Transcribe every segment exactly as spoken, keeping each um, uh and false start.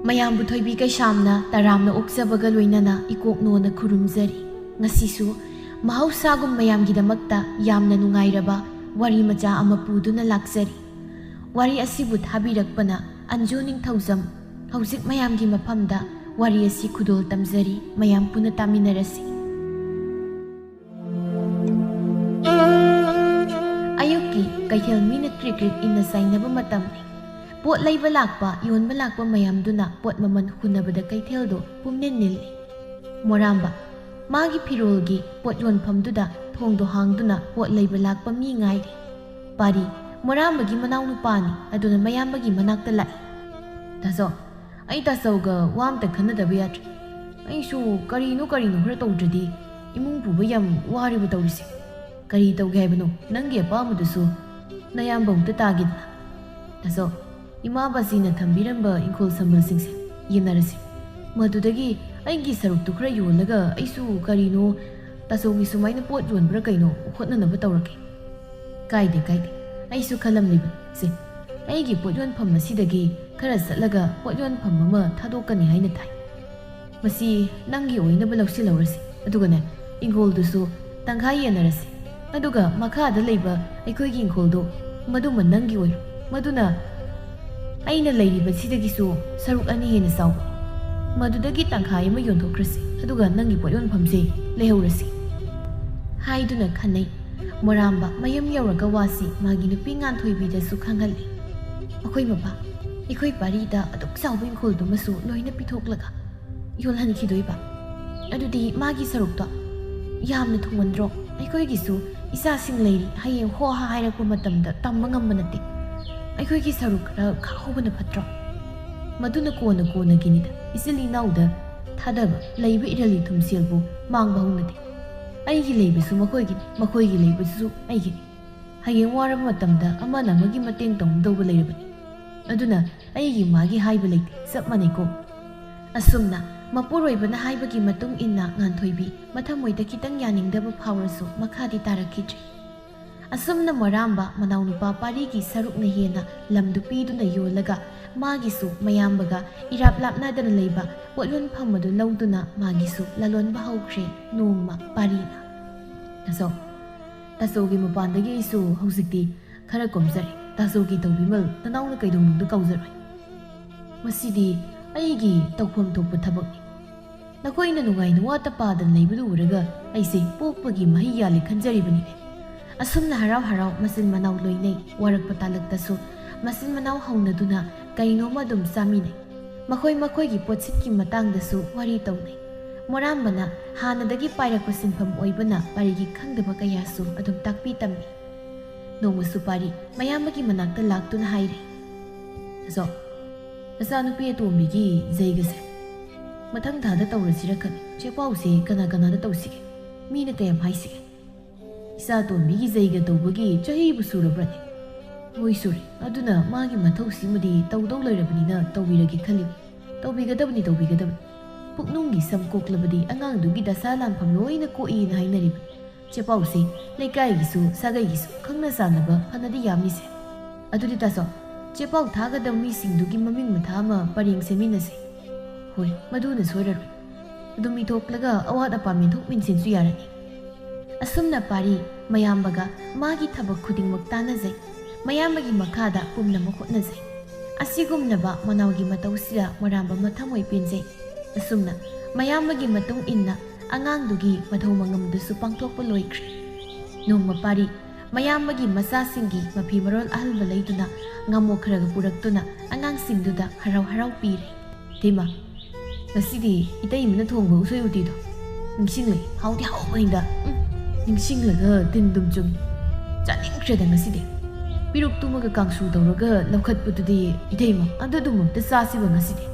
ꯃꯌꯥꯝꯕꯨ ꯊꯣꯏꯕꯤ ꯀꯩꯁꯥꯝꯅ ꯇꯔꯥꯝꯅ ꯑꯣꯛꯆꯕꯒ ꯂꯣꯏꯅꯅ ꯏꯀꯣꯛꯅꯣꯅ ꯈꯨꯔꯨꯝꯖꯔꯤ꯫ ꯉꯁꯤꯁꯨ ꯃꯍꯧꯁꯥꯒꯨꯝ ꯃꯌꯥꯝꯒꯤꯗꯃꯛꯇ ꯌꯥꯝꯅ ꯅꯨꯡꯉꯥꯏꯔꯕ ꯋꯥꯔꯤ ꯃꯆꯥ ꯑꯃ ꯄꯨꯗꯨꯅ ꯂꯥꯛꯆꯔꯤ꯫ ꯋꯥꯔꯤ ꯑꯁꯤꯕꯨ ꯊꯥꯕꯤꯔꯛꯄꯅ ꯑꯟꯖꯨ ꯅꯤꯡꯊꯧꯖꯝ꯫ ꯍꯧꯖꯤꯛ ꯃꯌꯥꯝꯒꯤ ꯃꯐꯝꯗ ꯋꯥꯔꯤ ꯑꯁꯤ ꯈꯨꯗꯣꯜ ꯇꯝꯖꯔꯤ, ꯃꯌꯥꯝ ꯄꯨꯟꯅ ꯇꯥꯃꯤꯟꯅꯔꯁꯤ꯫ ꯑꯌꯨꯛꯀꯤ ꯀꯩꯊꯦꯜ ꯃꯤꯅ ꯀ꯭ꯔꯤꯛ ꯀ꯭ꯔꯤꯛ ꯏꯟꯅ ꯆꯥꯏꯅꯕ ꯃꯇꯝꯅꯤ꯫ ꯄꯣꯠ ꯂꯩꯕ ꯂꯥꯛꯄ, ꯌꯣꯟꯕ ꯂꯥꯛꯄ ꯃꯌꯥꯝꯗꯨꯅ ꯄꯣꯠ ꯃꯃꯜ ꯍꯨꯟꯅꯕꯗ ꯀꯩꯊꯦꯜꯗꯨ ꯄꯨꯝꯅꯤꯜ ꯅꯤꯜꯂꯤ꯫ ꯃꯣꯔꯥꯝꯕ ꯃꯥꯒꯤ ꯐꯤꯔꯣꯜꯒꯤ ꯄꯣꯠ ꯌꯣꯟꯐꯝꯗꯨꯗ ꯊꯣꯡꯗꯣ ꯍꯥꯡꯗꯨꯅ ꯄꯣꯠ ꯂꯩꯕ ꯂꯥꯛꯄ ꯃꯤ ꯉꯥꯏꯔꯤ꯫ ꯄꯥꯔꯤ ꯃꯣꯔꯥꯝꯕꯒꯤ ꯃꯅꯥꯎꯅꯨꯄꯥꯅꯤ, ꯑꯗꯨꯅ ꯃꯌꯥꯝꯕꯒꯤ ꯃꯅꯥꯛꯇ ꯂꯥꯛꯏ꯫ "ꯇꯥꯆꯧ, ꯑꯩ ꯇꯥꯆꯧꯒ ꯋꯥ ꯑꯝꯇ ꯈꯟꯅꯗꯕ ꯌꯥꯗ꯭ꯔꯦ꯫ ꯑꯩꯁꯨ ꯀꯔꯤꯅꯣ ꯀꯔꯤꯅꯣ ꯈꯔ ꯇꯧꯗ꯭ꯔꯗꯤ ꯏꯃꯨꯡ ꯄꯨꯕ ꯌꯥꯝ ꯋꯥꯔꯤꯕ ꯇꯧꯔꯤꯁꯦ꯫ ꯀꯔꯤ ꯇꯧꯒꯦ ꯍꯥꯏꯕꯅꯣ? ꯅꯪꯒꯤ ꯑꯄꯥꯝꯕꯗꯨꯁꯨ ꯅꯌꯥꯝꯕ ꯑꯃꯨꯛꯇ ꯇꯥꯒꯦꯗꯅ꯫" "ꯇꯥꯆꯧ, ꯏꯃꯥ ꯕꯥꯖꯤꯅ ꯊꯝꯕꯤꯔꯝꯕ ꯏꯪꯈꯣꯜ ꯁꯝꯕꯜꯁꯤꯡꯁꯦ ꯌꯦꯟꯅꯔꯁꯤ꯫ ꯃꯗꯨꯗꯒꯤ ꯑꯩꯒꯤ ꯁꯔꯨꯛꯇꯨ ꯈꯔ ꯌꯣꯜꯂꯒ ꯑꯩꯁꯨ ꯀꯔꯤꯅꯣ ꯇꯥꯆꯧꯒꯤ ꯁꯨꯃꯥꯏꯅ ꯄꯣꯠ ꯌꯣꯟꯕ꯭ꯔꯥ ꯀꯩꯅꯣ ꯍꯣꯠꯅꯅꯕ ꯇꯧꯔꯒꯦ꯫" "ꯀꯥꯏꯗꯦ, ꯀꯥꯏꯗꯦ꯫ ꯑꯩꯁꯨ ꯈꯜꯂꯝꯂꯤꯕꯅꯤ꯫ ꯁꯦ, ꯑꯩꯒꯤ ꯄꯣꯠ ꯌꯣꯟꯐꯝ ꯑꯁꯤꯗꯒꯤ ꯈꯔ ꯆꯠꯂꯒ ꯄꯣꯠ ꯌꯣꯟꯐꯝ ꯑꯃ ꯊꯥꯗꯣꯛꯀꯅꯤ ꯍꯥꯏꯅ ꯊꯥꯏ꯫ ꯃꯁꯤ ꯅꯪꯒꯤ ꯑꯣꯏꯅꯕ ꯂꯧꯁꯤꯜꯍꯧꯔꯁꯤ꯫ ꯑꯗꯨꯒꯅꯦ, ꯏꯪꯈꯣꯜꯗꯨꯁꯨ ꯇꯪꯈꯥꯏ ꯌꯦꯟꯅꯔꯁꯤ꯫ ꯑꯗꯨꯒ ꯃꯈꯥꯗ ꯂꯩꯕ ꯑꯩꯈꯣꯏꯒꯤ ꯏꯪꯈꯣꯜꯗꯣ, ꯃꯗꯨꯃ ꯅꯪꯒꯤ ꯑꯣꯏꯔꯣ꯫ ꯃꯗꯨꯅ ꯑꯩꯅ ꯂꯩꯔꯤꯕꯁꯤꯗꯒꯤꯁꯨ ꯁꯔꯨꯛ ꯑꯅꯤ ꯍꯦꯟꯅ ꯆꯥꯎꯕ꯫ ꯃꯗꯨꯗꯒꯤ ꯇꯪꯈꯥꯏ ꯑꯃ ꯌꯣꯟꯊꯣꯛꯈ꯭ꯔꯁꯤ, ꯑꯗꯨꯒ ꯅꯪꯒꯤ ꯄꯣꯠ ꯌꯣꯟꯐꯝꯁꯦ ꯂꯩꯍꯧꯔꯁꯤ" ꯍꯥꯏꯗꯨꯅ ꯈꯟꯅꯩ꯫ ꯃꯣꯔꯥꯝꯕ ꯃꯌꯨꯝ ꯌꯧꯔꯒ ꯋꯥꯁꯤ ꯃꯥꯒꯤ ꯅꯨꯄꯤ ꯉꯥꯟꯊꯣꯏꯕꯤꯗꯁꯨ ꯈꯪꯍꯜꯂꯤ꯫ "ꯑꯩꯈꯣꯏ ꯃꯄꯥ, ꯑꯩꯈꯣꯏ ꯄꯥꯔꯤꯗ ꯑꯗꯨꯛ ꯆꯥꯎꯕ ꯏꯪꯈꯣꯜꯗꯨꯃꯁꯨ ꯂꯣꯏꯅ ꯄꯤꯊꯣꯛꯂꯒ ꯌꯣꯜꯍꯟꯈꯤꯗꯣꯏꯕ? ꯑꯗꯨꯗꯤ ꯃꯥꯒꯤ ꯁꯔꯨꯛꯇꯣ ꯌꯥꯝꯅ ꯊꯨꯡꯃꯟꯗ꯭ꯔꯣ? ꯑꯩꯈꯣꯏꯒꯤꯁꯨ ꯏꯆꯥꯁꯤꯡ ꯂꯩꯔꯤ, ꯍꯌꯦꯡ ꯍꯣ ꯍꯥ ꯍꯥꯏꯔꯛꯄ ꯃꯇꯝꯗ ꯇꯝꯕ ꯉꯝꯕ ꯅꯠꯇꯦ꯫ ꯑꯩꯈꯣꯏꯒꯤ ꯁꯔꯨꯛ ꯈꯔ ꯈꯥꯛꯍꯧꯕꯅ ꯐꯠꯇ꯭ꯔꯣ? ꯃꯗꯨꯅ ꯀꯣꯟꯅ ꯀꯣꯟꯅꯒꯤꯅꯤꯗ, ꯏꯆꯤꯜ ꯏꯅꯥꯎꯗ ꯊꯥꯗꯕ ꯂꯩꯕ ꯏꯔꯜ ꯏꯊꯨꯝ ꯁꯦꯜꯕꯨ ꯃꯥꯡꯕ ꯍꯧꯅꯗꯦ꯫ ꯑꯩꯒꯤ ꯂꯩꯕꯁꯨ ꯃꯈꯣꯏꯒꯤꯅꯤ, ꯃꯈꯣꯏꯒꯤ ꯂꯩꯕꯁꯨ ꯑꯩꯒꯤꯅꯤ꯫ ꯍꯌꯦꯡ ꯋꯥꯔꯕ ꯃꯇꯝꯗ ꯑꯃꯅ ꯑꯃꯒꯤ ꯃꯇꯦꯡ ꯇꯧꯅꯗꯧꯕ ꯂꯩꯔꯕꯅꯤ꯫ ꯑꯗꯨꯅ ꯑꯩꯒꯤ ꯃꯥꯒꯤ ꯍꯥꯏꯕ ꯂꯩꯇꯦ, ꯆꯞ ꯃꯥꯟꯅꯩꯀꯣ?" ꯑꯁꯨꯝꯅ ꯃꯄꯨꯔꯣꯏꯕꯅ ꯍꯥꯏꯕꯒꯤ ꯃꯇꯨꯡ ꯏꯟꯅ ꯉꯥꯟꯊꯣꯏꯕꯤ ꯃꯊꯃꯣꯏꯗ ꯈꯤꯇꯪ ꯌꯥꯅꯤꯡꯗꯕ ꯐꯥꯎꯔꯁꯨ ꯃꯈꯥꯗꯤ ꯇꯥꯔꯛꯈꯤꯗ꯭ꯔꯦ꯫ ꯑꯁꯨꯝꯅ ꯃꯣꯔꯥꯝꯕ ꯃꯅꯥꯎꯅꯨꯄꯥ ꯄꯥꯔꯤꯒꯤ ꯁꯔꯨꯛꯅ ꯍꯦꯟꯅ ꯂꯝꯗꯨ ꯄꯤꯗꯨꯅ ꯌꯣꯜꯂꯒ ꯃꯥꯒꯤꯁꯨ ꯃꯌꯥꯝꯕꯒ ꯏꯔꯥꯞ ꯂꯥꯞꯅꯗꯅ ꯂꯩꯕ ꯄꯣꯠ ꯌꯣꯟꯐꯝ ꯑꯗꯨ ꯂꯧꯗꯨꯅ ꯃꯥꯒꯤꯁꯨ ꯂꯂꯣꯟꯕ ꯍꯧꯈ꯭ꯔꯦ ꯅꯣꯡꯃ ꯄꯥꯔꯤꯅ꯫ "ꯇꯥꯆꯧ, ꯇꯥꯆꯧꯒꯤ ꯃꯄꯥꯟꯗꯒꯤ ꯑꯩꯁꯨ ꯍꯧꯖꯤꯛꯇꯤ ꯈꯔ ꯀꯣꯝꯖꯔꯦ꯫ ꯇꯥꯆꯧꯒꯤ ꯇꯧꯕꯤꯃꯜ ꯅꯅꯥꯎꯅ ꯀꯩꯗꯧꯅꯨꯡꯗ ꯀꯥꯎꯖꯔꯣꯏ꯫ ꯃꯁꯤꯗꯤ ꯑꯩꯒꯤ ꯇꯧꯐꯝ ꯊꯣꯛꯄ ꯊꯕꯛꯅꯤ꯫ ꯅꯈꯣꯏꯅ ꯅꯨꯡꯉꯥꯏ ꯅꯨꯋꯥꯇ ꯄꯥꯗꯅ ꯂꯩꯕꯗꯨ ꯎꯔꯒ ꯑꯩꯁꯦ ꯄꯣꯛꯄꯒꯤ ꯃꯍꯩ ꯌꯥꯜꯂꯦ ꯈꯟꯖꯔꯤꯕꯅꯤꯅꯦ꯫" ꯑꯁꯨꯝꯅ ꯍꯔꯥꯎ ꯍꯔꯥꯎ ꯃꯆꯤꯟ ꯃꯅꯥꯎ ꯂꯣꯏꯅꯩ꯫ ꯋꯥꯔꯛꯄ ꯇꯥꯂꯛꯇꯁꯨ ꯃꯆꯤꯟ ꯃꯅꯥꯎ ꯍꯧꯅꯗꯨꯅ ꯀꯩꯅꯣꯝꯃ ꯑꯗꯨꯝ ꯆꯥꯃꯤꯟꯅꯩ꯫ ꯃꯈꯣꯏ ꯃꯈꯣꯏꯒꯤ ꯄꯣꯠꯁꯤꯠꯀꯤ ꯃꯇꯥꯡꯗꯁꯨ ꯋꯥꯔꯤ ꯇꯧꯅꯩ꯫ ꯃꯣꯔꯥꯝꯕꯅ ꯍꯥꯟꯅꯗꯒꯤ ꯄꯥꯏꯔꯛꯄ ꯁꯤꯟꯐꯝ ꯑꯣꯏꯕꯅ ꯄꯥꯔꯤꯒꯤ ꯈꯪꯗꯕ ꯀꯌꯥꯁꯨ ꯑꯗꯨꯝ ꯇꯥꯛꯄꯤ ꯇꯝꯃꯤ꯫ ꯅꯣꯡꯃꯁꯨ ꯄꯥꯔꯤ ꯃꯌꯥꯝꯕꯒꯤ ꯃꯅꯥꯛꯇ ꯂꯥꯛꯇꯨꯅ ꯍꯥꯏꯔꯦ, "ꯇꯥꯆꯧ, ꯅꯆꯥꯅꯨꯄꯤ ꯑꯇꯣꯝꯕꯤꯒꯤ ꯖꯩꯒꯁꯦ ꯃꯊꯪ ꯊꯥꯗ ꯇꯧꯔꯁꯤꯔ ꯈꯜꯂꯤ꯫ ꯆꯦꯄꯥꯎꯁꯦ ꯀꯅꯥ ꯀꯅꯥꯗ ꯇꯧꯁꯤꯒꯦ? ꯃꯤꯅ ꯀꯌꯥꯝ ꯍꯥꯏꯁꯤꯒꯦ? ꯏꯆꯥ ꯑꯇꯣꯝꯕꯤꯒꯤ ꯖꯩꯒ ꯇꯧꯕꯒꯤ ꯆꯍꯤꯕꯨ ꯁꯨꯔꯕ꯭ꯔꯅꯦ?" "ꯍꯣꯏ, ꯁꯨꯔꯦ꯫ ꯑꯗꯨꯅ ꯃꯥꯒꯤ ꯃꯊꯧꯁꯤꯃꯗꯤ ꯇꯧꯗꯧ ꯂꯩꯔꯕꯅꯤꯅ ꯇꯧꯕꯤꯔꯒꯦ ꯈꯜꯂꯤꯕꯅꯤ꯫" "ꯇꯧꯕꯤꯒꯗꯕꯅꯤ, ꯇꯧꯕꯤꯒꯗꯕꯅꯤ꯫ ꯄꯨꯛꯅꯨꯡꯒꯤ ꯁꯝ ꯀꯣꯛꯂꯕꯗꯤ ꯑꯉꯥꯡꯗꯨꯒꯤ ꯗꯁꯥ ꯂꯥꯟꯐꯝ ꯂꯣꯏꯅ ꯀꯣꯛꯏꯅ ꯍꯥꯏꯅꯔꯤꯕꯅꯤ꯫ ꯆꯦꯄꯥꯎꯁꯤ ꯂꯩꯀꯥꯏꯒꯤꯁꯨ ꯁꯥꯒꯩꯒꯤꯁꯨ ꯈꯪꯅ ꯆꯥꯟꯅꯕ ꯐꯅꯗꯤ ꯌꯥꯝꯃꯤꯁꯦ꯫ ꯑꯗꯨꯗꯤ ꯇꯥꯆꯧ, ꯆꯦꯄꯥꯎ ꯊꯥꯒꯗꯕ ꯃꯤꯁꯤꯡꯗꯨꯒꯤ ꯃꯃꯤꯡ ꯃꯊꯥ ꯑꯃ ꯄꯔꯦꯡ ꯁꯦꯝꯃꯤꯟꯅꯁꯤ꯫" "ꯍꯣꯏ, ꯃꯗꯨꯅ ꯁꯣꯏꯔꯔꯣꯏ꯫ ꯑꯗꯨꯝ ꯏꯊꯣꯛꯂꯒ ꯑꯋꯥꯠ ꯑꯄꯥ ꯃꯦꯟꯊꯣꯛ ꯃꯦꯟꯁꯤꯟꯁꯨ ꯌꯥꯔꯅꯤ꯫" ꯑꯁꯨꯝꯅ ꯄꯥꯔꯤ ꯃꯌꯥꯝꯕꯒ ꯃꯥꯒꯤ ꯊꯕꯛ ꯈꯨꯗꯤꯡꯃꯛ ꯇꯥꯟꯅꯖꯩ꯫ ꯃꯌꯥꯝꯕꯒꯤ ꯃꯈꯥꯗ ꯄꯨꯝꯅꯃꯛ ꯍꯣꯠꯅꯖꯩ꯫ ꯑꯁꯤꯒꯨꯝꯂꯕ ꯃꯅꯥꯎꯒꯤ ꯃꯇꯧꯁꯤꯗ ꯃꯣꯔꯥꯝꯕ ꯃꯊꯃꯣꯏ ꯄꯦꯟꯖꯩ꯫ ꯑꯁꯨꯝꯅ ꯃꯌꯥꯝꯕꯒꯤ ꯃꯇꯨꯡ ꯏꯟꯅ ꯑꯉꯥꯡꯗꯨꯒꯤ ꯃꯊꯧ ꯃꯉꯝꯗꯨꯁꯨ ꯄꯥꯡꯊꯣꯛꯄ ꯂꯣꯏꯈ꯭ꯔꯦ꯫ ꯅꯣꯡꯃ ꯄꯥꯔꯤ ꯃꯌꯥꯝꯕꯒꯤ ꯃꯆꯥꯁꯤꯡꯒꯤ ꯃꯐꯤ ꯃꯔꯣꯜ ꯑꯍꯜꯕ ꯂꯩꯗꯨꯅ ꯉꯥꯃꯣꯛ ꯈꯔꯒ ꯄꯨꯔꯛꯇꯨꯅ ꯑꯉꯥꯡꯁꯤꯡꯗꯨꯗ ꯍꯔꯥꯎ ꯍꯔꯥꯎ ꯄꯤꯔꯦ꯫ "ꯏꯇꯩꯃ, ꯉꯁꯤꯗꯤ ꯏꯇꯩꯃꯅ ꯊꯣꯡꯕ ꯎꯁꯣꯏ ꯎꯇꯤꯗꯣ ꯅꯤꯡꯁꯤꯡꯂꯛꯏ꯫ ꯍꯥꯎꯗꯤ ꯍꯥꯎꯕꯅꯤꯗ꯫ ꯎꯝ, ꯅꯤꯡꯁꯤꯡꯂꯒ ꯇꯤꯟ ꯗꯨꯝ ꯆꯨꯝꯃꯤ꯫ ꯆꯥꯅꯤꯡꯈ꯭ꯔꯦꯗ ꯉꯁꯤꯗꯤ꯫ ꯄꯤꯔꯨꯛ ꯇꯨꯝꯃꯒ ꯀꯥꯡꯁꯨ ꯇꯧꯔꯒ ꯂꯧꯈꯠꯄꯗꯨꯗꯤ ꯏꯇꯩꯃ, ꯑꯗꯨ ꯑꯗꯨꯝ ꯑꯝꯇ ꯆꯥꯁꯤꯕ ꯉꯁꯤꯗꯤ꯫"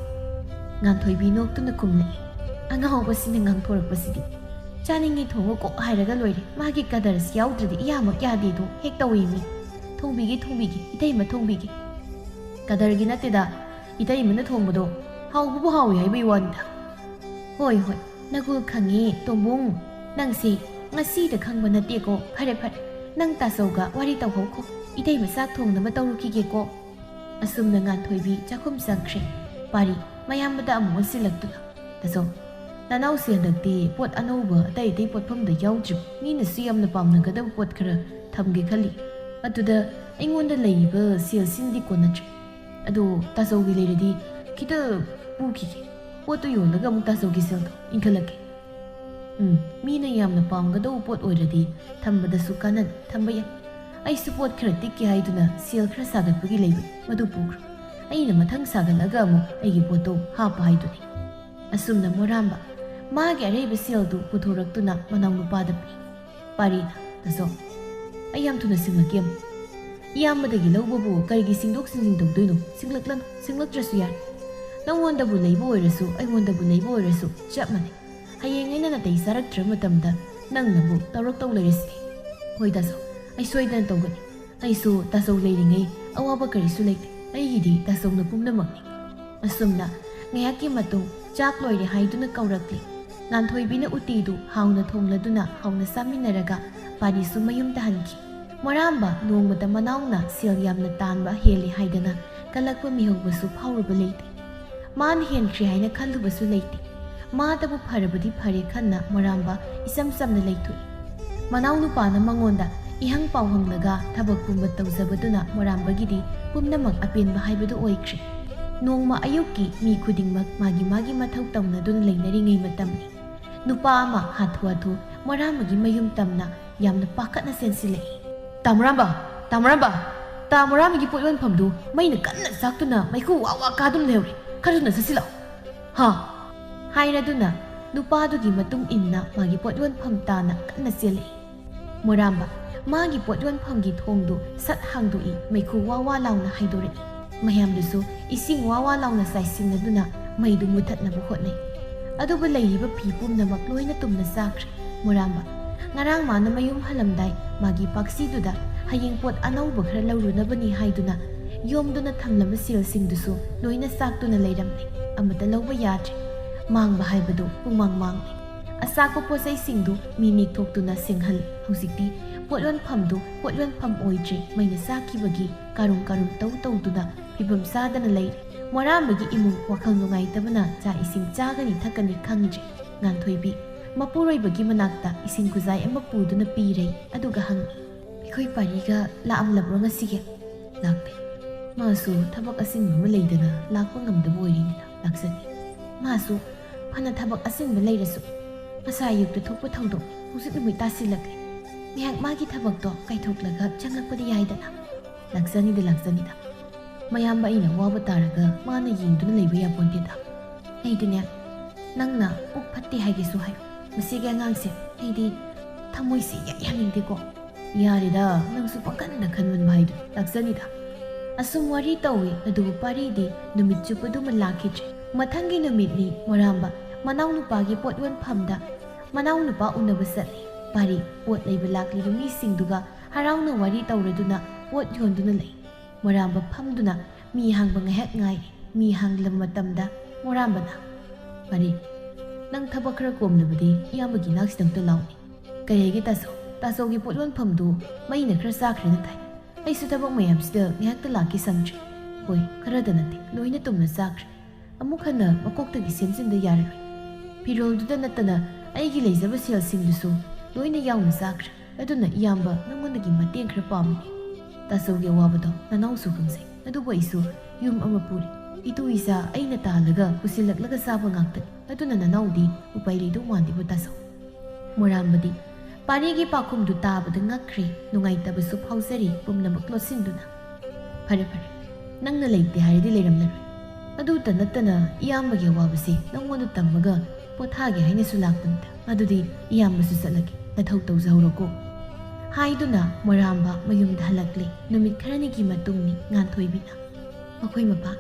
ꯉꯥꯟꯊꯣꯏꯕꯤ ꯅꯣꯛꯇꯨꯅ ꯈꯨꯝꯂꯛꯏ꯫ ꯑꯉꯥꯎꯕꯁꯤꯅ ꯉꯥꯡꯊꯣꯔꯛꯄꯁꯤꯗꯤ꯫ "ꯆꯥꯅꯤꯡꯉꯤ, ꯊꯣꯡꯉꯣ ꯀꯣꯛ ꯍꯥꯏꯔꯒ ꯂꯣꯏꯔꯦ꯫ ꯃꯥꯒꯤ ꯀꯗꯔꯁꯤ ꯌꯥꯎꯗ꯭ꯔꯗꯤ ꯏꯌꯥꯃꯛ ꯌꯥꯗꯦꯗꯣ ꯍꯦꯛ ꯇꯧꯏ ꯃꯤ꯫ ꯊꯣꯡꯕꯤꯒꯦ, ꯊꯣꯡꯕꯤꯒꯦ, ꯏꯇꯩꯃ ꯊꯣꯡꯕꯤꯒꯦ꯫" "ꯀꯗꯔꯒꯤ ꯅꯠꯇꯦꯗ, ꯏꯇꯩꯃꯅ ꯊꯣꯡꯕꯗꯣ ꯍꯥꯎꯕꯕꯨ ꯍꯥꯎꯏ ꯍꯥꯏꯕꯩ ꯋꯥꯅꯤꯗ꯫ ꯍꯣꯏ, ꯍꯣꯏ, ꯅꯒꯨꯜ ꯈꯪꯉꯦ, ꯇꯣꯝꯕꯨꯡ꯫ ꯅꯪꯁꯤ ꯉꯁꯤꯗ ꯈꯪꯕ ꯅꯠꯇꯦꯀꯣ꯫ ꯐꯔꯦ, ꯐꯔꯦ, ꯅꯪ ꯇꯥꯆꯧꯒ ꯋꯥꯔꯤ ꯇꯧꯍꯧꯈꯣ꯫ ꯏꯇꯩꯃ ꯆꯥꯛ ꯊꯣꯡꯅꯕ ꯇꯧꯔꯨꯈꯤꯒꯦꯀꯣ꯫ ꯑꯁꯨꯝꯅ ꯉꯥꯟꯊꯣꯏꯕꯤ ꯆꯥꯛꯈꯨꯝ ꯆꯪꯈ꯭ꯔꯦ꯫ ꯄꯥꯔꯤ ꯃꯌꯥꯝꯕꯗ ꯑꯃꯨꯛ ꯑꯣꯟꯁꯤꯜꯂꯛꯇꯨꯅ, "ꯇꯥꯆꯧ, ꯅꯅꯥꯎꯁꯦ ꯍꯟꯗꯛꯇꯤ ꯄꯣꯠ ꯑꯅꯧꯕ ꯑꯇꯩ ꯑꯇꯩ ꯄꯣꯠꯐꯝꯗ ꯌꯥꯎꯗ꯭ꯔꯤꯕ, ꯃꯤꯅꯁꯨ ꯌꯥꯝꯅ ꯄꯥꯝꯅꯒꯗꯕ ꯄꯣꯠ ꯈꯔ ꯊꯝꯒꯦ ꯈꯜꯂꯤ꯫ ꯑꯗꯨꯗ ꯑꯩꯉꯣꯟꯗ ꯂꯩꯔꯤꯕ ꯁꯦꯜꯁꯤꯅꯗꯤ ꯀꯣꯟꯅꯗ꯭ꯔꯦ꯫ ꯑꯗꯣ ꯇꯥꯆꯧꯒꯤ ꯂꯩꯔꯗꯤ ꯈꯤꯇ ꯄꯨꯈꯤꯒꯦ꯫ ꯄꯣꯠꯇꯨ ꯌꯣꯜꯂꯒ ꯑꯃꯨꯛ ꯇꯥꯆꯧꯒꯤ ꯁꯦꯜꯗꯣ ꯏꯟꯈꯠꯂꯛꯀꯦ꯫ ꯎꯝ, ꯃꯤꯅ ꯌꯥꯝꯅ ꯄꯥꯝꯒꯗꯧꯕ ꯄꯣꯠ ꯑꯣꯏꯔꯗꯤ ꯊꯝꯕꯗꯁꯨ ꯀꯥꯟꯅꯅꯤ, ꯊꯝꯕ ꯌꯥꯏ꯫ ꯑꯩꯁꯨ ꯄꯣꯠ ꯈꯔ ꯇꯤꯛꯀꯦ ꯍꯥꯏꯗꯨꯅ ꯁꯦꯜ ꯈꯔ ꯁꯥꯒꯠꯄꯒꯤ ꯂꯩꯕꯅꯤ, ꯃꯗꯨ ꯄꯨꯈ꯭ꯔꯣ꯫ ꯑꯩꯅ ꯃꯊꯪ ꯁꯥꯒꯠꯂꯒ ꯑꯃꯨꯛ ꯑꯩꯒꯤ ꯄꯣꯠꯇꯣ ꯍꯥꯞꯄ ꯍꯥꯏꯗꯨꯅꯤ꯫" ꯑꯁꯨꯝꯅ ꯃꯣꯔꯥꯝꯕ ꯃꯥꯒꯤ ꯑꯔꯩꯕ ꯁꯦꯜꯗꯨ ꯄꯨꯊꯣꯔꯛꯇꯨꯅ ꯃꯅꯥꯎꯅꯨꯄꯥꯗ ꯄꯤ꯫ ꯄꯥꯔꯤꯅ, "ꯇꯥꯆꯧ, ꯑꯩ ꯌꯥꯝ ꯊꯨꯅ ꯁꯤꯡꯂꯛꯀꯦ ꯑꯃꯨꯛ꯫ ꯏꯌꯥꯝꯕꯗꯒꯤ ꯂꯧꯕꯕꯨ ꯀꯔꯤꯒꯤ ꯁꯤꯡꯗꯣꯛ ꯁꯤꯡꯖꯤꯟ ꯇꯧꯗꯣꯏꯅꯣ? ꯁꯤꯡꯂꯛꯂꯅꯨ, ꯁꯤꯡꯂꯛꯇ꯭ꯔꯁꯨ ꯌꯥꯔꯦ꯫ ꯅꯪꯉꯣꯟꯗꯕꯨ ꯂꯩꯕ ꯑꯣꯏꯔꯁꯨ, ꯑꯩꯉꯣꯟꯗꯕꯨ ꯂꯩꯕ ꯑꯣꯏꯔꯁꯨ ꯆꯞ ꯃꯥꯟꯅꯩ꯫ ꯍꯌꯦꯡ ꯑꯩꯅ ꯅꯥꯇꯩ ꯆꯥꯔꯛꯇ꯭ꯔꯕ ꯃꯇꯝꯗ ꯅꯪꯅꯕꯨ ꯇꯧꯔꯛꯇꯧ ꯂꯩꯔꯤꯁꯤꯗꯤ꯫" "ꯍꯣꯏ ꯇꯥꯆꯧ, ꯑꯩ ꯁꯣꯏꯗꯅ ꯇꯧꯒꯅꯤ꯫ ꯑꯩꯁꯨ ꯇꯥꯆꯧ ꯂꯩꯔꯤꯉꯩ ꯑꯋꯥꯕ ꯀꯔꯤꯁꯨ ꯂꯩꯇꯦ꯫ ꯑꯩꯒꯤꯗꯤ ꯇꯥꯆꯧꯅ ꯄꯨꯝꯅꯃꯛꯅꯤ꯫" ꯑꯁꯨꯝꯅ ꯉꯥꯏꯍꯥꯛꯀꯤ ꯃꯇꯨꯡ ꯆꯥꯛ ꯂꯣꯏꯔꯦ ꯍꯥꯏꯗꯨꯅ ꯀꯧꯔꯛꯂꯦ꯫ ꯉꯥꯟꯊꯣꯏꯕꯤꯅ ꯎꯇꯤꯗꯨ ꯍꯥꯎꯅ ꯊꯣꯡꯂꯗꯨꯅ ꯍꯥꯎꯅ ꯆꯥꯃꯤꯟꯅꯔꯒ ꯄꯥꯔꯤꯁꯨ ꯃꯌꯨꯝꯗ ꯍꯟꯈꯤ꯫ ꯃꯣꯔꯥꯝꯕ ꯅꯣꯡꯃꯇ ꯃꯅꯥꯎꯅ ꯁꯦꯜ ꯌꯥꯝꯅ ꯇꯥꯟꯕ ꯍꯦꯜꯂꯦ ꯍꯥꯏꯗꯅ ꯀꯜꯂꯛꯄ ꯃꯤꯍꯧꯕꯁꯨ ꯐꯥꯎꯔꯨꯕ ꯂꯩꯇꯦ꯫ ꯃꯥꯅ ꯍꯦꯟꯈ꯭ꯔꯦ ꯍꯥꯏꯅ ꯈꯜꯂꯨꯕꯁꯨ ꯂꯩꯇꯦ꯫ ꯃꯥꯗꯕꯨ ꯐꯔꯕꯗꯤ ꯐꯔꯦ ꯈꯟꯅ ꯃꯣꯔꯥꯝꯕ ꯏꯆꯝ ꯆꯝꯅ ꯂꯩꯊꯣꯛꯏ꯫ ꯃꯅꯥꯎꯅꯨꯄꯥꯅ ꯃꯉꯣꯟꯗ ꯏꯍꯪ ꯄꯥꯎ ꯍꯪꯂꯒ ꯊꯕꯛ ꯄꯨꯝꯕ ꯇꯧꯖꯕꯗꯨꯅ ꯃꯣꯔꯥꯝꯕꯒꯤꯗꯤ ꯄꯨꯝꯅꯃꯛ ꯑꯄꯦꯟꯕ ꯍꯥꯏꯕꯗꯨ ꯑꯣꯏꯈ꯭ꯔꯦ꯫ ꯅꯣꯡꯃ ꯑꯌꯨꯛꯀꯤ ꯃꯤ ꯈꯨꯗꯤꯡꯃꯛ ꯃꯥꯒꯤ ꯃꯥꯒꯤ ꯃꯊꯧ ꯇꯧꯅꯗꯨꯅ ꯂꯩꯅꯔꯤꯉꯩ ꯃꯇꯝꯅꯤ꯫ ꯅꯨꯄꯥ ꯑꯃ ꯍꯥꯊꯨ ꯍꯥꯊꯨ ꯃꯣꯔꯥꯝꯕꯒꯤ ꯃꯌꯨꯝ ꯇꯝꯅ ꯌꯥꯝꯅ ꯄꯥꯈꯠꯅ ꯆꯦꯟꯁꯤꯜꯂꯛꯏ꯫ "ꯇꯥ ꯃꯣꯔꯥꯝꯕ, ꯇꯥ ꯃꯣꯔꯥꯝꯕ, ꯇꯥ ꯃꯣꯔꯥꯝꯕꯒꯤ ꯄꯣꯠ ꯌꯣꯟꯐꯝꯗꯨ ꯃꯩꯅ ꯀꯟꯅ ꯆꯥꯛꯇꯨꯅ ꯃꯩꯈꯨ ꯋꯥ ꯋꯥ ꯀꯥꯗꯨꯅ ꯂꯩꯍꯧꯔꯦ꯫ ꯈꯔ ꯊꯨꯅ ꯆꯠꯁꯤꯜꯂꯛꯑꯣ꯫ ꯍꯥ?" ꯍꯥꯏꯔꯗꯨꯅ ꯅꯨꯄꯥꯗꯨꯒꯤ ꯃꯇꯨꯡ ꯏꯟꯅ ꯃꯥꯒꯤ ꯄꯣꯠ ꯌꯣꯟꯐꯝ ꯇꯥꯅ ꯀꯟꯅ ꯆꯦꯜꯂꯛꯏ꯫ ꯃꯣꯔꯥꯝꯕ ꯃꯥꯒꯤ ꯄꯣꯠ ꯌꯣꯟꯐꯝꯒꯤ ꯊꯣꯡꯗꯨ ꯁꯠ ꯍꯥꯡꯗꯣꯛꯏ, ꯃꯩꯈꯨ ꯋꯥ ꯋꯥ ꯂꯥꯎꯅ ꯍꯥꯏꯗꯣꯔꯛꯏ꯫ ꯃꯌꯥꯝꯗꯨꯁꯨ ꯏꯁꯤꯡ ꯋꯥ ꯋꯥ ꯂꯥꯎꯅ ꯆꯥꯏꯁꯤꯟꯅꯗꯨꯅ ꯃꯩꯗꯨ ꯃꯨꯊꯠꯅꯕ ꯍꯣꯠꯅꯩ꯫ ꯑꯗꯨꯕꯨ ꯂꯩꯔꯤꯕ ꯐꯤ ꯄꯨꯝꯅꯃꯛ ꯂꯣꯏꯅ ꯇꯨꯝꯅ ꯆꯥꯈ꯭ꯔꯦ꯫ ꯃꯣꯔꯥꯝꯕ ꯉꯔꯥꯡ ꯃꯥꯅ ꯃꯌꯨꯝ ꯍꯜꯂꯝꯗꯥꯏ ꯃꯥꯒꯤ ꯄꯥꯛꯁꯤꯗꯨꯗ ꯍꯌꯦꯡ ꯄꯣꯠ ꯑꯅꯧꯕ ꯈꯔ ꯂꯧꯔꯨꯅꯕꯅꯤ ꯍꯥꯏꯗꯨꯅ ꯌꯣꯝꯗꯨꯅ ꯊꯝꯂꯝꯕ ꯁꯦꯜꯁꯤꯡꯗꯨꯁꯨ ꯂꯣꯏꯅ ꯆꯥꯛꯇꯨꯅ ꯂꯩꯔꯝꯂꯦ꯫ ꯑꯃꯠꯇ ꯂꯧꯕ ꯌꯥꯗ꯭ꯔꯦ꯫ ꯃꯥꯡꯕ ꯍꯥꯏꯕꯗꯨ ꯄꯨꯡꯃꯥꯡ ꯃꯥꯡꯂꯦ꯫ ꯑꯆꯥꯛꯄ ꯄꯣꯠꯆꯩꯁꯤꯡꯗꯨ ꯃꯤ ꯅꯦꯛꯊꯣꯛꯇꯨꯅ ꯁꯦꯡꯍꯜꯂꯤ꯫ ꯍꯧꯖꯤꯛꯇꯤ ꯄꯣꯠ ꯌꯣꯟꯐꯝꯗꯨ ꯄꯣꯠ ꯌꯣꯟꯐꯝ ꯑꯣꯏꯗ꯭ꯔꯦ꯫ ꯃꯩꯅ ꯆꯥꯛꯈꯤꯕꯒꯤ ꯀꯥꯔꯨꯝ ꯀꯥꯔꯨꯝ ꯇꯧ ꯇꯧꯗꯨꯅ ꯐꯤꯕꯝ ꯆꯥꯗꯅ ꯂꯩꯔꯦ꯫ ꯃꯣꯔꯥꯝꯕꯒꯤ ꯏꯃꯨꯡ ꯋꯥꯈꯜ ꯅꯨꯡꯉꯥꯏꯇꯕꯅ ꯆꯥꯛ ꯏꯁꯤꯡ ꯆꯥꯒꯅꯤ ꯊꯛꯀꯅꯤ ꯈꯪꯗ꯭ꯔꯦ꯫ ꯉꯥꯟꯊꯣꯏꯕꯤ ꯃꯄꯨꯔꯣꯏꯕꯒꯤ ꯃꯅꯥꯛꯇ ꯏꯁꯤꯡ ꯈꯨꯖꯥꯏ ꯑꯃ ꯄꯨꯗꯨꯅ ꯄꯤꯔꯦ꯫ ꯑꯗꯨꯒ ꯍꯪꯉꯤ, "ꯑꯩꯈꯣꯏ ꯄꯥꯔꯤꯒ ꯂꯥꯛꯑꯝꯂꯕ꯭ꯔꯣ ꯉꯁꯤꯒꯤ?" "ꯂꯥꯛꯇꯦ꯫ ꯃꯥꯁꯨ ꯊꯕꯛ ꯑꯆꯤꯟꯕ ꯑꯃ ꯂꯩꯗꯅ ꯂꯥꯛꯄ ꯉꯝꯗꯕ ꯑꯣꯏꯔꯤꯅꯤꯗ, ꯂꯥꯛꯆꯅꯤ꯫ ꯃꯥꯁꯨ ꯐꯅ ꯊꯕꯛ ꯑꯆꯤꯟꯕ ꯂꯩꯔꯁꯨ ꯉꯁꯥꯏ ꯑꯌꯨꯛꯇ ꯊꯣꯛꯄ ꯊꯧꯗꯣꯛ ꯍꯧꯖꯤꯛ ꯅꯨꯃꯤꯠ ꯇꯥꯁꯤꯜꯂꯛꯂꯦ꯫ ꯉꯥꯏꯍꯥꯛ ꯃꯥꯒꯤ ꯊꯕꯛꯇꯣ ꯀꯥꯏꯊꯣꯛꯂꯒ ꯆꯪꯂꯛꯄꯗꯤ ꯌꯥꯏꯗꯅ?" "ꯂꯥꯛꯆꯅꯤꯗ, ꯂꯥꯛꯆꯅꯤꯗ꯫ ꯃꯌꯥꯝꯕ ꯑꯩꯅ ꯋꯥꯕ ꯇꯥꯔꯒ ꯃꯥꯅ ꯌꯦꯡꯗꯨꯅ ꯂꯩꯕ ꯌꯥꯄꯣꯟꯇꯦꯗ꯫ ꯑꯩꯗꯤꯅꯦ, ꯅꯪꯅ ꯄꯨꯛ ꯐꯠꯇꯦ ꯍꯥꯏꯒꯦꯁꯨ ꯍꯥꯏꯌꯨ꯫ ꯃꯁꯤꯒꯤ ꯑꯉꯥꯡꯁꯦ ꯑꯩꯗꯤ ꯊꯃꯣꯏꯁꯦ ꯏꯌꯥ ꯌꯥꯅꯤꯡꯗꯦꯀꯣ꯫" "ꯌꯥꯔꯦꯗ, ꯅꯪꯁꯨ ꯄꯪꯈꯟꯗ ꯈꯟꯃꯟꯕ ꯍꯥꯏꯗꯨ꯫ ꯂꯥꯛꯆꯅꯤꯗ꯫" ꯑꯁꯨꯝ ꯋꯥꯔꯤ ꯇꯧꯏ, ꯑꯗꯨꯕꯨ ꯄꯥꯔꯤꯗꯤ ꯅꯨꯃꯤꯠ ꯆꯨꯞꯄꯗꯨꯃ ꯂꯥꯛꯈꯤꯗ꯭ꯔꯦ꯫ ꯃꯊꯪꯒꯤ ꯅꯨꯃꯤꯠꯅꯤ ꯃꯣꯔꯥꯝꯕ ꯃꯅꯥꯎꯅꯨꯄꯥꯒꯤ ꯄꯣꯠ ꯌꯣꯟꯐꯝꯗ ꯃꯅꯥꯎꯅꯨꯄꯥ ꯎꯅꯕ ꯆꯠꯂꯤ꯫ ꯄꯥꯔꯤ ꯄꯣꯠ ꯂꯩꯕ ꯂꯥꯛꯂꯤꯕ ꯃꯤꯁꯤꯡꯗꯨꯒ ꯍꯔꯥꯎꯅ ꯋꯥꯔꯤ ꯇꯧꯔꯗꯨꯅ ꯄꯣꯠ ꯌꯣꯟꯗꯨꯅ ꯂꯩ꯫ ꯃꯣꯔꯥꯝꯕ ꯐꯝꯗꯨꯅ ꯃꯤ ꯍꯥꯡꯕ ꯉꯥꯏꯍꯥꯛ ꯉꯥꯏꯔꯤ꯫ ꯃꯤ ꯍꯥꯡꯂꯕ ꯃꯇꯝꯗ ꯃꯣꯔꯥꯝꯕꯅ, "ꯄꯥꯔꯤ, ꯅꯪ ꯊꯕꯛ ꯈꯔ ꯀꯣꯝꯂꯕꯗꯤ ꯏꯌꯥꯝꯕꯒꯤ ꯅꯥꯛꯁꯤꯗ ꯑꯝꯇ ꯂꯥꯎꯅꯦ꯫" "ꯀꯔꯤ ꯍꯥꯏꯒꯦ ꯇꯥꯆꯧ?" "ꯇꯥꯆꯧꯒꯤ ꯄꯣꯠ ꯌꯣꯟꯐꯝꯗꯨ ꯃꯩꯅ ꯈꯔ ꯆꯥꯈ꯭ꯔꯦꯅ ꯇꯥꯏ꯫ ꯑꯩꯁꯨ ꯊꯕꯛ ꯃꯌꯥꯝꯁꯤꯗ ꯉꯥꯏꯍꯥꯛꯇ ꯂꯥꯛꯀꯦ ꯁꯪꯗ꯭ꯔꯦ꯫" "ꯍꯣꯏ, ꯈꯔꯗ ꯅꯠꯇꯦ, ꯂꯣꯏꯅ ꯇꯨꯝꯅ ꯆꯥꯈ꯭ꯔꯦ꯫ ꯑꯃꯨꯛ ꯍꯟꯅ ꯃꯀꯣꯛꯇꯒꯤ ꯁꯦꯝꯖꯤꯟꯕ ꯌꯥꯔꯔꯣꯏ꯫ ꯐꯤꯔꯣꯜꯗꯨꯗ ꯅꯠꯇꯅ ꯑꯩꯒꯤ ꯂꯩꯖꯕ ꯁꯦꯜꯁꯤꯡꯗꯨꯁꯨ ꯂꯣꯏꯅ ꯌꯥꯎꯅ ꯆꯥꯈ꯭ꯔꯦ꯫ ꯑꯗꯨꯅ ꯏꯌꯥꯝꯕ ꯅꯪꯉꯣꯟꯗꯒꯤ ꯃꯇꯦꯡ ꯈꯔ ꯄꯥꯝꯃꯤ꯫" "ꯇꯥꯆꯧꯒꯤ ꯑꯋꯥꯕꯗꯣ ꯅꯅꯥꯎꯁꯨ ꯈꯪꯖꯩ꯫ ꯑꯗꯨꯕꯨ ꯑꯩꯁꯨ ꯌꯨꯝ ꯑꯃ ꯄꯨꯔꯤ꯫ ꯏꯇꯨ ꯏꯆꯥ ꯑꯩꯅ ꯇꯥꯜꯂꯒ ꯄꯨꯁꯤꯜꯂꯛꯂꯒ ꯆꯥꯕ ꯉꯥꯛꯇꯅꯤ꯫ ꯑꯗꯨꯅ ꯅꯅꯥꯎꯗꯤ ꯎꯄꯥꯏ ꯂꯩꯗꯧ ꯃꯥꯟꯗꯦꯕꯨ ꯇꯥꯆꯧ꯫" ꯃꯣꯔꯥꯝꯕꯗꯤ ꯄꯥꯔꯤꯒꯤ ꯄꯥꯎꯈꯨꯝꯗꯨ ꯇꯥꯕꯗ ꯉꯛꯈ꯭ꯔꯦ꯫ ꯅꯨꯡꯉꯥꯏꯇꯕꯁꯨ ꯐꯥꯎꯖꯔꯤ ꯄꯨꯝꯅꯃꯛ ꯂꯣꯠꯁꯤꯟꯗꯨꯅ꯫ "ꯐꯔꯦ, ꯐꯔꯦ, ꯅꯪꯅ ꯂꯩꯇꯦ ꯍꯥꯏꯔꯗꯤ ꯂꯩꯔꯝꯂꯔꯣꯏ꯫ ꯑꯗꯨꯇ ꯅꯠꯇꯅ ꯏꯌꯥꯝꯕꯒꯤ ꯑꯋꯥꯕꯁꯦ ꯅꯪꯉꯣꯟꯗ ꯇꯝꯃꯒ ꯄꯣꯊꯥꯒꯦ ꯍꯥꯏꯅꯁꯨ ꯂꯥꯛꯄꯅꯤꯗ꯫ ꯑꯗꯨꯗꯤ ꯏꯌꯥꯝꯕꯁꯨ ꯆꯠꯂꯒꯦ, ꯅꯊꯧ ꯇꯧꯖꯍꯧꯔꯣꯀꯣ꯫" ꯍꯥꯏꯗꯨꯅ ꯃꯣꯔꯥꯝꯕ ꯃꯌꯨꯝꯗ ꯍꯜꯂꯛꯂꯦ꯫ ꯅꯨꯃꯤꯠ ꯈꯔꯅꯤꯒꯤ ꯃꯇꯨꯡꯅꯤ ꯉꯥꯟꯊꯣꯏꯕꯤꯅ, "ꯃꯈꯣꯏ ꯃꯄꯥ,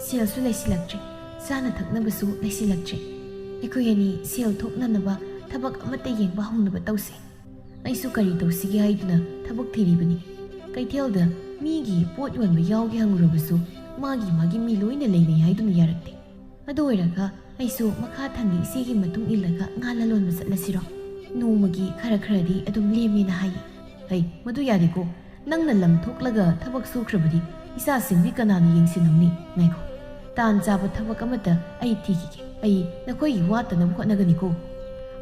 ꯁꯦꯜꯁꯨ ꯂꯩꯁꯤꯜꯂꯛꯇ꯭ꯔꯦ, ꯆꯥꯅ ꯊꯛꯅꯕꯁꯨ ꯂꯩꯁꯤꯜꯂꯛꯇ꯭ꯔꯦ꯫ ꯑꯩꯈꯣꯏ ꯑꯅꯤ ꯁꯦꯜ ꯊꯣꯛꯅꯅꯕ ꯊꯕꯛ ꯑꯃꯠꯇ ꯌꯦꯡꯕ ꯍꯧꯅꯕ ꯇꯧꯁꯦ꯫ ꯑꯩꯁꯨ ꯀꯔꯤ ꯇꯧꯁꯤꯒꯦ ꯍꯥꯏꯗꯨꯅ ꯊꯕꯛ ꯊꯤꯔꯤꯕꯅꯤ꯫ ꯀꯩꯊꯦꯜꯗ ꯃꯤꯒꯤ ꯄꯣꯠ ꯌꯣꯟꯕ ꯌꯥꯎꯒꯦ ꯍꯪꯉꯨꯔꯕꯁꯨ ꯃꯥꯒꯤ ꯃꯥꯒꯤ ꯃꯤ ꯂꯣꯏꯅ ꯂꯩꯅꯩ ꯍꯥꯏꯗꯨꯅ ꯌꯥꯔꯛꯇꯦ꯫ ꯑꯗꯨ ꯑꯣꯏꯔꯒ ꯑꯩꯁꯨ ꯃꯈꯥ ꯊꯪꯒꯤ ꯏꯆꯦꯒꯤ ꯃꯇꯨꯡ ꯏꯜꯂꯒ ꯉꯥ ꯂꯂꯣꯟꯕ ꯆꯠꯂꯁꯤꯔꯣ? ꯅꯣꯡꯃꯒꯤ ꯈꯔ ꯈꯔꯗꯤ ꯑꯗꯨꯝ ꯂꯦꯝꯃꯦꯅ ꯍꯥꯏꯌꯦ꯫ ꯍꯩ, ꯃꯗꯨ ꯌꯥꯗꯦꯀꯣ꯫ ꯅꯪꯅ ꯂꯝ ꯊꯣꯛꯂꯒ ꯊꯕꯛ ꯁꯨꯈ꯭ꯔꯕꯗꯤ ꯏꯆꯥꯁꯤꯡꯗꯤ ꯀꯅꯥꯅ ꯌꯦꯡꯁꯤꯟꯂꯝꯅꯤ? ꯉꯥꯏꯈꯣ, ꯇꯥꯟ ꯆꯥꯕ ꯊꯕꯛ ꯑꯃꯠꯇ ꯑꯩ ꯊꯤꯈꯤꯒꯦ꯫ ꯑꯩ ꯅꯈꯣꯏꯒꯤ ꯋꯥꯠꯇꯅꯕ ꯍꯣꯠꯅꯒꯅꯤꯀꯣ꯫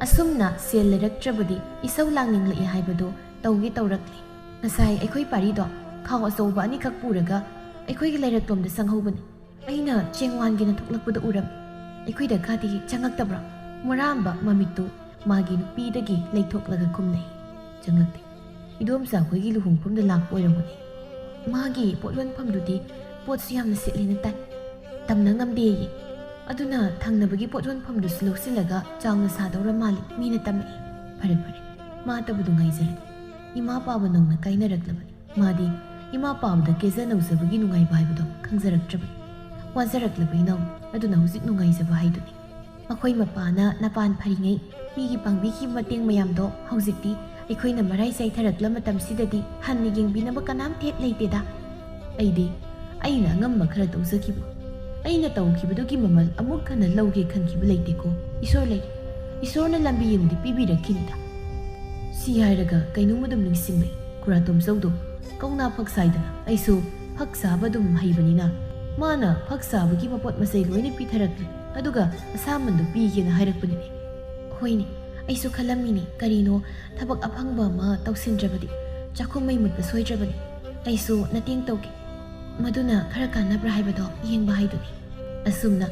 ꯑꯁꯨꯝꯅ ꯁꯦꯜ ꯂꯩꯔꯛꯇ꯭ꯔꯕꯗꯤ ꯏꯁꯧ ꯂꯥꯡꯅꯤꯡꯂꯛꯏ ꯍꯥꯏꯕꯗꯣ ꯇꯧꯒꯦ ꯇꯧꯔꯛꯂꯤ꯫ ꯉꯁꯥꯏ ꯑꯩꯈꯣꯏ ꯄꯥꯔꯤꯗꯣ ꯈꯥꯎ ꯑꯆꯧꯕ ꯑꯅꯤꯈꯛ ꯄꯨꯔꯒ ꯑꯩꯈꯣꯏꯒꯤ ꯂꯩꯔꯛꯂꯣꯝꯗ ꯆꯪꯍꯧꯕꯅꯤ꯫ ꯑꯩꯅ ꯆꯦꯡ ꯋꯥꯟꯒꯦꯅ ꯊꯣꯛꯂꯛꯄꯗ ꯎꯔꯝꯃꯤ꯫ ꯑꯩꯈꯣꯏꯗ ꯈꯥꯗꯤ ꯆꯪꯉꯛꯇꯕ꯭ꯔꯣ? ꯃꯣꯔꯥꯝꯕ ꯃꯃꯤꯠꯇꯨ ꯃꯥꯒꯤ ꯅꯨꯄꯤꯗꯒꯤ ꯂꯩꯊꯣꯛꯂꯒ ꯈꯨꯝꯅꯩ꯫ ꯆꯪꯂꯛꯇꯦ꯫ ꯏꯗꯣꯝꯆꯥ ꯑꯩꯈꯣꯏꯒꯤ ꯂꯨꯍꯣꯡꯐꯝꯗ ꯂꯥꯛꯄ ꯑꯣꯏꯔꯝꯒꯅꯤ꯫ ꯃꯥꯒꯤ ꯄꯣꯠ ꯌꯣꯟꯐꯝꯗꯨꯗꯤ ꯄꯣꯠꯁꯨ ꯌꯥꯝꯅ ꯁꯤꯠꯂꯦꯅ ꯇꯥꯏ꯫ ꯇꯝꯅ ꯉꯝꯗꯦꯌꯦ꯫ ꯑꯗꯨꯅ ꯊꯪꯅꯕꯒꯤ ꯄꯣꯠ ꯌꯣꯟꯐꯝꯗꯨꯁꯨ ꯂꯧꯁꯤꯜꯂꯒ ꯆꯥꯎꯅ ꯁꯥꯗꯧꯔ ꯃꯥꯜꯂꯤ, ꯃꯤꯅ ꯇꯝꯃꯛꯏ꯫ ꯐꯔꯦ ꯐꯔꯦ, ꯃꯥꯇꯕꯨꯗꯨ ꯉꯥꯏꯖꯔꯒꯦ꯫ ꯏꯃꯥ ꯄꯥꯕ ꯅꯧꯅ ꯀꯥꯏꯅꯔꯛꯂꯕꯅꯤ꯫ ꯃꯥꯗꯤ ꯏꯃꯥ ꯄꯥꯕꯗ ꯀꯦꯖ ꯅꯧꯖꯕꯒꯤ ꯅꯨꯡꯉꯥꯏꯕ ꯍꯥꯏꯕꯗꯣ ꯈꯪꯖꯔꯛꯇ꯭ꯔꯕꯅꯤ꯫ ꯋꯥꯖꯔꯛꯂꯕ ꯏꯅꯥꯎ ꯑꯗꯨꯅ ꯍꯧꯖꯤꯛ ꯅꯨꯡꯉꯥꯏꯖꯕ ꯍꯥꯏꯗꯨꯅꯤ꯫ ꯃꯈꯣꯏ ꯃꯄꯥꯅ ꯅꯄꯥꯟ ꯐꯔꯤꯉꯩ ꯃꯤꯒꯤ ꯄꯥꯡꯕꯤꯈꯤꯕ ꯃꯇꯦꯡ ꯃꯌꯥꯝꯗꯣ ꯍꯧꯖꯤꯛꯇꯤ ꯑꯩꯈꯣꯏꯅ ꯃꯔꯥꯏ ꯆꯥꯏꯊꯔꯛꯂ ꯃꯇꯝꯁꯤꯗꯗꯤ ꯍꯟꯅ ꯌꯦꯡꯕꯤꯅꯕ ꯀꯅꯥꯝꯇ ꯍꯦꯛ ꯂꯩꯇꯦꯗ꯫ ꯑꯩꯗꯤ ꯑꯩꯅ ꯑꯉꯝꯕ ꯈꯔ ꯇꯧꯖꯈꯤꯕ, ꯑꯩꯅ ꯇꯧꯈꯤꯕꯗꯨꯒꯤ ꯃꯃꯜ ꯑꯃꯨꯛ ꯍꯟꯅ ꯂꯧꯒꯦ ꯈꯟꯈꯤꯕ ꯂꯩꯇꯦꯀꯣ꯫ ꯏꯁꯣꯔ ꯂꯩ, ꯏꯁꯣꯔꯅ ꯂꯝꯕꯤ ꯑꯃꯗꯤ ꯄꯤꯕꯤꯔꯛꯈꯤꯅꯤꯗ꯫ ꯁꯤ ꯍꯥꯏꯔꯒ ꯀꯩꯅꯣꯝ ꯑꯗꯨꯝ ꯅꯤꯡꯁꯤꯡꯂꯛꯏ꯫ ꯈꯨꯔꯥꯇꯣꯝꯆꯧꯗꯣ ꯀꯧꯅꯥ ꯐꯛ ꯁꯥꯏꯗꯅ ꯑꯩꯁꯨ ꯐꯛ ꯁꯥꯕ ꯑꯗꯨꯝ ꯍꯩꯕꯅꯤꯅ ꯃꯥꯅ ꯐꯛ ꯁꯥꯕꯒꯤ ꯃꯄꯣꯠ ꯃꯆꯩ ꯂꯣꯏꯅ ꯄꯤꯊꯔꯛꯂꯤ꯫ ꯑꯗꯨꯒ ꯑꯁꯥꯃꯟꯗꯨ ꯄꯤꯒꯦꯅ ꯍꯥꯏꯔꯛꯄꯅꯤꯅꯦ꯫ ꯍꯣꯏꯅꯦ, ꯑꯩꯁꯨ ꯈꯜꯂꯝꯃꯤꯅꯦ, ꯀꯔꯤꯅꯣ ꯊꯕꯛ ꯑꯐꯪꯕ ꯑꯃ ꯇꯧꯁꯤꯟꯗ꯭ꯔꯕꯗꯤ ꯆꯥꯛꯈꯨꯝ ꯃꯩ ꯃꯨꯠꯄ ꯁꯣꯏꯗ꯭ꯔꯕꯅꯤ꯫ ꯑꯩꯁꯨ ꯃꯇꯦꯡ ꯇꯧꯒꯦ꯫ ꯃꯗꯨꯅ ꯈꯔ ꯀꯥꯟꯅꯕ꯭ꯔꯥ ꯍꯥꯏꯕꯗꯣ ꯌꯦꯡꯕ ꯍꯥꯏꯗꯨꯅꯤ꯫ ꯑꯁꯨꯝꯅ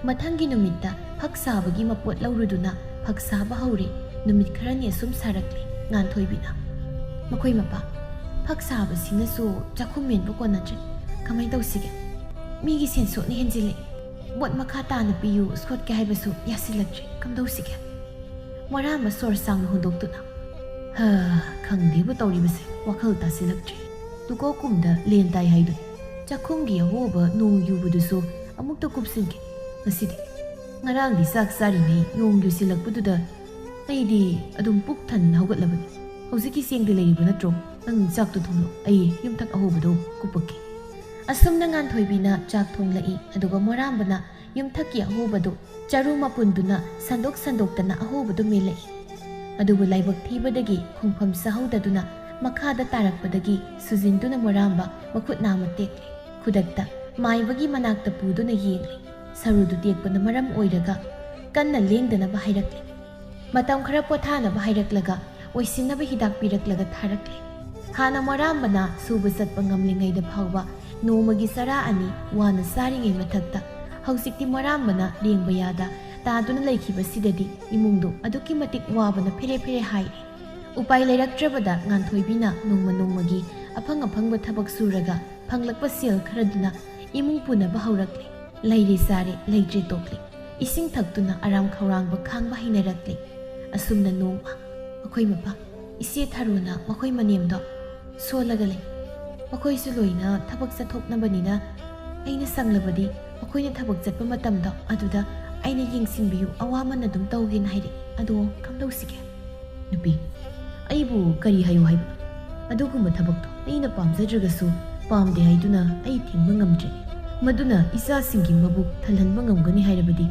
ꯃꯊꯪꯒꯤ ꯅꯨꯃꯤꯠꯇ ꯐꯛ ꯁꯥꯕꯒꯤ ꯃꯄꯣꯠ ꯂꯧꯔꯨꯗꯨꯅ ꯐꯛ ꯁꯥꯕ ꯍꯧꯔꯦ꯫ ꯅꯨꯃꯤꯠ ꯈꯔꯅꯤ ꯑꯁꯨꯝ ꯁꯥꯔꯛꯂꯦ ꯉꯥꯟꯊꯣꯏꯕꯤꯅ꯫ ꯃꯈꯣꯏ ꯃꯄꯥ, ꯐꯛ ꯁꯥꯕꯁꯤꯅꯁꯨ ꯆꯥꯛꯈꯨꯝ ꯃꯦꯟꯕ ꯀꯣꯟꯅꯗ꯭ꯔꯦ꯫ ꯀꯃꯥꯏ ꯇꯧꯁꯤꯒꯦ? ꯃꯤꯒꯤ ꯁꯦꯟꯁꯣꯠꯅ ꯍꯦꯟꯖꯤꯜꯂꯛꯑꯦ꯫ ꯄꯣꯠ ꯃꯈꯥ ꯇꯥꯅ ꯄꯤꯌꯨ, ꯁꯣꯠꯀꯦ ꯍꯥꯏꯕꯁꯨ ꯌꯥꯁꯤꯜꯂꯛꯇ꯭ꯔꯦ꯫ ꯀꯝꯗꯧꯁꯤꯒꯦ? ꯃꯣꯔꯥꯝꯕ ꯁꯣꯔ ꯁꯥꯡꯅ ꯍꯣꯟꯗꯣꯛꯇꯨꯅ, "ꯍꯥ, ꯈꯪꯗꯦꯕꯨ ꯇꯧꯔꯤꯕꯁꯦ, ꯋꯥꯈꯜ ꯇꯥꯁꯤꯜꯂꯛꯇ꯭ꯔꯦ꯫ ꯇꯨꯀꯣꯛ ꯀꯨꯝꯗ ꯂꯦꯟ ꯇꯥꯏ ꯍꯥꯏꯗꯨꯅꯤ꯫ ꯆꯥꯛꯈꯨꯝꯒꯤ ꯑꯍꯣꯕ ꯅꯣꯡ ꯌꯨꯕꯗꯨꯁꯨ ꯑꯃꯨꯛꯇ ꯀꯨꯞꯁꯤꯟꯒꯦ ꯉꯁꯤꯗꯤ꯫ ꯉꯔꯥꯡꯗꯤ ꯆꯥꯛ ꯆꯥꯔꯤꯉꯩ ꯅꯣꯡ ꯌꯨꯁꯤꯜꯂꯛꯄꯗꯨꯗ ꯑꯩꯗꯤ ꯑꯗꯨꯝ ꯄꯨꯛ ꯊꯟꯅ ꯍꯧꯒꯠꯂꯕꯅꯤ꯫ ꯍꯧꯖꯤꯛꯀꯤ ꯆꯦꯡꯗꯤ ꯂꯩꯔꯤꯕ ꯅꯠꯇ꯭ꯔꯣ? ꯅꯪ ꯆꯥꯛꯇꯨ ꯊꯣꯡꯂꯣ, ꯑꯩ ꯌꯨꯝꯊꯛ ꯑꯍꯣꯕꯗꯣ ꯀꯨꯞꯄꯛꯀꯦ꯫" ꯑꯁꯨꯝꯅ ꯉꯥꯟꯊꯣꯏꯕꯤꯅ ꯆꯥꯛ ꯊꯣꯡꯂꯛꯏ, ꯑꯗꯨꯒ ꯃꯣꯔꯥꯝꯕꯅ ꯌꯨꯝꯊꯛꯀꯤ ꯑꯍꯣꯕꯗꯨ ꯆꯔꯨ ꯃꯄꯨꯟꯗꯨꯅ ꯁꯟꯗꯣꯛ ꯁꯟꯗꯣꯛꯇꯅ ꯑꯍꯣꯕꯗꯨ ꯃꯦꯜꯂꯛꯏ꯫ ꯑꯗꯨꯕꯨ ꯂꯥꯏꯕꯛ ꯊꯤꯕꯗꯒꯤ ꯈꯣꯡꯐꯝ ꯆꯥꯍꯧꯗꯗꯨꯅ ꯃꯈꯥꯗ ꯇꯥꯔꯛꯄꯗꯒꯤ ꯁꯨꯖꯤꯟꯗꯨꯅ ꯃꯣꯔꯥꯝꯕ ꯃꯈꯨꯠ ꯅꯥꯝꯃ ꯇꯦꯛꯂꯦ꯫ ꯈꯨꯗꯛꯇ ꯃꯥꯏꯕꯒꯤ ꯃꯅꯥꯛꯇ ꯄꯨꯗꯨꯅ ꯌꯦꯡꯂꯦ꯫ ꯁꯔꯨꯗꯨ ꯇꯦꯛꯄꯅ ꯃꯔꯝ ꯑꯣꯏꯔꯒ ꯀꯟꯅ ꯂꯦꯡꯗꯅꯕ ꯍꯥꯏꯔꯛꯂꯦ꯫ ꯃꯇꯝ ꯈꯔ ꯄꯣꯊꯥꯅꯕ ꯍꯥꯏꯔꯛꯂꯒ ꯑꯣꯏꯁꯤꯟꯅꯕ ꯍꯤꯗꯥꯛ ꯄꯤꯔꯛꯂꯒ ꯊꯥꯔꯛꯂꯦ꯫ ꯍꯥꯟꯅ ꯃꯣꯔꯥꯝꯕꯅ ꯁꯨꯕ ꯆꯠꯄ ꯉꯝꯂꯤꯉꯩꯗ ꯐꯥꯎꯕ ꯅꯣꯡꯃꯒꯤ ꯆꯔꯥ ꯑꯅꯤ ꯋꯥꯅ ꯆꯥꯔꯤꯉꯩ ꯃꯊꯛꯇ ꯍꯧꯖꯤꯛꯇꯤ ꯃꯣꯔꯥꯝꯕꯅ ꯂꯦꯡꯕ ꯌꯥꯗ ꯇꯥꯗꯨꯅ ꯂꯩꯈꯤꯕꯁꯤꯗꯗꯤ ꯏꯃꯨꯡꯗꯨ ꯑꯗꯨꯛꯀꯤ ꯃꯇꯤꯛ ꯋꯥꯕꯅ ꯐꯦꯔꯦ ꯐꯦꯔꯦ ꯍꯥꯏꯔꯦ꯫ ꯎꯄꯥꯏ ꯂꯩꯔꯛꯇ꯭ꯔꯕꯗ ꯉꯥꯟꯊꯣꯏꯕꯤꯅ ꯅꯣꯡꯃ ꯅꯣꯡꯃꯒꯤ ꯑꯐꯪ ꯑꯐꯪꯕ ꯊꯕꯛ ꯁꯨꯔꯒ ꯐꯪꯂꯛꯄ ꯁꯦꯜ ꯈꯔꯗꯨꯅ ꯏꯃꯨꯡ ꯄꯨꯅꯕ ꯍꯧꯔꯛꯂꯦ꯫ ꯂꯩꯔꯦ ꯆꯥꯔꯦ, ꯂꯩꯇ꯭ꯔꯦ ꯇꯣꯛꯂꯦ꯫ ꯏꯁꯤꯡ ꯊꯛꯇꯨꯅ ꯑꯔꯥꯝ ꯈꯧꯔꯥꯡꯕ ꯈꯥꯡꯕ ꯍꯩꯅꯔꯛꯂꯦ꯫ ꯑꯁꯨꯝꯅ ꯅꯣꯡꯃ ꯃꯈꯣꯏ ꯃꯄꯥ ꯏꯆꯦ ꯊꯔꯣꯅ ꯃꯈꯣꯏ ꯃꯅꯦꯝꯗꯣ ꯁꯣꯜꯂꯒ ꯂꯩ꯫ ꯃꯈꯣꯏꯁꯨ ꯂꯣꯏꯅ ꯊꯕꯛ ꯆꯠꯊꯣꯛꯅꯕꯅꯤꯅ ꯑꯩꯅ ꯁꯪꯂꯕꯗꯤ ꯃꯈꯣꯏꯅ ꯊꯕꯛ ꯆꯠꯄ ꯃꯇꯝꯗꯣ ꯑꯗꯨꯗ ꯑꯩꯅ ꯌꯦꯡꯁꯤꯟꯕꯤꯌꯨ, ꯑꯋꯥꯃꯟ ꯑꯗꯨꯝ ꯇꯧꯒꯦꯅ ꯍꯥꯏꯔꯛꯏ꯫ ꯑꯗꯣ ꯀꯝꯗꯧꯁꯤꯒꯦ? ꯅꯨꯄꯤ, ꯑꯩꯕꯨ ꯀꯔꯤ ꯍꯥꯏꯌꯨ ꯍꯥꯏꯕ? ꯑꯗꯨꯒꯨꯝꯕ ꯊꯕꯛꯇꯣ ꯑꯩꯅ ꯄꯥꯝꯖꯗ꯭ꯔꯒꯁꯨ ꯄꯥꯝꯗꯦ ꯍꯥꯏꯗꯨꯅ ꯑꯩ ꯊꯤꯡꯕ ꯉꯝꯗ꯭ꯔꯦ꯫ ꯃꯗꯨꯅ ꯏꯆꯥꯁꯤꯡꯒꯤ ꯃꯕꯨꯛ ꯊꯜꯍꯟꯕ ꯉꯝꯒꯅꯤ ꯍꯥꯏꯔꯕꯗꯤ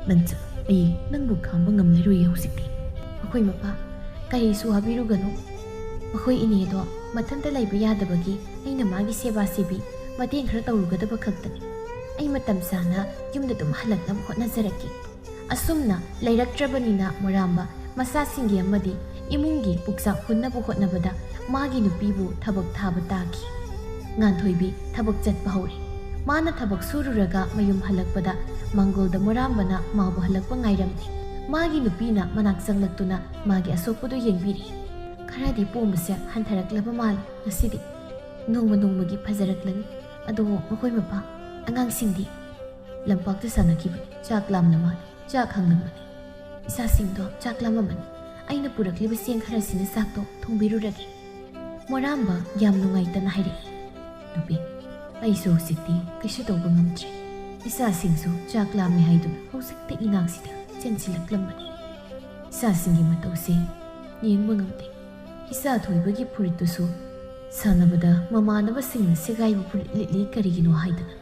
ꯅꯪ ꯆꯠꯂꯣ꯫ ꯑꯩ ꯅꯪꯕꯨ ꯈꯥꯝꯕ ꯉꯝꯂꯔꯣꯏꯌꯦ ꯍꯧꯖꯤꯛꯇꯤ꯫ ꯑꯩꯈꯣꯏ ꯃꯄꯥ, ꯀꯔꯤꯁꯨ ꯋꯥꯕꯤꯔꯨꯒꯅꯨ꯫ ꯃꯈꯣꯏ ꯏꯅꯦꯗꯣ ꯃꯊꯟꯇ ꯂꯩꯕ ꯌꯥꯗꯕꯒꯤ ꯑꯩꯅ ꯃꯥꯒꯤ ꯁꯦꯕꯥ ꯁꯦꯕꯤ ꯃꯇꯦꯡ ꯈꯔ ꯇꯧꯔꯨꯒꯗꯕ ꯈꯛꯇꯅꯤ꯫ ꯑꯩ ꯃꯇꯝ ꯆꯥꯅ ꯌꯨꯝꯗ ꯑꯗꯨꯝ ꯍꯜꯂꯛꯅꯕ ꯍꯣꯠꯅꯖꯔꯛꯀꯦ꯫ ꯑꯁꯨꯝꯅ ꯂꯩꯔꯛꯇ꯭ꯔꯕꯅꯤꯅ ꯃꯣꯔꯥꯝꯕ ꯃꯆꯥꯁꯤꯡꯒꯤ ꯑꯃꯗꯤ ꯏꯃꯨꯡꯒꯤ ꯄꯨꯛꯆꯥꯛ ꯍꯨꯟꯅꯕ ꯍꯣꯠꯅꯕꯗ ꯃꯥꯒꯤ ꯅꯨꯄꯤꯕꯨ ꯊꯕꯛ ꯊꯥꯕ ꯇꯥꯈꯤ꯫ ꯉꯥꯟꯊꯣꯏꯕꯤ ꯊꯕꯛ ꯆꯠꯄ ꯍꯧꯔꯦ꯫ ꯃꯥꯅ ꯊꯕꯛ ꯁꯨꯔꯨꯔꯒ ꯃꯌꯨꯝ ꯍꯜꯂꯛꯄꯗ ꯃꯪꯒꯣꯜꯗ ꯃꯣꯔꯥꯝꯕꯅ ꯃꯥꯕꯨ ꯍꯜꯂꯛꯄ ꯉꯥꯏꯔꯝꯂꯦ꯫ ꯃꯥꯒꯤ ꯅꯨꯄꯤꯅ ꯃꯅꯥꯛ ꯆꯪꯂꯛꯇꯨꯅ ꯃꯥꯒꯤ ꯑꯁꯣꯛꯄꯗꯨ ꯌꯦꯡꯕꯤꯔꯤ꯫ ꯈꯔꯗꯤ ꯄꯣꯝꯕꯁꯦ ꯍꯟꯊꯔꯛꯂꯕ ꯃꯥꯜꯂꯦ ꯉꯁꯤꯗꯤ꯫ ꯅꯣꯡꯃ ꯅꯣꯡꯃꯒꯤ ꯐꯖꯔꯛꯂꯅꯤ꯫ ꯑꯗꯣ ꯃꯈꯣꯏ ꯃꯄꯥ, ꯑꯉꯥꯡꯁꯤꯡꯗꯤ? ꯂꯝꯄꯥꯛꯇ ꯁꯥꯟꯅꯈꯤꯕꯅꯤ꯫ ꯆꯥꯛ ꯂꯥꯝꯂ ꯃꯥꯜꯂꯦ꯫ ꯆꯥꯛ ꯍꯪꯂꯝꯕꯅꯤ꯫ ꯏꯆꯥꯁꯤꯡꯗꯣ ꯆꯥꯛ ꯂꯥꯝꯃꯝꯃꯅꯤ꯫ ꯑꯩꯅ ꯄꯨꯔꯛꯂꯤꯕ ꯆꯦꯡ ꯈꯔꯁꯤꯅ ꯆꯥꯛꯇꯣ ꯊꯣꯡꯕꯤꯔꯨꯔꯒꯦ꯫ ꯃꯣꯔꯥꯝꯕ ꯌꯥꯝ ꯅꯨꯡꯉꯥꯏꯇꯅ ꯍꯥꯏꯔꯛꯏ꯫ ꯅꯨꯄꯤ, ꯑꯩꯁꯨ ꯍꯧꯖꯤꯛꯇꯤ ꯀꯩꯁꯨ ꯇꯧꯕ ꯉꯝꯗ꯭ꯔꯦ꯫ ꯏꯆꯥꯁꯤꯡꯁꯨ ꯆꯥꯛ ꯂꯥꯝꯃꯦ ꯍꯥꯏꯗꯨꯅ ꯍꯧꯖꯤꯛꯇ ꯏꯅꯥꯛꯁꯤꯗ ꯆꯦꯟꯁꯤꯜꯂꯛꯂꯝꯕꯅꯤ꯫ ꯏꯆꯥꯁꯤꯡꯒꯤ ꯃꯇꯧꯁꯦ ꯌꯦꯡꯕ ꯉꯝꯗꯦ꯫ ꯏꯆꯥ ꯊꯣꯏꯕꯒꯤ ꯐꯨꯔꯤꯠꯇꯨꯁꯨ ꯁꯥꯟꯅꯕꯗ ꯃꯃꯥꯟꯅꯕꯁꯤꯡꯅ ꯁꯦꯒꯥꯏꯕ ꯐꯨꯔꯤꯠ ꯂꯤꯠꯂꯤ ꯀꯔꯤꯒꯤꯅꯣ ꯍꯥꯏꯗꯅ꯫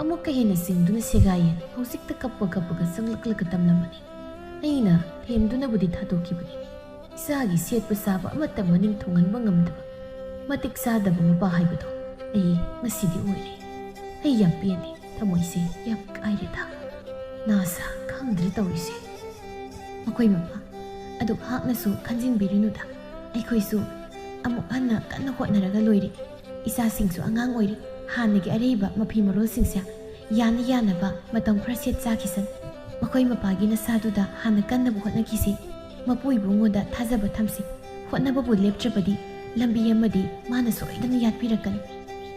ꯑꯃꯨꯛꯀ ꯍꯦꯟꯅ ꯆꯤꯡꯗꯨꯅ ꯁꯦꯒꯥꯏꯌꯦꯅ ꯍꯧꯖꯤꯛꯇ ꯀꯞꯄ ꯀꯞꯄꯒ ꯆꯪꯂꯛꯂꯒ ꯇꯝꯂꯝꯕꯅꯤ꯫ ꯑꯩꯅ ꯊꯦꯝꯗꯨꯅꯕꯨꯗꯤ ꯊꯥꯗꯣꯛꯈꯤꯕꯅꯤ꯫ ꯏꯆꯥꯒꯤ ꯁꯦꯠꯄ ꯆꯥꯕ ꯑꯃꯠꯇ ꯃꯅꯤꯡ ꯊꯨꯡꯍꯟꯕ ꯉꯝꯗꯕ, ꯃꯇꯤꯛ ꯆꯥꯗꯕ ꯃꯄꯥ ꯍꯥꯏꯕꯗꯣ ꯑꯩ ꯉꯁꯤꯗꯤ ꯑꯣꯏꯔꯦ꯫ ꯑꯩ ꯌꯥꯝ ꯄꯦꯟꯗꯦ, ꯊꯃꯣꯏꯁꯦ ꯌꯥꯝ ꯀꯥꯏꯔꯦꯗ꯫ ꯅꯥꯁꯥ ꯈꯪꯗ꯭ꯔꯦ ꯇꯧꯔꯤꯁꯦ꯫ ꯃꯈꯣꯏ ꯃꯄꯥ ꯑꯗꯨ ꯍꯥꯛꯅꯁꯨ ꯈꯟꯖꯤꯟꯕꯤꯔꯨꯅꯨꯗ꯫ ꯑꯩꯈꯣꯏꯁꯨ ꯑꯃꯨꯛ ꯍꯟꯅ ꯀꯟꯅ ꯍꯣꯠꯅꯔꯒ ꯂꯣꯏꯔꯦ꯫ ꯏꯆꯥꯁꯤꯡꯁꯨ ꯑꯉꯥꯡ ꯑꯣꯏꯔꯤ꯫ ꯍꯥꯟꯅꯒꯤ ꯑꯔꯩꯕ ꯃꯐꯤ ꯃꯔꯣꯜꯁꯤꯡꯁꯦ ꯌꯥꯅ ꯌꯥꯅꯕ ꯃꯇꯝ ꯈꯔ ꯁꯦꯠ ꯆꯥꯈꯤꯁꯅꯨ꯫ ꯃꯈꯣꯏ ꯃꯄꯥꯒꯤ ꯅꯁꯥꯗꯨꯗ ꯍꯥꯟꯅ ꯀꯟꯅꯕ ꯍꯣꯠꯅꯈꯤꯁꯤ꯫ ꯃꯄꯨ ꯏꯕꯨꯡꯉꯣꯗ ꯊꯥꯖꯕ ꯊꯝꯁꯤ꯫ ꯍꯣꯠꯅꯕꯕꯨ ꯂꯦꯞꯇ꯭ꯔꯕꯗꯤ ꯂꯝꯕꯤ ꯑꯃꯗꯤ ꯃꯥꯅ ꯁꯣꯏꯗꯅ ꯌꯥꯠꯄꯤꯔꯛꯀꯅꯤ꯫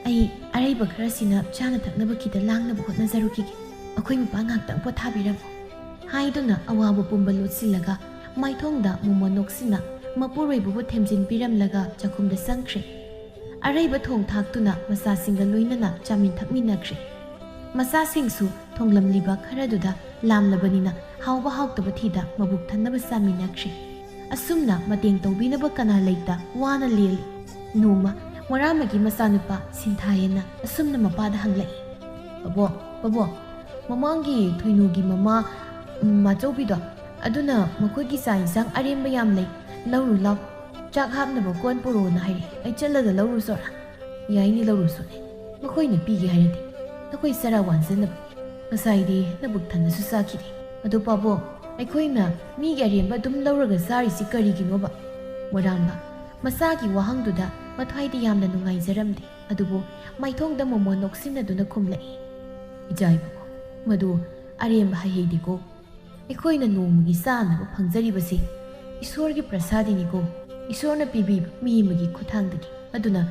ꯑꯩ ꯑꯔꯩꯕ ꯈꯔꯁꯤꯅ ꯆꯥꯅ ꯊꯛꯅꯕ ꯈꯤꯇ ꯂꯥꯡꯅꯕ ꯍꯣꯠꯅꯖꯔꯨꯈꯤꯒꯦ꯫ ꯑꯩꯈꯣꯏ ꯃꯄꯥ ꯉꯥꯛꯇꯪ ꯄꯣꯊꯥꯕꯤꯔꯝꯃꯨ꯫ ꯍꯥꯏꯗꯨꯅ ꯑꯋꯥꯕ ꯄꯨꯝꯕ ꯂꯣꯠꯁꯤꯜꯂꯒ ꯃꯥꯏꯊꯣꯡꯗ ꯃꯣꯃꯣꯟ ꯅꯣꯛꯁꯤꯟꯅ ꯃꯄꯨꯔꯣꯏꯕꯕꯨ ꯊꯦꯝꯖꯤꯟꯕꯤꯔꯝꯂꯒ ꯆꯥꯛꯈꯨꯝꯗ ꯆꯪꯈ꯭ꯔꯦ꯫ ꯑꯔꯩꯕ ꯊꯣꯡ ꯊꯥꯛꯇꯨꯅ ꯃꯆꯥꯁꯤꯡꯒ ꯂꯣꯏꯅꯅ ꯆꯥꯃꯤꯟ ꯊꯛꯃꯤꯟꯅꯈ꯭ꯔꯦ꯫ ꯃꯆꯥꯁꯤꯡꯁꯨ ꯊꯣꯡꯂꯝꯂꯤꯕ ꯈꯔꯗꯨꯗ ꯂꯥꯝꯂꯕꯅꯤꯅ ꯍꯥꯎꯕ ꯍꯥꯎꯇꯕ ꯊꯤꯗ ꯃꯕꯨꯛ ꯊꯟꯅꯕ ꯆꯥꯃꯤꯟꯅꯈ꯭ꯔꯦ꯫ ꯑꯁꯨꯝꯅ ꯃꯇꯦꯡ ꯇꯧꯕꯤꯅꯕ ꯀꯅꯥ ꯂꯩꯇ ꯋꯥꯅ ꯂꯦꯜꯂꯤ꯫ ꯅꯣꯡꯃ ꯃꯣꯔꯥꯃꯒꯤ ꯃꯆꯥꯅꯨꯄꯥ ꯁꯤꯟꯊꯥꯌꯦꯅ ꯑꯁꯨꯝꯅ ꯃꯄꯥꯗ ꯍꯪꯂꯛꯏ, "ꯄꯕꯣ, ꯄꯕꯣ, ꯃꯃꯥꯡꯒꯤ ꯊꯣꯏꯅꯨꯒꯤ ꯃꯃꯥ, ꯎꯝ, ꯃꯥꯆꯧꯕꯤꯗꯣ, ꯑꯗꯨꯅ ꯃꯈꯣꯏꯒꯤ ꯆꯥꯛ ꯏꯟꯁꯥꯡ ꯑꯔꯦꯝꯕ ꯌꯥꯝ ꯂꯩ, ꯂꯧꯔꯨ ꯂꯥꯎ, ꯆꯥꯛ ꯍꯥꯞꯅꯕ ꯀꯣꯟ ꯄꯨꯔꯛꯑꯣꯅ ꯍꯥꯏꯔꯛꯏ꯫ ꯑꯩ ꯆꯠꯂꯒ ꯂꯧꯔꯨꯆꯣꯔꯥ?" "ꯌꯥꯏꯅꯦ, ꯂꯧꯔꯨꯆꯣꯅꯦ꯫ ꯃꯈꯣꯏꯅ ꯄꯤꯒꯦ ꯍꯥꯏꯔꯗꯤ ꯅꯈꯣꯏ ꯆꯔꯥ ꯋꯥꯟꯖꯅꯕ꯫ ꯉꯁꯥꯏꯗꯤ ꯅꯕꯨꯛ ꯊꯟꯅꯁꯨ ꯆꯥꯈꯤꯗꯦ꯫ ꯑꯗꯣ ꯄꯥꯕꯣ, ꯑꯩꯈꯣꯏꯅ ꯃꯤꯒꯤ ꯑꯔꯦꯝꯕ ꯑꯗꯨꯝ ꯂꯧꯔꯒ ꯆꯥꯔꯤꯁꯤ ꯀꯔꯤꯒꯤꯅꯣꯕ?" ꯃꯣꯔꯥꯝꯕ ꯃꯆꯥꯒꯤ ꯋꯥꯍꯪꯗꯨꯗ ꯃꯊ꯭ꯋꯥꯏꯗꯤ ꯌꯥꯝꯅ ꯅꯨꯡꯉꯥꯏꯖꯔꯝꯗꯦ꯫ ꯑꯗꯨꯕꯨ ꯃꯥꯏꯊꯣꯡꯗ ꯃꯣꯃꯣꯟ ꯅꯣꯛꯁꯤꯟꯅꯗꯨꯅ ꯈꯨꯝꯂꯛꯏ, "ꯏꯆꯥ ꯏꯕꯨꯡꯉꯣ, ꯃꯗꯨ ꯑꯔꯦꯝꯕ ꯍꯩꯍꯩꯗꯦꯀꯣ꯫ ꯑꯩꯈꯣꯏꯅ ꯅꯣꯡꯃꯒꯤ ꯆꯥꯅꯕ ꯐꯪꯖꯔꯤꯕꯁꯤ ꯏꯁꯣꯔꯒꯤ ꯄ꯭ꯔꯁꯥꯗꯤꯅꯤꯀꯣ꯫ ꯏꯁꯣꯔꯅ ꯄꯤꯕꯤꯕ ꯃꯤ ꯑꯃꯒꯤ ꯈꯨꯠꯊꯥꯡꯗꯒꯤ꯫ ꯑꯗꯨꯅ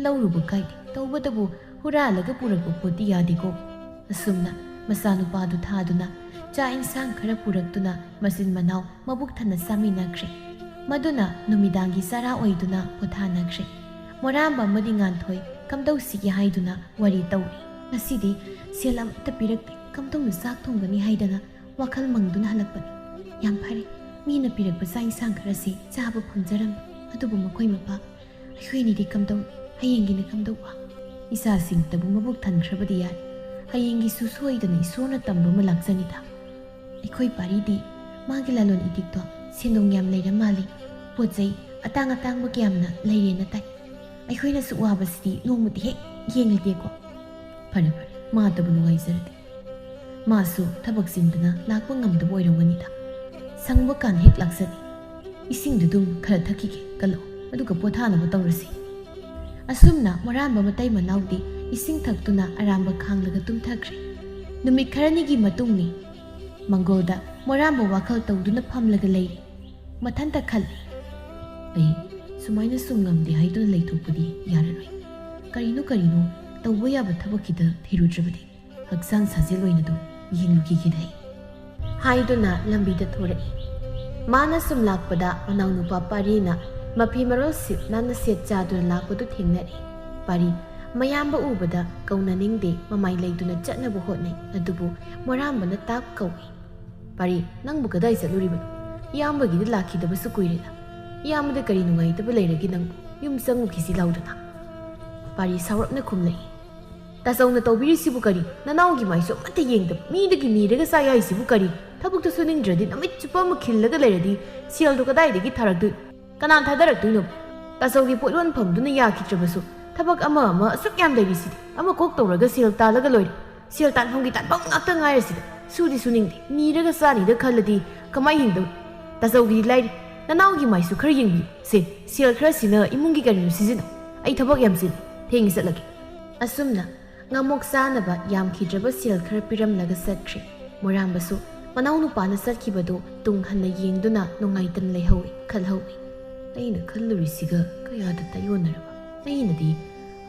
ꯂꯧꯔꯨꯕ ꯀꯥꯏꯗꯦ꯫ ꯇꯧꯕꯇꯕꯨ ꯍꯨꯔꯥꯜꯂꯒ ꯄꯨꯔꯛꯄ ꯄꯣꯠꯇꯤ ꯌꯥꯗꯦꯀꯣ꯫" ꯑꯁꯨꯝꯅ ꯃꯆꯥꯅꯨꯄꯥꯗꯨ ꯊꯥꯗꯨꯅ ꯆꯥꯛ ꯏꯟꯁꯥꯡ ꯈꯔ ꯄꯨꯔꯛꯇꯨꯅ ꯃꯆꯤꯟ ꯃꯅꯥꯎ ꯃꯕꯨꯛ ꯊꯟꯅ ꯆꯥꯃꯤꯟꯅꯈ꯭ꯔꯦ꯫ ꯃꯗꯨꯅ ꯅꯨꯃꯤꯗꯥꯡꯒꯤ ꯆꯔꯥ ꯑꯣꯏꯗꯨꯅ ꯄꯣꯊꯥꯅꯈ꯭ꯔꯦ꯫ ꯃꯣꯔꯥꯝꯕ ꯑꯃꯗꯤ ꯉꯥꯟꯊꯣꯏ ꯀꯝꯗꯧꯁꯤꯒꯦ ꯍꯥꯏꯗꯨꯅ ꯋꯥꯔꯤ ꯇꯧꯔꯤ꯫ "ꯉꯁꯤꯗꯤ ꯁꯦꯜ ꯑꯃꯠꯇ ꯄꯤꯔꯛꯇꯦ, ꯀꯝꯗꯧꯅ ꯆꯥꯛ ꯊꯣꯡꯒꯅꯤ?" ꯍꯥꯏꯗꯅ ꯋꯥꯈꯜ ꯃꯪꯗꯨꯅ ꯍꯜꯂꯛꯄꯅꯤ꯫ "ꯌꯥꯝ ꯐꯔꯦ, ꯃꯤꯅ ꯄꯤꯔꯛꯄ ꯆꯥꯛ ꯏꯟꯁꯥꯡ ꯈꯔꯁꯤ ꯆꯥꯕ ꯐꯪꯖꯔꯝꯃꯤ꯫ ꯑꯗꯨꯕꯨ ꯃꯈꯣꯏ ꯃꯄꯥ, ꯑꯩꯈꯣꯏ ꯑꯅꯤꯗꯤ ꯀꯝꯗꯧꯅꯤ? ꯍꯌꯦꯡꯒꯤꯅ ꯀꯝꯗꯧꯕ?" ꯏꯆꯥꯁꯤꯡꯇꯕꯨ ꯃꯕꯨꯛ ꯊꯟꯈ꯭ꯔꯕꯗꯤ ꯌꯥꯏ꯫ ꯍꯌꯦꯡꯒꯤꯁꯨ ꯁꯣꯏꯗꯅ ꯏꯁꯣꯔꯅ ꯇꯝꯕ ꯑꯃ ꯂꯥꯛꯆꯅꯤꯗ꯫ ꯑꯩꯈꯣꯏ ꯄꯥꯔꯤꯗꯤ ꯃꯥꯒꯤ ꯂꯂꯣꯟ ꯏꯇꯤꯛꯇꯣ ꯁꯦꯟꯗꯣꯡ ꯌꯥꯝ ꯂꯩꯔ ꯃꯥꯜꯂꯤ꯫ ꯄꯣꯠ ꯆꯩ ꯑꯇꯥꯡ ꯑꯇꯥꯡꯕ ꯀꯌꯥꯝꯅ ꯂꯩꯔꯦꯅ ꯇꯥꯏ꯫ ꯑꯩꯈꯣꯏꯅꯁꯨ ꯋꯥꯕꯁꯤꯗꯤ ꯅꯣꯡꯃꯗꯤ ꯍꯦꯛ ꯌꯦꯡꯂꯒꯦꯀꯣ꯫ ꯐꯔꯦ ꯐꯔꯦ, ꯃꯥꯇꯕꯨ ꯅꯨꯡꯉꯥꯏꯖꯔꯗꯤ꯫ ꯃꯥꯁꯨ ꯊꯕꯛ ꯆꯤꯟꯗꯅ ꯂꯥꯛꯄ ꯉꯝꯗꯕ ꯑꯣꯏꯔꯝꯒꯅꯤꯗ꯫ ꯁꯪꯕ ꯀꯥꯟ ꯍꯦꯛ ꯂꯥꯛꯆꯅꯤ꯫ ꯏꯁꯤꯡꯗꯨ ꯑꯗꯨꯝ ꯈꯔ ꯊꯛꯈꯤꯒꯦ, ꯀꯜꯂꯣ, ꯑꯗꯨꯒ ꯄꯣꯊꯥꯅꯕ ꯇꯧꯔꯁꯤ꯫ ꯑꯁꯨꯝꯅ ꯃꯣꯔꯥꯝꯕ ꯃꯇꯩ ꯃꯅꯥꯎꯗꯤ ꯏꯁꯤꯡ ꯊꯛꯇꯨꯅ ꯑꯔꯥꯝꯕ ꯈꯥꯡꯂꯒ ꯇꯨꯝꯊꯈ꯭ꯔꯦ꯫ ꯅꯨꯃꯤꯠ ꯈꯔꯅꯤꯒꯤ ꯃꯇꯨꯡꯅꯤ꯫ ꯃꯪꯒꯣꯜꯗ ꯃꯣꯔꯥꯝꯕ ꯋꯥꯈꯜ ꯇꯧꯗꯨꯅ ꯐꯝꯂꯒ ꯂꯩꯔꯤ꯫ ꯃꯊꯟꯇ ꯈꯜꯂꯤ, "ꯑꯩ ꯁꯨꯃꯥꯏꯅ ꯁꯨꯝ ꯉꯝꯗꯦ ꯍꯥꯏꯗꯨꯅ ꯂꯩꯊꯣꯛꯄꯗꯤ ꯌꯥꯔꯔꯣꯏ꯫ ꯀꯔꯤꯅꯣ ꯀꯔꯤꯅꯣ ꯇꯧꯕ ꯌꯥꯕ ꯊꯕꯛ ꯈꯤꯇ ꯊꯤꯔꯨꯗ꯭ꯔꯕꯗꯤ ꯍꯛꯆꯥꯡ ꯁꯥꯖꯦꯜ ꯑꯣꯏꯅꯗꯨꯝ ꯌꯦꯡꯂꯨꯈꯤꯒꯦꯗ ꯑꯩ," ꯍꯥꯏꯗꯨꯅ ꯂꯝꯕꯤꯗ ꯊꯣꯔꯛꯏ꯫ ꯃꯥꯅ ꯁꯨꯝ ꯂꯥꯛꯄꯗ ꯃꯅꯥꯎꯅꯨꯄꯥ ꯄꯥꯔꯤꯅ ꯃꯐꯤ ꯃꯔꯣꯜ ꯁꯤꯠ ꯅꯥꯟꯅ ꯁꯦꯠ ꯆꯥꯗꯨꯅ ꯂꯥꯛꯄꯗꯨ ꯊꯦꯡꯅꯔꯦ꯫ ꯄꯥꯔꯤ ꯃꯌꯥꯝꯕ ꯎꯕꯗ ꯀꯧꯅꯅꯤꯡꯗꯦ, ꯃꯃꯥꯏ ꯂꯩꯗꯨꯅ ꯆꯠꯅꯕ ꯍꯣꯠꯅꯩ꯫ ꯑꯗꯨꯕꯨ ꯃꯣꯔꯥꯝꯕꯅ ꯇꯥꯞ ꯀꯧꯏ꯫ "ꯄꯥꯔꯤ, ꯅꯪꯕꯨ ꯀꯗꯥꯏ ꯆꯠꯂꯨꯔꯤꯕꯅꯣ? ꯏꯌꯥꯝꯕꯒꯤꯗ ꯂꯥꯛꯈꯤꯗꯕꯁꯨ ꯀꯨꯏꯔꯦꯗ꯫ ꯏꯌꯥꯝꯕꯗ ꯀꯔꯤ ꯅꯨꯡꯉꯥꯏꯇꯕ ꯂꯩꯔꯒꯦ ꯅꯪꯕꯨ? ꯌꯨꯝ ꯆꯪꯉꯨꯈꯤꯁꯤ ꯂꯥꯎꯗꯅ꯫" ꯄꯥꯔꯤ ꯁꯥꯎꯔꯞꯅ ꯈꯨꯝꯂꯛꯏ꯫ "ꯇꯥꯆꯧꯅ ꯇꯧꯕꯤꯔꯤꯁꯤꯕꯨ ꯀꯔꯤ? ꯅꯅꯥꯎꯒꯤ ꯃꯥꯏꯁꯨ ꯑꯃꯠꯇ ꯌꯦꯡꯗꯕ, ꯃꯤꯗꯒꯤ ꯅꯤꯔꯒ ꯆꯥꯏ ꯍꯥꯏꯁꯤꯕꯨ ꯀꯔꯤ? ꯊꯕꯛꯇꯨ ꯁꯨꯅꯤꯡꯗ꯭ꯔꯗꯤ ꯅꯨꯃꯤꯠ ꯆꯨꯞꯄ ꯑꯃ ꯈꯤꯜꯂꯒ ꯂꯩꯔꯗꯤ ꯁꯦꯜꯗꯨ ꯀꯗꯥꯏꯗꯒꯤ ꯊꯥꯔꯛꯇꯣꯏꯅꯣ? ꯀꯅꯥ ꯊꯥꯗꯔꯛꯇꯣꯏꯅꯣ? ꯇꯥꯆꯧꯒꯤ ꯄꯣꯠ ꯌꯣꯟꯐꯝꯗꯨꯅ ꯌꯥꯈꯤꯗ꯭ꯔꯕꯁꯨ ꯊꯕꯛ ꯑꯃ ꯑꯃ ꯑꯁꯨꯛ ꯌꯥꯝ ꯂꯩꯔꯤꯁꯤꯗꯤ꯫ ꯑꯃ ꯀꯣꯛ ꯇꯧꯔꯒ ꯁꯦꯜ ꯇꯥꯜꯂꯒ ꯂꯣꯏꯔꯦ꯫ ꯁꯦꯜ ꯇꯥꯟꯐꯝꯒꯤ ꯇꯥꯟꯐꯝ ꯉꯥꯛꯇ ꯉꯥꯏꯔꯁꯤꯗ꯫ ꯁꯨꯗꯤ ꯁꯨꯅꯤꯡꯗꯦ, ꯅꯤꯔꯒ ꯆꯥꯅꯤꯗ ꯈꯜꯂꯗꯤ ꯀꯃꯥꯏ ꯍꯤꯡꯗꯧ? ꯇꯥꯆꯧꯒꯤꯗꯤ ꯂꯥꯏꯔꯤ, ꯅꯅꯥꯎꯒꯤ ꯃꯥꯏꯁꯨ ꯈꯔ ꯌꯦꯡꯕꯤꯌꯨ꯫ ꯁꯦ, ꯁꯦꯜ ꯈꯔꯁꯤꯅ ꯏꯃꯨꯡꯒꯤ ꯀꯔꯤꯅꯣ ꯁꯤꯖꯤꯟꯅꯧ꯫ ꯑꯩ ꯊꯕꯛ ꯌꯥꯝ ꯆꯤꯜꯂꯤ, ꯊꯦꯡꯉꯦ ꯆꯠꯂꯒꯦ꯫" ꯑꯁꯨꯝꯅ ꯉꯥꯃꯣꯛ ꯆꯥꯅꯕ ꯌꯥꯝꯈꯤꯗ꯭ꯔꯕ ꯁꯦꯜ ꯈꯔ ꯄꯤꯔꯝꯂꯒ ꯆꯠꯈ꯭ꯔꯦ꯫ ꯃꯣꯔꯥꯝꯕꯁꯨ ꯃꯅꯥꯎꯅꯨꯄꯥꯅ ꯆꯠꯈꯤꯕꯗꯨ ꯇꯨꯡ ꯍꯟꯅ ꯌꯦꯡꯗꯨꯅ ꯅꯨꯡꯉꯥꯏꯇꯅ ꯂꯩꯍꯧꯏ, ꯈꯜꯍꯧꯏ꯫ "ꯑꯩꯅ ꯈꯜꯂꯨꯔꯤꯁꯤꯒ ꯀꯌꯥꯗ ꯇꯥꯏꯌꯣꯟꯅꯔꯕ? ꯑꯩꯅꯗꯤ,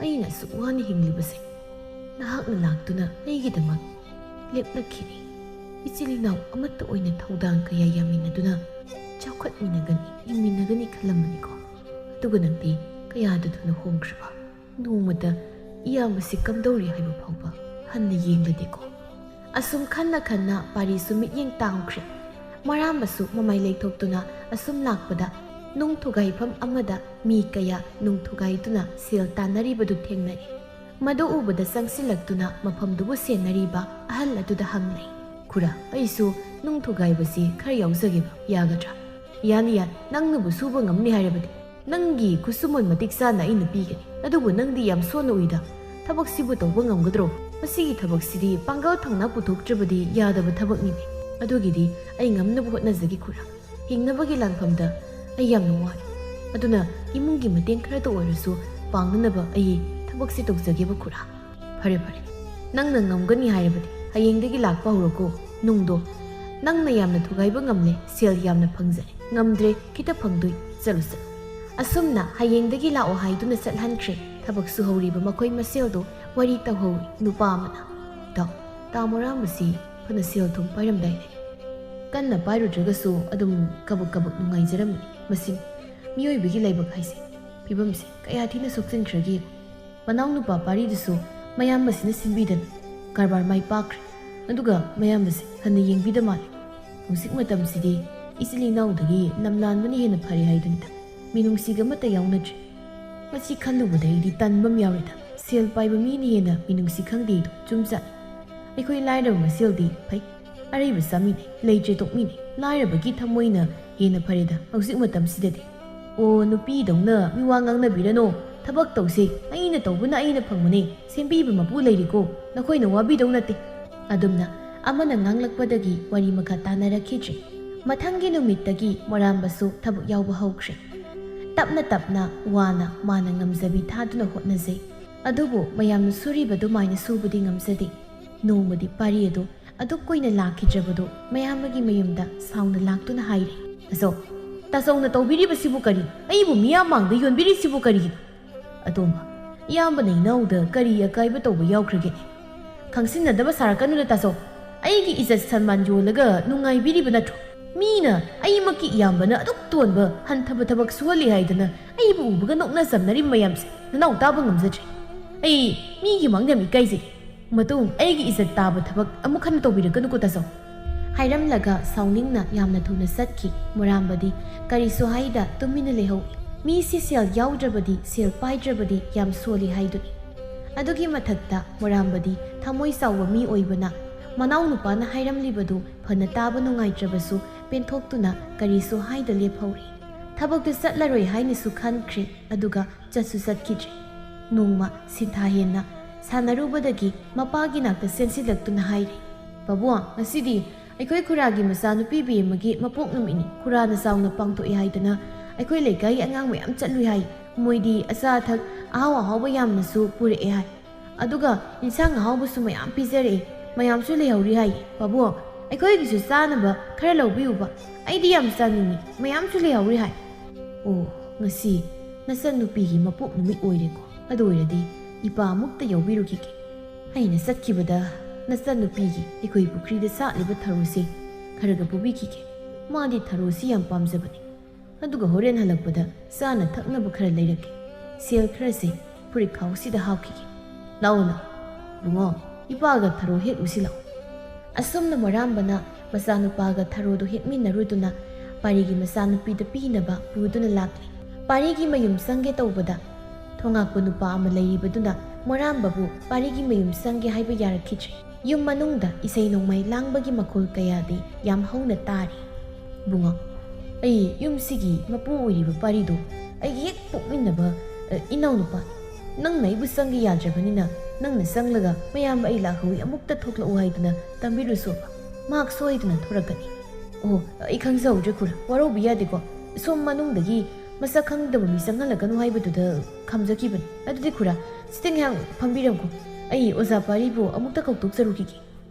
ꯑꯩꯅ ꯑꯁꯨꯛ ꯋꯥꯅ ꯍꯤꯡꯂꯤꯕꯁꯦ ꯅꯍꯥꯛꯅ ꯂꯥꯛꯇꯨꯅ ꯑꯩꯒꯤꯗꯃꯛ ꯂꯦꯞꯂꯛꯈꯤꯅꯤ꯫ ꯏꯆꯤꯜ ꯏꯅꯥꯎ ꯑꯃꯠꯇ ꯑꯣꯏꯅ ꯊꯧꯗꯥꯡ ꯀꯌꯥ ꯌꯥꯃꯤꯟꯅꯗꯨꯅ ꯆꯥꯎꯈꯠꯃꯤꯟꯅꯒꯅꯤ, ꯍꯤꯡꯃꯤꯟꯅꯒꯅꯤ ꯈꯜꯂꯝꯕꯅꯤꯀꯣ꯫ ꯑꯗꯨꯒ ꯅꯪꯗꯤ ꯀꯌꯥꯗ ꯊꯨꯅ ꯍꯣꯡꯈ꯭ꯔꯕ꯫ ꯅꯣꯡꯃꯇ ꯏꯌꯥꯝꯕꯁꯤ ꯀꯝꯗꯧꯔꯤ ꯍꯥꯏꯕ ꯐꯥꯎꯕ ꯍꯟꯅ ꯌꯦꯡꯂꯗꯦꯀꯣ꯫" ꯑꯁꯨꯝ ꯈꯟꯅ ꯈꯟꯅ ꯄꯥꯔꯤꯁꯨ ꯃꯤꯠꯌꯦꯡ ꯇꯥꯡꯈ꯭ꯔꯦ꯫ ꯃꯣꯔꯥꯝꯕꯁꯨ ꯃꯃꯥꯏ ꯂꯩꯊꯣꯛꯇꯨꯅ ꯑꯁꯨꯝ ꯂꯥꯛꯄꯗ ꯅꯨꯡ ꯊꯨꯒꯥꯏꯐꯝ ꯑꯃꯗ ꯃꯤ ꯀꯌꯥ ꯅꯨꯡ ꯊꯨꯒꯥꯏꯗꯨꯅ ꯁꯦꯜ ꯇꯥꯟꯅꯔꯤꯕꯗꯨ ꯊꯦꯡꯅꯔꯦ꯫ ꯃꯗꯨ ꯎꯕꯗ ꯆꯪꯁꯤꯜꯂꯛꯇꯨꯅ ꯃꯐꯝꯗꯨꯕꯨ ꯁꯦꯟꯅꯔꯤꯕ ꯑꯍꯜ ꯑꯗꯨꯗ ꯍꯪꯂꯦ꯫ "ꯈꯨꯔꯥ, ꯑꯩꯁꯨ ꯅꯨꯡ ꯊꯨꯒꯥꯏꯕꯁꯤ ꯈꯔ ꯌꯥꯎꯖꯒꯦꯕ, ꯌꯥꯒꯗ꯭ꯔꯥ?" "ꯌꯥꯅꯤ, ꯌꯥꯅꯤ, ꯅꯪꯅꯕꯨ ꯁꯨꯕ ꯉꯝꯅꯤ ꯍꯥꯏꯔꯕꯗꯤ ꯅꯪꯒꯤ ꯈꯨꯠꯁꯨꯃꯟ ꯃꯇꯤꯛ ꯆꯥꯅ ꯑꯩꯅ ꯄꯤꯒꯅꯤ꯫ ꯑꯗꯨꯕꯨ ꯅꯪꯗꯤ ꯌꯥꯝ ꯁꯣꯟꯅ ꯎꯏꯗ꯫ ꯊꯕꯛꯁꯤꯕꯨ ꯇꯧꯕ ꯉꯝꯒꯗ꯭ꯔꯣ? ꯃꯁꯤꯒꯤ ꯊꯕꯛꯁꯤꯗꯤ ꯄꯥꯡꯒꯜ ꯊꯧꯅꯥ ꯄꯨꯊꯣꯛꯇ꯭ꯔꯕꯗꯤ ꯌꯥꯗꯕ ꯊꯕꯛꯅꯤꯅꯦ꯫ ꯑꯗꯨꯒꯤꯗꯤ ꯑꯩ ꯉꯝꯅꯕ ꯍꯣꯠꯅꯖꯒꯦ ꯈꯨꯔꯥ꯫ ꯍꯤꯡꯅꯕꯒꯤ ꯂꯥꯟꯐꯝꯗ ꯑꯩ ꯌꯥꯝꯅ ꯋꯥꯏ꯫ ꯑꯗꯨꯅ ꯏꯃꯨꯡꯒꯤ ꯃꯇꯦꯡ ꯈꯔꯇ ꯑꯣꯏꯔꯁꯨ ꯄꯥꯡꯅꯅꯕ ꯑꯩ ꯊꯕꯛꯁꯦ ꯇꯧꯖꯒꯦꯕ ꯈꯨꯔꯥ꯫" "ꯐꯔꯦ, ꯐꯔꯦ, ꯅꯪꯅ ꯉꯝꯒꯅꯤ ꯍꯥꯏꯔꯕꯗꯤ ꯍꯌꯦꯡꯗꯒꯤ ꯂꯥꯛꯄ ꯍꯧꯔꯣꯀꯣ꯫ ꯅꯨꯡꯗꯣ ꯅꯪꯅ ꯌꯥꯝꯅ ꯊꯨꯒꯥꯏꯕ ꯉꯝꯂꯦ, ꯁꯦꯜ ꯌꯥꯝꯅ ꯐꯪꯖꯔꯦ꯫ ꯉꯝꯗ꯭ꯔꯦ, ꯈꯤꯇ ꯐꯪꯗꯣꯏ꯫ ꯆꯠꯂꯨ, ꯆꯠꯂꯨ꯫" ꯑꯁꯨꯝꯅ ꯍꯌꯦꯡꯗꯒꯤ ꯂꯥꯛꯑꯣ ꯍꯥꯏꯗꯨꯅ ꯆꯠꯍꯟꯈ꯭ꯔꯦ꯫ ꯊꯕꯛ ꯁꯨꯍꯧꯔꯤꯕ ꯃꯈꯣꯏ ꯃꯁꯦꯜꯗꯣ ꯋꯥꯔꯤ ꯇꯧꯍꯧꯔꯤ꯫ ꯅꯨꯄꯥ ꯑꯃꯅ, "ꯏꯇꯥꯎ, ꯇꯥ ꯃꯣꯔꯥꯝꯕꯁꯤ ꯐꯅ ꯁꯦꯜ ꯊꯨꯝ ꯄꯥꯏꯔꯝꯗꯥꯏꯅꯦ?" "ꯀꯟꯅ ꯄꯥꯏꯔꯨꯗ꯭ꯔꯒꯁꯨ ꯑꯗꯨꯝ ꯀꯕꯛ ꯀꯕꯛ ꯅꯨꯡꯉꯥꯏꯖꯔꯝꯃꯤ꯫ ꯃꯁꯤ ꯃꯤꯑꯣꯏꯕꯒꯤ ꯂꯥꯏꯕꯛ ꯍꯥꯏꯁꯦ꯫ ꯐꯤꯕꯝꯁꯦ ꯀꯌꯥ ꯊꯤꯅ ꯁꯣꯛꯆꯤꯟꯈ꯭ꯔꯒꯦ꯫ ꯃꯅꯥꯎꯅꯨꯄꯥ ꯄꯥꯔꯤꯗꯨꯁꯨ ꯃꯌꯥꯝꯕꯁꯤꯅ ꯁꯤꯟꯕꯤꯗꯅ ꯀꯔꯕꯥꯔ ꯃꯥꯏ ꯄꯥꯛꯈ꯭ꯔꯦ꯫ ꯑꯗꯨꯒ ꯃꯌꯥꯝꯕꯁꯦ ꯍꯟꯅ ꯌꯦꯡꯕꯤꯗ ꯃꯥꯜꯂꯦ꯫ ꯍꯧꯖꯤꯛ ꯃꯇꯝꯁꯤꯗꯤ ꯏꯆꯤꯜ ꯏꯅꯥꯎꯗꯒꯤ ꯂꯝꯂꯥꯟꯕꯅ ꯍꯦꯟꯅ ꯐꯔꯦ ꯍꯥꯏꯗꯨꯅꯤꯗ꯫ ꯃꯤꯅꯨꯡꯁꯤꯒ ꯑꯃꯠꯇ ꯌꯥꯎꯅꯗ꯭ꯔꯦ꯫ ꯃꯁꯤ ꯈꯜꯂꯨꯕꯗ ꯑꯩꯗꯤ ꯇꯟꯕ ꯑꯃ ꯌꯥꯎꯔꯦꯗ꯫ ꯁꯦꯜ ꯄꯥꯏꯕ ꯃꯤꯅ ꯍꯦꯟꯅ ꯃꯤꯅꯨꯡꯁꯤ ꯈꯪꯗꯦꯗꯣ ꯆꯨꯝꯖꯥꯠꯅꯤ꯫ ꯑꯩꯈꯣꯏ ꯂꯥꯏꯔꯕ ꯃꯁꯦꯜꯗꯤ ꯐꯩ, ꯑꯔꯩꯕ ꯆꯥꯃꯤꯟꯅꯩ, ꯂꯩꯇ꯭ꯔꯦ ꯇꯣꯛꯃꯤꯟꯅꯩ꯫ ꯂꯥꯏꯔꯕꯒꯤ ꯊꯃꯣꯏꯅ ꯍꯦꯟꯅ ꯐꯔꯦꯗ ꯍꯧꯖꯤꯛ ꯃꯇꯝꯁꯤꯗꯗꯤ꯫ ꯑꯣ, ꯅꯨꯄꯤꯗꯧꯅ ꯃꯤꯋꯥ ꯉꯥꯡꯅꯕꯤꯔꯅꯣ꯫ ꯊꯕꯛ ꯇꯧꯁꯦ, ꯑꯩꯅ ꯇꯧꯕꯅ ꯑꯩꯅ ꯐꯪꯕꯅꯦ꯫ ꯁꯦꯝꯕꯤꯕ ꯃꯄꯨ ꯂꯩꯔꯤꯀꯣ, ꯅꯈꯣꯏꯅ ꯋꯥꯕꯤꯗꯧ ꯅꯠꯇꯦ꯫" ꯑꯗꯨꯝꯅ ꯑꯃꯅ ꯉꯥꯡꯂꯛꯄꯗꯒꯤ ꯋꯥꯔꯤ ꯃꯈꯥ ꯇꯥꯅꯔꯛꯈꯤꯗ꯭ꯔꯦ꯫ ꯃꯊꯪꯒꯤ ꯅꯨꯃꯤꯠꯇꯒꯤ ꯃꯣꯔꯥꯝꯕꯁꯨ ꯊꯕꯛ ꯌꯥꯎꯕ ꯍꯧꯈ꯭ꯔꯦ꯫ ꯇꯞꯅ ꯇꯞꯅ ꯋꯥꯅ ꯃꯥꯅ ꯉꯝꯖꯕꯤ ꯊꯥꯗꯨꯅ ꯍꯣꯠꯅꯖꯩ꯫ ꯑꯗꯨꯕꯨ ꯃꯌꯥꯝꯅ ꯁꯨꯔꯤꯕ ꯑꯗꯨꯃꯥꯏꯅ ꯁꯨꯕꯗꯤ ꯉꯝꯖꯗꯦ꯫ ꯅꯣꯡꯃꯗꯤ ꯄꯥꯔꯤ ꯑꯗꯨ ꯑꯗꯨꯛ ꯀꯨꯏꯅ ꯂꯥꯛꯈꯤꯗ꯭ꯔꯕꯗꯨ ꯃꯌꯥꯝꯕꯒꯤ ꯃꯌꯨꯝꯗ ꯁꯥꯎꯅ ꯂꯥꯛꯇꯨꯅ ꯍꯥꯏꯔꯦ꯫ "ꯇꯥꯆꯧ, ꯇꯥꯆꯧꯅ ꯇꯧꯕꯤꯔꯤꯕꯁꯤꯕꯨ ꯀꯔꯤ? ꯑꯩꯕꯨ ꯃꯤꯌꯥꯝ ꯃꯥꯡꯗ ꯌꯣꯟꯕꯤꯔꯤꯁꯤꯕꯨ ꯀꯔꯤꯒꯤꯅꯣ?" "ꯑꯇꯣꯝꯕ, ꯏꯌꯥꯝꯕꯅ ꯏꯅꯥꯎꯗ ꯀꯔꯤ ꯑꯀꯥꯏꯕ ꯇꯧꯕ ꯌꯥꯎꯈ꯭ꯔꯒꯦ? ꯈꯪꯁꯤꯟꯅꯗꯕ ꯁꯥꯔꯛꯀꯅꯨꯗ ꯇꯥꯆꯧ꯫ ꯑꯩꯒꯤ ꯏꯖꯠ ꯁꯟꯃꯥꯟ ꯌꯣꯜꯂꯒ ꯅꯨꯡꯉꯥꯏꯕꯤꯔꯤꯕ ꯅꯠꯇ꯭ꯔꯣ? ꯃꯤꯅ ꯑꯩꯃꯛꯀꯤ ꯏꯌꯥꯝꯕꯅ ꯑꯗꯨꯛ ꯇꯣꯟꯕ ꯍꯟꯊꯕ ꯊꯕꯛ ꯁꯨꯍꯜꯂꯤ ꯍꯥꯏꯗꯅ ꯑꯩꯕꯨ ꯎꯕꯒ ꯅꯣꯛꯅ ꯆꯝꯅꯔꯤꯕ ꯃꯌꯥꯝꯁꯦ ꯅꯅꯥꯎ ꯇꯥꯕ ꯉꯝꯖꯗ꯭ꯔꯦ꯫ ꯑꯩ ꯃꯤꯒꯤ ꯃꯥꯡꯗ ꯌꯥꯝ ꯏꯀꯥꯏꯖꯩ꯫ ꯃꯇꯨꯡ ꯑꯩꯒꯤ ꯏꯖꯠ ꯇꯥꯕ ꯊꯕꯛ ꯑꯃꯨꯛ ꯍꯟꯅ ꯇꯧꯕꯤꯔꯛꯀꯅꯨꯀꯣ ꯇꯥꯆꯧ꯫" ꯍꯥꯏꯔꯝꯂꯒ ꯁꯥꯎꯅꯤꯡꯅ ꯌꯥꯝꯅ ꯊꯨꯅ ꯆꯠꯈꯤ꯫ ꯃꯣꯔꯥꯝꯕꯗꯤ ꯀꯔꯤꯁꯨ ꯍꯥꯏꯗ ꯇꯨꯃꯤꯟꯅ ꯂꯩꯍꯧꯏ꯫ ꯃꯤꯁꯤ ꯁꯦꯜ ꯌꯥꯎꯗ꯭ꯔꯕꯗꯤ, ꯁꯦꯜ ꯄꯥꯏꯗ꯭ꯔꯕꯗꯤ ꯌꯥꯝ ꯁꯣꯜꯂꯤ ꯍꯥꯏꯗꯨꯅꯤ꯫ ꯑꯗꯨꯒꯤ ꯃꯊꯛꯇ ꯃꯣꯔꯥꯝꯕꯗꯤ ꯊꯃꯣꯏ ꯆꯥꯎꯕ ꯃꯤ ꯑꯣꯏꯕꯅ ꯃꯅꯥꯎꯅꯨꯄꯥꯅ ꯍꯥꯏꯔꯝꯂꯤꯕꯗꯨ ꯐꯅ ꯇꯥꯕ ꯅꯨꯡꯉꯥꯏꯇ꯭ꯔꯕꯁꯨ ꯄꯦꯟꯊꯣꯛꯇꯨꯅ ꯀꯔꯤꯁꯨ ꯍꯥꯏꯗ ꯂꯦꯞꯍꯧꯔꯦ꯫ ꯊꯕꯛꯇꯨ ꯆꯠꯂꯔꯣꯏ ꯍꯥꯏꯅꯁꯨ ꯈꯟꯈ꯭ꯔꯦ, ꯑꯗꯨꯒ ꯆꯠꯁꯨ ꯆꯠꯈꯤꯗ꯭ꯔꯦ꯫ ꯅꯣꯡꯃ ꯁꯤꯟꯊꯥ ꯍꯦꯟꯅ ꯁꯥꯟꯅꯔꯨꯕꯗꯒꯤ ꯃꯄꯥꯒꯤ ꯅꯥꯛꯇ ꯆꯦꯟꯁꯤꯜꯂꯛꯇꯨꯅ ꯍꯥꯏꯔꯦ, "ꯄꯥꯕꯨꯡ, ꯉꯁꯤꯗꯤ ꯑꯩꯈꯣꯏ ꯈꯨꯔꯥꯒꯤ ꯃꯆꯥꯅꯨꯄꯤ ꯕꯦꯝꯃꯒꯤ ꯃꯄꯣꯛ ꯅꯨꯃꯤꯠꯅꯤ, ꯈꯨꯔꯥꯅ ꯆꯥꯎꯅ ꯄꯥꯡꯊꯣꯛꯑꯦ ꯍꯥꯏꯗꯅ ꯑꯩꯈꯣꯏ ꯂꯩꯀꯥꯏꯒꯤ ꯑꯉꯥꯡ ꯃꯌꯥꯝ ꯆꯠꯂꯨꯏ ꯍꯥꯏ꯫ ꯃꯣꯏꯗꯤ ꯑꯆꯥ ꯑꯊꯛ ꯑꯍꯥꯎ ꯑꯍꯥꯎꯕ ꯌꯥꯝꯅꯁꯨ ꯄꯨꯔꯛꯑꯦ ꯍꯥꯏ꯫ ꯑꯗꯨꯒ ꯏꯟꯁꯥꯡ ꯑꯍꯥꯎꯕꯁꯨ ꯃꯌꯥꯝ ꯄꯤꯖꯔꯛꯑꯦ꯫ ꯃꯌꯥꯝꯁꯨ ꯂꯩꯍꯧꯔꯤ ꯍꯥꯏ꯫ ꯄꯥꯕꯨꯡ, ꯑꯩꯈꯣꯏꯒꯤꯁꯨ ꯆꯥꯅꯕ ꯈꯔ ꯂꯧꯕꯤꯌꯨꯕ꯫ ꯑꯩꯗꯤ ꯌꯥꯝ ꯆꯥꯅꯤꯡꯉꯤ꯫ ꯃꯌꯥꯝꯁꯨ ꯂꯩꯍꯧꯔꯤ ꯍꯥꯏ꯫" "ꯑꯣ, ꯉꯁꯤ ꯅꯆꯟꯅꯨꯄꯤꯒꯤ ꯃꯄꯣꯛ ꯅꯨꯃꯤꯠ ꯑꯣꯏꯔꯦꯀꯣ꯫ ꯑꯗꯨ ꯑꯣꯏꯔꯗꯤ ꯏꯄꯥ ꯑꯃꯨꯛꯇ ꯌꯥꯎꯕꯤꯔꯨꯈꯤꯒꯦ꯫ ꯑꯩꯅ ꯆꯠꯈꯤꯕꯗ ꯅꯆꯟꯅꯨꯄꯤꯒꯤ ꯑꯩꯈꯣꯏ ꯄꯨꯈ꯭ꯔꯤꯗ ꯁꯥꯠꯂꯤꯕ ꯊꯔꯣꯁꯦ ꯈꯔꯒ ꯄꯨꯕꯤꯈꯤꯒꯦ꯫ ꯃꯥꯗꯤ ꯊꯔꯣꯁꯤ ꯌꯥꯝ ꯄꯥꯝꯖꯕꯅꯤ꯫ ꯑꯗꯨꯒ ꯍꯣꯔꯦꯟ ꯍꯜꯂꯛꯄꯗ ꯆꯥꯅ ꯊꯛꯅꯕ ꯈꯔ ꯂꯩꯔꯛꯀꯦ꯫ ꯁꯦꯜ ꯈꯔꯁꯦ ꯐꯨꯔꯤꯠꯈꯥꯎꯁꯤꯗ ꯍꯥꯞꯈꯤꯒꯦ꯫ ꯂꯥꯛꯑꯣ, ꯂꯥꯛꯑꯣ꯫ ꯕꯨꯡꯉꯣ, ꯏꯄꯥꯒ ꯊꯔꯣ ꯍꯦꯛꯎꯁꯤ ꯂꯥꯛꯑꯣ꯫" ꯑꯁꯨꯝꯅ ꯃꯣꯔꯥꯝꯕꯅ ꯃꯆꯥꯅꯨꯄꯥꯒ ꯊꯔꯣꯗꯨ ꯍꯦꯛꯃꯤꯟꯅꯔꯨꯗꯨꯅ ꯄꯥꯔꯤꯒꯤ ꯃꯆꯥꯅꯨꯄꯤꯗ ꯄꯤꯅꯕ ꯄꯨꯗꯨꯅ ꯂꯥꯛꯂꯤ꯫ ꯄꯥꯔꯤꯒꯤ ꯃꯌꯨꯝ ꯆꯪꯒꯦ ꯇꯧꯕꯗ ꯊꯣꯉꯥꯛꯄ ꯅꯨꯄꯥ ꯑꯃ ꯂꯩꯔꯤꯕꯗꯨꯅ ꯃꯣꯔꯥꯝꯕꯕꯨ ꯄꯥꯔꯤꯒꯤ ꯃꯌꯨꯝ ꯆꯪꯒꯦ ꯍꯥꯏꯕ ꯌꯥꯔꯛꯈꯤꯗ꯭ꯔꯦ꯫ ꯌꯨꯝ ꯃꯅꯨꯡꯗ ꯏꯁꯩ ꯅꯣꯡꯃꯥꯏ ꯂꯥꯡꯕꯒꯤ ꯃꯈꯣꯜ ꯀꯌꯥꯗꯤ ꯌꯥꯝ ꯍꯧꯅ ꯇꯥꯔꯤ꯫ "ꯕꯨꯡꯉꯣ, ꯑꯩ ꯌꯨꯝꯁꯤꯒꯤ ꯃꯄꯨ ꯑꯣꯏꯔꯤꯕ ꯄꯥꯔꯤꯗꯣ ꯑꯩꯒꯤ ꯍꯦꯛ ꯄꯣꯛꯃꯤꯟꯅꯕ, ꯑ, ꯏꯅꯥꯎꯅꯨꯄꯥꯅꯤ꯫ ꯅꯪꯅ ꯑꯩꯕꯨ ꯆꯪꯒꯦ ꯌꯥꯗ꯭ꯔꯕꯅꯤꯅ ꯅꯪꯅ ꯆꯪꯂꯒ ꯃꯌꯥꯝꯕ ꯑꯩ ꯂꯥꯛꯍꯧꯏ ꯑꯃꯨꯛꯇ ꯊꯣꯛꯂꯛꯎ ꯍꯥꯏꯗꯨꯅ ꯇꯝꯕꯤꯔꯨꯁꯣꯕ꯫ ꯃꯍꯥꯛ ꯁꯣꯏꯗꯅ ꯊꯣꯔꯛꯀꯅꯤ꯫" "ꯑꯣ, ꯑꯩ ꯈꯪꯖꯍꯧꯗ꯭ꯔꯦ ꯈꯨꯔꯥ, ꯋꯥꯔꯧꯕꯤ ꯌꯥꯗꯦꯀꯣ꯫ ꯁꯣꯝ ꯃꯅꯨꯡꯗꯒꯤ ꯃꯁꯛ ꯈꯪꯗꯕ ꯃꯤ ꯆꯪꯍꯜꯂꯛꯀꯅꯨ ꯍꯥꯏꯕꯗꯨꯗ ꯈꯝꯖꯈꯤꯕꯅꯤ꯫ ꯑꯗꯨꯗꯤ ꯈꯨꯔꯥ, ꯁꯤꯇ ꯉꯥꯏꯍꯥꯛ ꯐꯝꯕꯤꯔꯝꯈꯣ꯫ ꯑꯩ ꯑꯣꯖꯥ ꯄꯥꯔꯤꯕꯨ ꯑꯃꯨꯛꯇ ꯀꯧꯊꯣꯛꯆꯔꯨꯈꯤꯒꯦ꯫"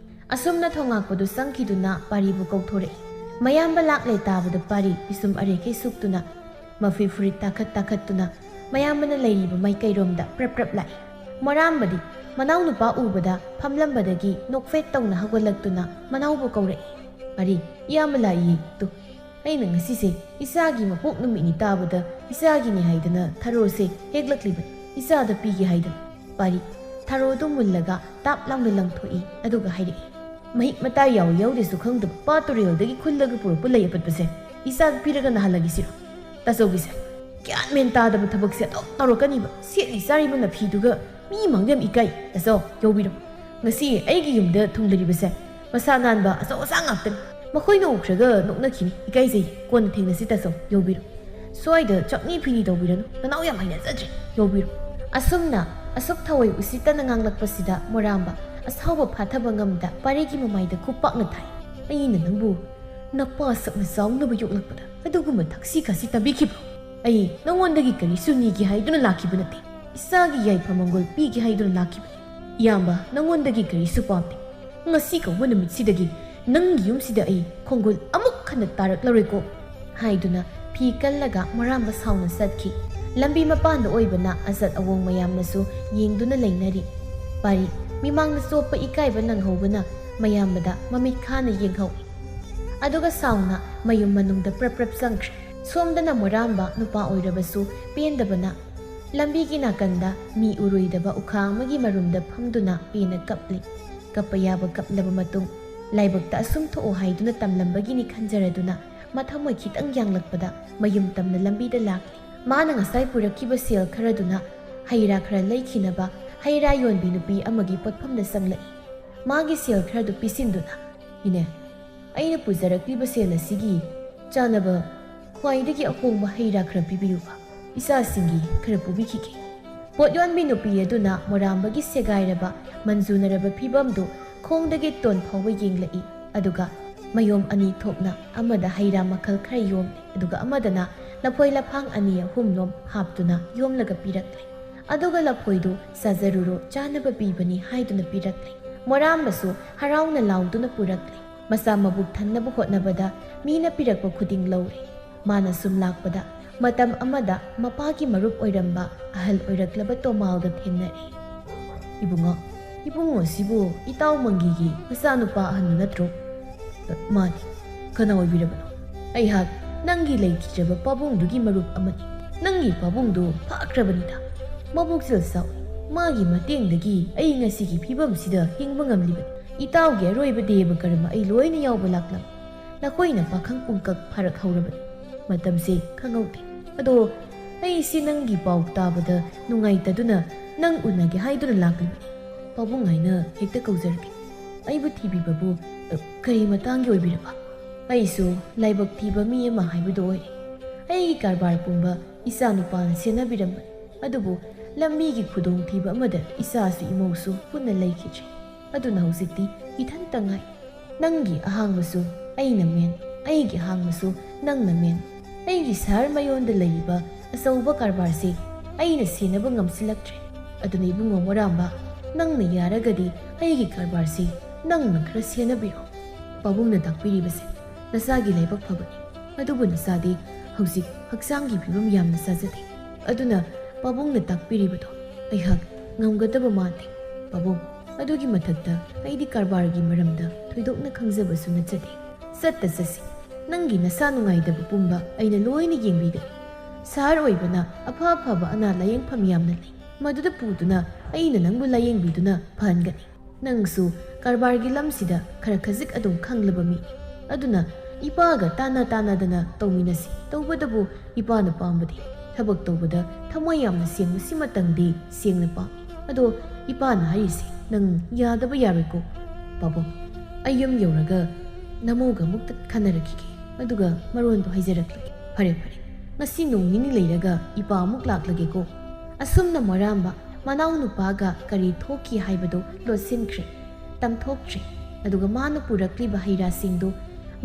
ꯑꯁꯨꯝꯅ ꯊꯣꯉꯥꯛꯄꯗꯨ ꯆꯪꯈꯤꯗꯨꯅ ꯄꯥꯔꯤꯕꯨ ꯀꯧꯊꯣꯔꯛꯏ꯫ ꯃꯌꯥꯝꯕ ꯂꯥꯛꯂꯦ ꯇꯥꯕꯗ ꯄꯥꯔꯤ ꯄꯤꯁꯨꯝ ꯑꯔꯦꯈꯩ ꯁꯨꯛꯇꯨꯅ ꯃꯐꯤ ꯐꯨꯔꯤꯠ ꯇꯥꯈꯠ ꯇꯥꯈꯠꯇꯨꯅ ꯃꯌꯥꯝꯕꯅ ꯂꯩꯔꯤꯕ ꯃꯥꯏꯀꯩꯔꯣꯝꯗ ꯄ꯭ꯔꯞ ꯄ꯭ꯔꯞ ꯂꯥꯛꯏ꯫ ꯃꯣꯔꯥꯝꯕꯗꯤ ꯃꯅꯥꯎꯅꯨꯄꯥ ꯎꯕꯗ ꯐꯝꯂꯝꯕꯗꯒꯤ ꯅꯣꯛꯐꯦꯠ ꯇꯧꯅ ꯍꯧꯒꯠꯂꯛꯇꯨꯅ ꯃꯅꯥꯎꯕꯨ ꯀꯧꯔꯛꯏ꯫ "ꯄꯥꯔꯤ, ꯏꯌꯥꯝꯕ ꯂꯥꯛꯏꯌꯦ ꯇꯨ꯫ ꯑꯩꯅ ꯉꯁꯤꯁꯦ ꯏꯆꯥꯒꯤ ꯃꯄꯣꯛ ꯅꯨꯃꯤꯠꯅꯤ ꯇꯥꯕꯗ ꯏꯆꯥꯒꯤꯅꯤ ꯍꯥꯏꯗꯅ ꯊꯔꯣꯁꯦ ꯍꯦꯛꯂꯛꯂꯤꯕꯅꯤ, ꯏꯆꯥꯗ ꯄꯤꯒꯦ ꯍꯥꯏꯗꯅ꯫" ꯄꯥꯔꯤ ꯊꯔꯣꯗꯨ ꯃꯨꯜꯂꯒ ꯇꯥꯞ ꯂꯥꯎꯅ ꯂꯪꯊꯣꯛꯏ, ꯑꯗꯨꯒ ꯍꯥꯏꯔꯛꯏ, "ꯃꯍꯤꯛ ꯃꯇꯥꯏ ꯌꯥꯎꯏ ꯌꯥꯎꯗꯦꯁꯨ ꯈꯪꯗꯕ ꯄꯥꯠ ꯇꯨꯔꯦꯜꯗꯒꯤ ꯈꯨꯜꯂꯒ ꯄꯨꯔꯛꯄ ꯂꯩ ꯑꯄꯠꯄꯁꯦ ꯏꯆꯥꯗ ꯄꯤꯔꯒ ꯅꯥꯍꯜꯂꯒꯦ ꯁꯤꯔꯣ? ꯇꯥꯆꯧꯒꯤꯁꯦ ꯒ꯭ꯌꯥꯟ ꯃꯦꯟ ꯇꯥꯗꯕ ꯊꯕꯛꯁꯦ ꯑꯗꯨꯝ ꯇꯧꯔꯛꯀꯅꯤꯕ꯫ ꯁꯦꯠꯂꯤ ꯆꯥꯔꯤꯕ ꯅꯐꯤꯗꯨꯒ ꯃꯤ ꯃꯥꯡꯗ ꯌꯥꯝ ꯏꯀꯥꯏ꯫ ꯇꯥꯆꯧ, ꯌꯧꯕꯤꯔꯣ꯫ ꯉꯁꯤ ꯑꯩꯒꯤ ꯌꯨꯝꯗ ꯊꯨꯡꯂꯔꯤꯕꯁꯦ ꯃꯁꯥ ꯅꯥꯟꯕ ꯑꯆꯧ ꯑꯁꯥꯡ ꯉꯥꯛꯇꯅꯤ꯫ ꯃꯈꯣꯏꯅ ꯎꯈ꯭ꯔꯒ ꯅꯣꯛꯅꯈꯤꯅꯤ꯫ ꯏꯀꯥꯏꯖꯩ꯫ ꯀꯣꯟꯅ ꯊꯦꯡꯅꯁꯤ ꯇꯥꯆꯧ, ꯌꯧꯕꯤꯔꯣ꯫ ꯁ꯭ꯋꯥꯏꯗ ꯆꯥꯛꯅꯤ ꯐꯤꯅꯤ ꯇꯧꯕꯤꯔꯅꯨ꯫ ꯅꯅꯥꯎ ꯌꯥꯝ ꯍꯩꯅꯖꯗ꯭ꯔꯦ꯫ ꯌꯧꯕꯤꯔꯣ꯫ ꯑꯁꯨꯝꯅ ꯑꯁꯨꯛ ꯊꯑꯣꯏ ꯎꯁꯤꯠꯇꯅ ꯉꯥꯡꯂꯛꯄꯁꯤꯗ ꯃꯣꯔꯥꯝꯕ ꯑꯁꯥꯎꯕ ꯐꯥꯊꯕ ꯉꯝꯗ ꯄꯥꯔꯤꯒꯤ ꯃꯃꯥꯏꯗ ꯈꯨꯄꯥꯛꯅ ꯊꯥꯏ꯫ ꯑꯩꯅ ꯅꯪꯕꯨ ꯅꯄꯥ ꯁꯛꯅ ꯆꯥꯎꯅꯕ ꯌꯣꯛꯂꯛꯄꯗ ꯑꯗꯨꯒꯨꯝꯕ ꯊꯛꯁꯤ ꯈꯥꯁꯤ ꯇꯝꯕꯤꯈꯤꯕ꯭ꯔꯣ? ꯑꯩ ꯅꯉꯣꯟꯗꯒꯤ ꯀꯔꯤꯁꯨ ꯅꯤꯒꯦ ꯍꯥꯏꯗꯨꯅ ꯂꯥꯛꯈꯤꯕ ꯅꯠꯇꯦ꯫ ꯏꯆꯥꯒꯤ ꯌꯥꯏꯐ ꯃꯪꯒꯣꯜ ꯄꯤꯒꯦ ꯍꯥꯏꯗꯨꯅ ꯂꯥꯛꯈꯤꯕꯅꯤ꯫ ꯏꯌꯥꯝꯕ, ꯅꯉꯣꯟꯗꯒꯤ ꯀꯔꯤꯁꯨ ꯄꯥꯝꯗꯦ꯫ ꯉꯁꯤ ꯀꯧꯕ ꯅꯨꯃꯤꯠꯁꯤꯗꯒꯤ ꯅꯪꯒꯤ ꯌꯨꯝꯁꯤꯗ ꯑꯩ ꯈꯣꯡꯒꯨꯜ ꯑꯃꯨꯛ ꯍꯟꯅ ꯇꯥꯔꯛꯂꯔꯣꯏꯀꯣ ꯍꯥꯏꯗꯨꯅ ꯐꯤ ꯀꯜꯂꯒ ꯃꯣꯔꯥꯝꯕ ꯁꯥꯎꯅ ꯆꯠꯈꯤ꯫ ꯂꯝꯕꯤ ꯃꯄꯥꯟꯗ ꯑꯣꯏꯕꯅ ꯑꯆꯠ ꯑꯋꯣꯡ ꯃꯌꯥꯝꯅꯁꯨ ꯌꯦꯡꯗꯨꯅ ꯂꯩꯅꯔꯤ꯫ ꯄꯥꯔꯤ ꯃꯤꯃꯥꯡꯗ ꯆꯣꯞꯄ ꯏꯀꯥꯏꯕ ꯅꯪꯍꯧꯕꯅ ꯃꯌꯥꯝꯕꯗ ꯃꯃꯤꯠ ꯈꯥꯅ ꯌꯦꯡꯍꯧꯏ꯫ ꯑꯗꯨꯒ ꯁꯥꯎꯅ ꯃꯌꯨꯝ ꯃꯅꯨꯡꯗ ꯄ꯭ꯔꯞ ꯄ꯭ꯔꯞ ꯆꯪꯈ꯭ꯔꯦ꯫ ꯁꯣꯝꯗꯅ ꯃꯣꯔꯥꯝꯕ ꯅꯨꯄꯥ ꯑꯣꯏꯔꯕꯁꯨ ꯄꯦꯟꯗꯕꯅ ꯂꯝꯕꯤꯒꯤ ꯅꯥꯀꯟꯗ ꯃꯤ ꯎꯔꯣꯏꯗꯕ ꯎꯈꯥ ꯑꯃꯒꯤ ꯃꯔꯨꯝꯗ ꯐꯝꯗꯨꯅ ꯄꯦꯟꯅ ꯀꯞꯂꯤ꯫ ꯀꯞꯄ ꯌꯥꯕ ꯀꯞꯂꯕ ꯃꯇꯨꯡ ꯂꯥꯏꯕꯛꯇ ꯑꯁꯨꯝ ꯊꯣꯛꯑꯣ ꯍꯥꯏꯗꯨꯅ ꯇꯝꯂꯝꯕꯒꯤꯅꯤ ꯈꯟꯖꯔꯗꯨꯅ ꯃꯊꯃꯣꯏ ꯈꯤꯇꯪ ꯌꯥꯡꯂꯛꯄꯗ ꯃꯌꯨꯝ ꯇꯝꯅ ꯂꯝꯕꯤꯗ ꯂꯥꯛꯂꯤ꯫ ꯃꯥꯅ ꯉꯁꯥꯏ ꯄꯨꯔꯛꯈꯤꯕ ꯁꯦꯜ ꯈꯔꯗꯨꯅ ꯍꯩ ꯔꯥ ꯈꯔ ꯂꯩꯈꯤꯅꯕ ꯍꯩ ꯔꯥ ꯌꯣꯟꯕꯤ ꯅꯨꯄꯤ ꯑꯃꯒꯤ ꯄꯣꯠꯐꯝꯗ ꯆꯪꯂꯛꯏ꯫ ꯃꯥꯒꯤ ꯁꯦꯜ ꯈꯔꯗꯨ ꯄꯤꯁꯤꯟꯗꯨꯅ, "ꯏꯅꯦ, ꯑꯩꯅ ꯄꯨꯖꯔꯛꯂꯤꯕ ꯁꯦꯜ ꯑꯁꯤꯒꯤ ꯆꯥꯅꯕ ꯈ꯭ꯋꯥꯏꯗꯒꯤ ꯑꯍꯣꯡꯕ ꯍꯩ ꯔꯥ ꯈꯔ ꯄꯤꯕꯤꯌꯨꯕ, ꯏꯆꯥꯁꯤꯡꯒꯤ ꯈꯔ ꯄꯨꯕꯤꯈꯤꯒꯦ꯫" ꯄꯣꯠ ꯌꯣꯟꯕꯤ ꯅꯨꯄꯤ ꯑꯗꯨꯅ ꯃꯣꯔꯥꯝꯕꯒꯤ ꯁꯦꯒꯥꯏꯔꯕ, ꯃꯟꯖꯨꯅꯔꯕ ꯐꯤꯕꯝꯗꯨ ꯈꯣꯡꯗꯒꯤ ꯇꯣꯟ ꯐꯥꯎꯕ ꯌꯦꯡꯂꯛꯏ꯫ ꯑꯗꯨꯒ ꯃꯌꯣꯝ ꯑꯅꯤ ꯊꯣꯛꯅ ꯑꯃꯗ ꯍꯩ ꯔꯥ ꯃꯈꯜ ꯈꯔ ꯌꯣꯝꯂꯤ, ꯑꯗꯨꯒ ꯑꯃꯗꯅ ꯂꯐꯣꯏ ꯂꯐꯥꯡ ꯑꯅꯤ ꯑꯍꯨꯝ ꯂꯣꯝ ꯍꯥꯞꯇꯨꯅ ꯌꯣꯝꯂꯒ ꯄꯤꯔꯛꯂꯦ꯫ ꯑꯗꯨꯒ ꯂꯐꯣꯏꯗꯨ ꯆꯥꯖꯔꯨꯔꯣ, ꯆꯥꯅꯕ ꯄꯤꯕꯅꯤ ꯍꯥꯏꯗꯨꯅ ꯄꯤꯔꯛꯂꯦ꯫ ꯃꯣꯔꯥꯝꯕꯁꯨ ꯍꯔꯥꯎꯅ ꯂꯥꯎꯗꯨꯅ ꯄꯨꯔꯛꯂꯦ꯫ ꯃꯆꯥ ꯃꯕꯨꯛ ꯊꯟꯅꯕ ꯍꯣꯠꯅꯕꯗ ꯃꯤꯅ ꯄꯤꯔꯛꯄ ꯈꯨꯗꯤꯡ ꯂꯧꯔꯦ꯫ ꯃꯥꯅ ꯁꯨꯝ ꯂꯥꯛꯄꯗ ꯃꯇꯝ ꯑꯃꯗ ꯃꯄꯥꯒꯤ ꯃꯔꯨꯞ ꯑꯣꯏꯔꯝꯕ ꯑꯍꯜ ꯑꯣꯏꯔꯛꯂꯕ ꯇꯣꯃꯥꯜꯒ ꯊꯦꯡꯅꯔꯦ꯫ "ꯏꯕꯨꯡꯉꯣ, ꯏꯕꯨꯡꯉꯣꯁꯤꯕꯨ ꯏꯇꯥꯎ ꯃꯪꯒꯤꯒꯤ ꯃꯆꯥꯅꯨꯄꯥ ꯑꯍꯟꯗꯨ ꯅꯠꯇ꯭ꯔꯣ?" "ꯃꯥꯅꯤ꯫ ꯀꯅꯥ ꯑꯣꯏꯕꯤꯔꯕꯅꯣ?" "ꯑꯩꯍꯥꯛ ꯅꯪꯒꯤ ꯂꯩꯈꯤꯗ꯭ꯔꯕ ꯄꯥꯕꯨꯡꯗꯨꯒꯤ ꯃꯔꯨꯞ ꯑꯃꯅꯤ꯫ ꯅꯪꯒꯤ ꯄꯥꯕꯨꯡꯗꯨ ꯐꯈ꯭ꯔꯕꯅꯤꯗ꯫ ꯃꯕꯨꯛꯆꯦꯜ ꯆꯥꯎꯏ꯫ ꯃꯥꯒꯤ ꯃꯇꯦꯡꯗꯒꯤ ꯑꯩ ꯉꯁꯤꯒꯤ ꯐꯤꯕꯝꯁꯤꯗ ꯍꯤꯡꯕ ꯉꯝꯂꯤꯕꯅꯤ꯫ ꯏꯇꯥꯎꯒꯤ ꯑꯔꯣꯏꯕ ꯗꯦꯕ ꯀꯔꯃ ꯑꯩ ꯂꯣꯏꯅ ꯌꯥꯎꯕ ꯂꯥꯛꯂꯝꯃꯤ꯫ ꯅꯈꯣꯏꯅ ꯄꯥꯈꯪ ꯄꯨꯡꯀꯛ ꯐꯥꯔꯛꯍꯧꯔꯕꯅꯤ꯫ ꯃꯇꯝꯁꯦ ꯈꯪꯍꯧꯗꯦ꯫ ꯑꯗꯣ ꯑꯩꯁꯤ ꯅꯪꯒꯤ ꯄꯥꯎ ꯇꯥꯕꯗ ꯅꯨꯡꯉꯥꯏꯇꯗꯨꯅ ꯅꯪ ꯎꯅꯒꯦ ꯍꯥꯏꯗꯨꯅ ꯂꯥꯛꯂꯤꯕꯅꯤ꯫ ꯄꯥꯕꯨꯡ ꯍꯥꯏꯅ ꯍꯦꯛꯇ ꯀꯧꯖꯔꯒꯦ꯫ ꯑꯩꯕꯨ ꯊꯤꯕꯤꯕꯕꯨ, ꯑ, ꯀꯔꯤ ꯃꯇꯥꯡꯒꯤ ꯑꯣꯏꯕꯤꯔꯕ? ꯑꯩꯁꯨ ꯂꯥꯏꯕꯛ ꯊꯤꯕ ꯃꯤ ꯑꯃ ꯍꯥꯏꯕꯗꯨ ꯑꯣꯏꯔꯦ꯫ ꯑꯩꯒꯤ ꯀꯔꯕꯥꯔ ꯄꯨꯝꯕ ꯏꯆꯥ ꯅꯨꯄꯥꯅ ꯁꯦꯟꯅꯕꯤꯔꯝꯕꯅꯤ꯫ ꯑꯗꯨꯕꯨ ꯂꯝꯕꯤꯒꯤ ꯈꯨꯗꯣꯡꯊꯤꯕ ꯑꯃꯗ ꯏꯆꯥꯁꯨ ꯏꯃꯧꯁꯨ ꯄꯨꯟꯅ ꯂꯩꯈꯤꯗ꯭ꯔꯦ꯫ ꯑꯗꯨꯅ ꯍꯧꯖꯤꯛꯇꯤ ꯏꯊꯟꯇ ꯉꯥꯏ꯫ ꯅꯪꯒꯤ ꯑꯍꯥꯡꯕꯁꯨ ꯑꯩꯅ ꯃꯦꯟ, ꯑꯩꯒꯤ ꯑꯍꯥꯡꯕꯁꯨ ꯅꯪꯅ ꯃꯦꯟ꯫ ꯑꯩꯒꯤ ꯁꯍꯔ ꯃꯌꯣꯟꯗ ꯂꯩꯔꯤꯕ ꯑꯆꯧꯕ ꯀꯔꯕꯥꯔꯁꯤ ꯑꯩꯅ ꯁꯦꯟꯅꯕ ꯉꯝꯁꯤꯜꯂꯛꯇ꯭ꯔꯦ꯫ ꯑꯗꯨꯅ ꯏꯕꯨꯡꯉꯣ ꯃꯣꯔꯥꯝꯕ, ꯅꯪꯅ ꯌꯥꯔꯒꯗꯤ ꯑꯩꯒꯤ ꯀꯔꯕꯥꯔꯁꯤ ꯅꯪꯅ ꯈꯔ ꯁꯦꯟꯅꯕꯤꯔꯣ꯫ ꯄꯥꯕꯨꯡꯅ ꯇꯥꯛꯄꯤꯔꯤꯕꯁꯦ ꯅꯆꯥꯒꯤ ꯂꯥꯏꯕꯛ ꯐꯕꯅꯤ꯫ ꯑꯗꯨꯕꯨ ꯅꯆꯥꯗꯤ ꯍꯧꯖꯤꯛ ꯍꯛꯆꯥꯡꯒꯤ ꯐꯤꯕꯝ ꯌꯥꯝꯅ ꯆꯥꯖꯗꯦ꯫ ꯑꯗꯨꯅ ꯄꯥꯕꯨꯡꯅ ꯇꯥꯛꯄꯤꯔꯤꯕꯗꯣ ꯑꯩꯍꯥꯛ ꯉꯝꯒꯗꯕ ꯃꯥꯟꯗꯦ꯫ ꯄꯥꯕꯨꯡ, ꯑꯗꯨꯒꯤ ꯃꯊꯛꯇ ꯑꯩꯗꯤ ꯀꯔꯕꯥꯔꯒꯤ ꯃꯔꯝꯗ ꯊꯣꯏꯗꯣꯛꯅ ꯈꯪꯖꯕꯁꯨ ꯅꯠꯆꯗꯦ꯫ ꯆꯠꯇ ꯆꯠꯁꯤ꯫ ꯅꯪꯒꯤ ꯅꯁꯥ ꯅꯨꯡꯉꯥꯏꯇꯕ ꯄꯨꯝꯕ ꯑꯩꯅ ꯂꯣꯏꯅ ꯌꯦꯡꯕꯤꯒꯅꯤ꯫ ꯁꯍꯔ ꯑꯣꯏꯕꯅ ꯑꯐ ꯑꯐꯕ ꯑꯅꯥ ꯂꯥꯌꯦꯡꯐꯝ ꯌꯥꯝꯅ ꯂꯩ꯫ ꯃꯗꯨꯗ ꯄꯨꯗꯨꯅ ꯑꯩꯅ ꯅꯪꯕꯨ ꯂꯥꯌꯦꯡꯕꯤꯗꯨꯅ ꯐꯍꯟꯒꯅꯤ꯫ ꯅꯪꯁꯨ ꯀꯔꯕꯥꯔꯒꯤ ꯂꯝꯁꯤꯗ ꯈꯔ ꯈꯖꯤꯛ ꯑꯗꯨꯝ ꯈꯪꯂꯕ ꯃꯤꯅꯤ꯫ ꯑꯗꯨꯅ ꯏꯄꯥꯒ ꯇꯥꯟꯅ ꯇꯥꯟꯅꯗꯅ ꯇꯧꯃꯤꯟꯅꯁꯤ꯫ ꯇꯧꯕꯇꯕꯨ ꯏꯄꯥꯅ ꯄꯥꯝꯕꯗꯤ ꯊꯕꯛ ꯇꯧꯕꯗ ꯊꯃꯣꯏ ꯌꯥꯝꯅ ꯁꯦꯡꯕ ꯁꯤꯃꯇꯪꯗꯤ ꯁꯦꯡꯅ ꯄꯥꯝꯃꯤ꯫ ꯑꯗꯣ ꯏꯄꯥꯅ ꯍꯥꯏꯔꯤꯁꯦ ꯅꯪ ꯌꯥꯗꯕ ꯌꯥꯔꯣꯏꯀꯣ꯫ ꯄꯥꯕꯨꯡ, ꯑꯩ ꯌꯨꯝ ꯌꯧꯔꯒ ꯅꯃꯧꯒ ꯑꯃꯨꯛꯇ ꯈꯟꯅꯔꯛꯈꯤꯒꯦ꯫ ꯑꯗꯨꯒ ꯃꯔꯣꯟꯗꯣ ꯍꯥꯏꯖꯔꯛꯂꯒꯦ꯫ ꯐꯔꯦ, ꯐꯔꯦ꯫ ꯉꯁꯤ ꯅꯣꯡ ꯅꯤꯅꯤ ꯂꯩꯔꯒ ꯏꯄꯥ ꯑꯃꯨꯛ ꯂꯥꯛꯂꯒꯦꯀꯣ꯫ ꯑꯁꯨꯝꯅ ꯃꯣꯔꯥꯝꯕ ꯃꯅꯥꯎ ꯅꯨꯄꯥꯒ ꯀꯔꯤ ꯊꯣꯛꯈꯤ ꯍꯥꯏꯕꯗꯨ ꯂꯣꯠꯁꯤꯟꯈ꯭ꯔꯦ, ꯇꯝꯊꯣꯛꯇ꯭ꯔꯦ꯫ ꯑꯗꯨꯒ ꯃꯥꯅ ꯄꯨꯔꯛꯂꯤꯕ ꯍꯩ ꯔꯥꯁꯤꯡꯗꯨ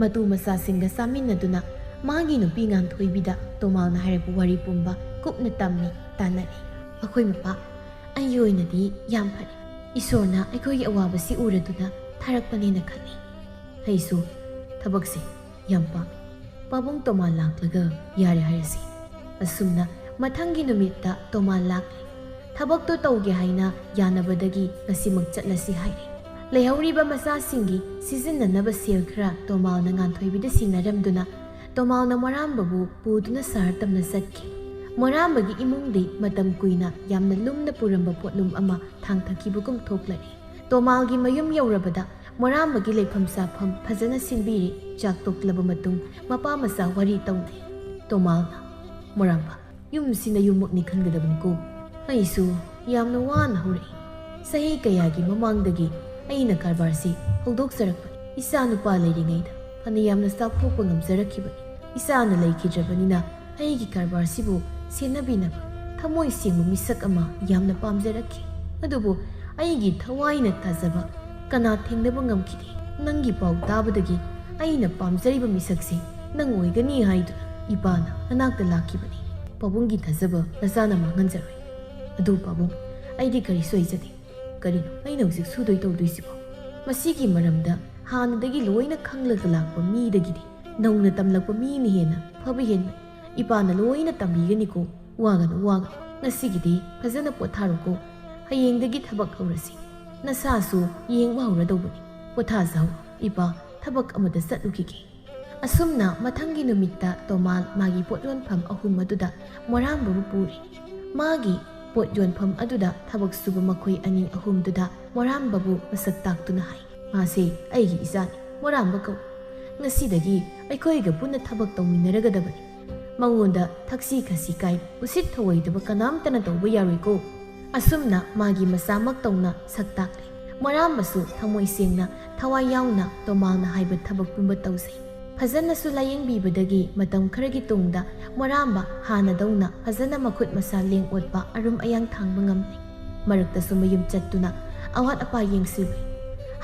ꯃꯇꯨ ꯃꯆꯥꯁꯤꯡꯒ ꯆꯥꯃꯤꯟꯅꯗꯨꯅ ꯃꯥꯒꯤ ꯅꯨꯄꯤ ꯉꯥꯟꯊꯣꯏꯕꯤꯗ ꯇꯣꯃꯥꯜꯅ ꯍꯥꯏꯔꯛꯄ ꯋꯥꯔꯤ ꯄꯨꯝꯕ ꯀꯨꯞꯅ ꯇꯝꯃꯤ, ꯇꯥꯟꯅꯔꯤ꯫ ꯑꯩꯈꯣꯏ ꯃꯄꯥ, ꯑꯩꯒꯤ ꯑꯣꯏꯅꯗꯤ ꯌꯥꯝ ꯐꯔꯦ꯫ ꯏꯁꯣꯔꯅ ꯑꯩꯈꯣꯏꯒꯤ ꯑꯋꯥꯕꯁꯤ ꯎꯔꯗꯨꯅ ꯊꯥꯔꯛꯄꯅꯦꯅ ꯈꯜꯂꯤ꯫ ꯑꯩꯁꯨ ꯊꯕꯛꯁꯦ ꯌꯥꯝ ꯄꯥꯝꯃꯤ꯫ ꯄꯥꯕꯨꯡ ꯇꯣꯃꯥꯜ ꯂꯥꯛꯂꯒ ꯌꯥꯔꯦ ꯍꯥꯏꯔꯁꯤ꯫ ꯑꯁꯨꯝꯅ ꯃꯊꯪꯒꯤ ꯅꯨꯃꯤꯠꯇ ꯇꯣꯃꯥꯜ ꯂꯥꯛꯂꯦ꯫ ꯊꯕꯛꯇꯣ ꯇꯧꯒꯦ ꯍꯥꯏꯅ ꯌꯥꯅꯕꯗꯒꯤ ꯉꯁꯤꯃꯛ ꯆꯠꯂꯁꯤ ꯍꯥꯏꯔꯦ꯫ ꯂꯩꯍꯧꯔꯤꯕ ꯃꯆꯥꯁꯤꯡꯒꯤ ꯁꯤꯖꯤꯟꯅꯅꯕ ꯁꯦꯜ ꯈꯔ ꯇꯣꯃꯥꯜꯅ ꯉꯥꯟꯊꯣꯏꯕꯤꯗ ꯁꯤꯟꯅꯔꯝꯗꯨꯅ ꯇꯣꯃꯥꯜꯅ ꯃꯣꯔꯥꯝꯕꯕꯨ ꯄꯨꯗꯨꯅ ꯁꯍꯔ ꯇꯝꯅ ꯆꯠꯈꯤ꯫ ꯃꯣꯔꯥꯝꯕꯒꯤ ꯏꯃꯨꯡꯗꯤ ꯃꯇꯝ ꯀꯨꯏꯅ ꯌꯥꯝꯅ ꯂꯨꯝꯅ ꯄꯨꯔꯝꯕ ꯄꯣꯠꯂꯨꯝ ꯑꯃ ꯊꯥꯡꯊꯈꯤꯕꯒꯨꯝ ꯊꯣꯛꯂꯛꯏ꯫ ꯇꯣꯃꯥꯜꯒꯤ ꯃꯌꯨꯝ ꯌꯧꯔꯕꯗ ꯃꯣꯔꯥꯝꯕꯒꯤ ꯂꯩꯐꯝ ꯆꯥꯐꯝ ꯐꯖꯅ ꯁꯤꯟꯕꯤꯔꯦ꯫ ꯆꯥꯛ ꯇꯣꯛꯂꯕ ꯃꯇꯨꯡ ꯃꯄꯥ ꯃꯆꯥ ꯋꯥꯔꯤ ꯇꯧꯅꯩ꯫ ꯇꯣꯃꯥꯜꯅ, "ꯃꯣꯔꯥꯝꯕ, ꯌꯨꯝꯁꯤꯅ ꯌꯨꯝꯃꯛꯅꯤ ꯈꯟꯒꯗꯕꯅꯤꯀꯣ꯫ ꯑꯩꯁꯨ ꯌꯥꯝꯅ ꯋꯥꯅ ꯍꯧꯔꯛꯏ꯫ ꯆꯍꯤ ꯀꯌꯥꯒꯤ ꯃꯃꯥꯡꯗꯒꯤ ꯑꯩꯅ ꯀꯔꯕꯥꯔꯁꯤ ꯍꯧꯗꯣꯛꯆꯔꯛꯄꯅꯤ꯫ ꯏꯆꯥ ꯅꯨꯄꯥ ꯂꯩꯔꯤꯉꯩꯗ ꯐꯅ ꯌꯥꯝꯅ ꯆꯥꯎꯊꯣꯛꯄ ꯉꯝꯖꯔꯛꯈꯤꯕꯅꯤ꯫ ꯏꯆꯥꯅ ꯂꯩꯈꯤꯗ꯭ꯔꯕꯅꯤꯅ ꯑꯩꯒꯤ ꯀꯔꯕꯥꯔꯁꯤꯕꯨ ꯁꯦꯟꯅꯕꯤꯅꯕ ꯊꯃꯣꯏ ꯁꯦꯡꯕ ꯃꯤꯁꯛ ꯑꯃ ꯌꯥꯝꯅ ꯄꯥꯝꯖꯔꯛꯈꯤ꯫ ꯑꯗꯨꯕꯨ ꯑꯩꯒꯤ ꯊꯋꯥꯏꯅ ꯊꯥꯖꯕ ꯀꯅꯥ ꯊꯦꯡꯅꯕ ꯉꯝꯈꯤꯗꯦ꯫ ꯅꯪꯒꯤ ꯄꯥꯎ ꯇꯥꯕꯗꯒꯤ ꯑꯩꯅ ꯄꯥꯝꯖꯔꯤꯕ ꯃꯤꯁꯛꯁꯤ ꯅꯪ ꯑꯣꯏꯒꯅꯤ ꯍꯥꯏꯗꯨꯅ ꯏꯄꯥꯅ ꯅꯅꯥꯛꯇ ꯂꯥꯛꯈꯤꯕꯅꯤ꯫ ꯄꯥꯕꯨꯡꯒꯤ ꯊꯥꯖꯕ ꯅꯆꯥꯅ ꯃꯥꯡꯍꯟꯖꯔꯣꯏ꯫ ꯑꯗꯨ ꯄꯥꯕꯨꯡ, ꯑꯩꯗꯤ ꯀꯔꯤꯁꯨ ꯍꯩꯖꯗꯦ꯫ ꯀꯔꯤꯅꯣ ꯑꯩꯅ ꯍꯧꯖꯤꯛ ꯁꯨꯗꯣꯏ ꯇꯧꯗꯣꯏꯁꯤꯕꯣ? ꯃꯁꯤꯒꯤ ꯃꯔꯝꯗ ꯍꯥꯟꯅꯗꯒꯤ ꯂꯣꯏꯅ ꯈꯪꯂꯒ ꯂꯥꯛꯄ ꯃꯤꯗꯒꯤꯗꯤ ꯅꯧꯅ ꯇꯝꯂꯛꯄ ꯃꯤꯅ ꯍꯦꯟꯅ ꯐꯕ ꯍꯦꯟꯕ꯫ ꯏꯄꯥꯅ ꯂꯣꯏꯅ ꯇꯝꯕꯤꯒꯅꯤꯀꯣ꯫ ꯋꯥꯒꯅꯨ, ꯋꯥꯒꯅꯨ꯫ ꯉꯁꯤꯒꯤꯗꯤ ꯐꯖꯅ ꯄꯣꯊꯥꯔꯣꯀꯣ꯫ ꯍꯌꯦꯡꯗꯒꯤ ꯊꯕꯛ ꯍꯧꯔꯁꯤ꯫ ꯅꯁꯥꯁꯨ ꯌꯦꯡꯕ ꯍꯧꯔꯗꯧꯕꯅꯤ꯫ ꯄꯣꯊꯥꯖꯍꯧ꯫ ꯏꯄꯥ ꯊꯕꯛ ꯑꯃꯗ ꯆꯠꯂꯨꯈꯤꯒꯦ꯫ ꯑꯁꯨꯝꯅ ꯃꯊꯪꯒꯤ ꯅꯨꯃꯤꯠꯇ ꯇꯣꯃꯥꯜ ꯃꯥꯒꯤ ꯄꯣꯠ ꯌꯣꯟꯐꯝ ꯑꯍꯨꯝ ꯑꯗꯨꯗ ꯃꯣꯔꯥꯝꯕꯕꯨ ꯄꯨꯔꯦ꯫ ꯃꯥꯒꯤ ꯄꯣꯠ ꯌꯣꯟꯐꯝ ꯑꯗꯨꯗ ꯊꯕꯛ ꯁꯨꯕ ꯃꯈꯣꯏ ꯑꯅꯤ ꯑꯍꯨꯝꯗꯨꯗ ꯃꯣꯔꯥꯝꯕꯕꯨ ꯃꯁꯛ ꯇꯥꯛꯇꯨꯅ ꯍꯥꯏ, "ꯃꯥꯁꯦ ꯑꯩꯒꯤ ꯏꯆꯥꯅꯤ, ꯃꯣꯔꯥꯝꯕ ꯀꯧ꯫ ꯉꯁꯤꯗꯒꯤ ꯑꯩꯈꯣꯏꯒ ꯄꯨꯟꯅ ꯊꯕꯛ ꯇꯧꯃꯤꯟꯅꯔꯒꯗꯕꯅꯤ꯫ ꯃꯉꯣꯟꯗ ꯊꯛꯁꯤ ꯈꯥꯁꯤ ꯀꯥꯏꯕ, ꯎꯁꯤꯠ ꯊꯑꯣꯏꯗꯕ ꯀꯅꯥꯝꯇꯅ ꯇꯧꯕ ꯌꯥꯔꯣꯏꯀꯣ꯫" ꯑꯁꯨꯝꯅ ꯃꯥꯒꯤ ꯃꯆꯥꯃꯛꯇꯧꯅ ꯁꯛ ꯇꯥꯛꯂꯤ꯫ ꯃꯣꯔꯥꯝꯕꯁꯨ ꯊꯃꯣꯏ ꯁꯦꯡꯅ, ꯊꯋꯥꯏ ꯌꯥꯎꯅ ꯇꯣꯃꯥꯜꯅ ꯍꯥꯏꯕ ꯊꯕꯛ ꯄꯨꯝꯕ ꯇꯧꯖꯩ꯫ ꯐꯖꯅꯁꯨ ꯂꯥꯌꯦꯡꯕꯤꯕꯗꯒꯤ ꯃꯇꯝ ꯈꯔꯒꯤ ꯇꯨꯡꯗ ꯃꯣꯔꯥꯝꯕ ꯍꯥꯟꯅꯗꯧꯅ ꯐꯖꯅ ꯃꯈꯨꯠ ꯃꯁꯥ ꯂꯦꯡ ꯑꯣꯠꯄ, ꯑꯔꯨꯝ ꯑꯌꯥꯡ ꯊꯥꯡꯕ ꯉꯝꯂꯦ꯫ ꯃꯔꯛꯇꯁꯨ ꯃꯌꯨꯝ ꯆꯠꯇꯨꯅ ꯑꯋꯥꯠ ꯑꯄꯥ ꯌꯦꯡꯁꯤꯜꯂꯨꯏ꯫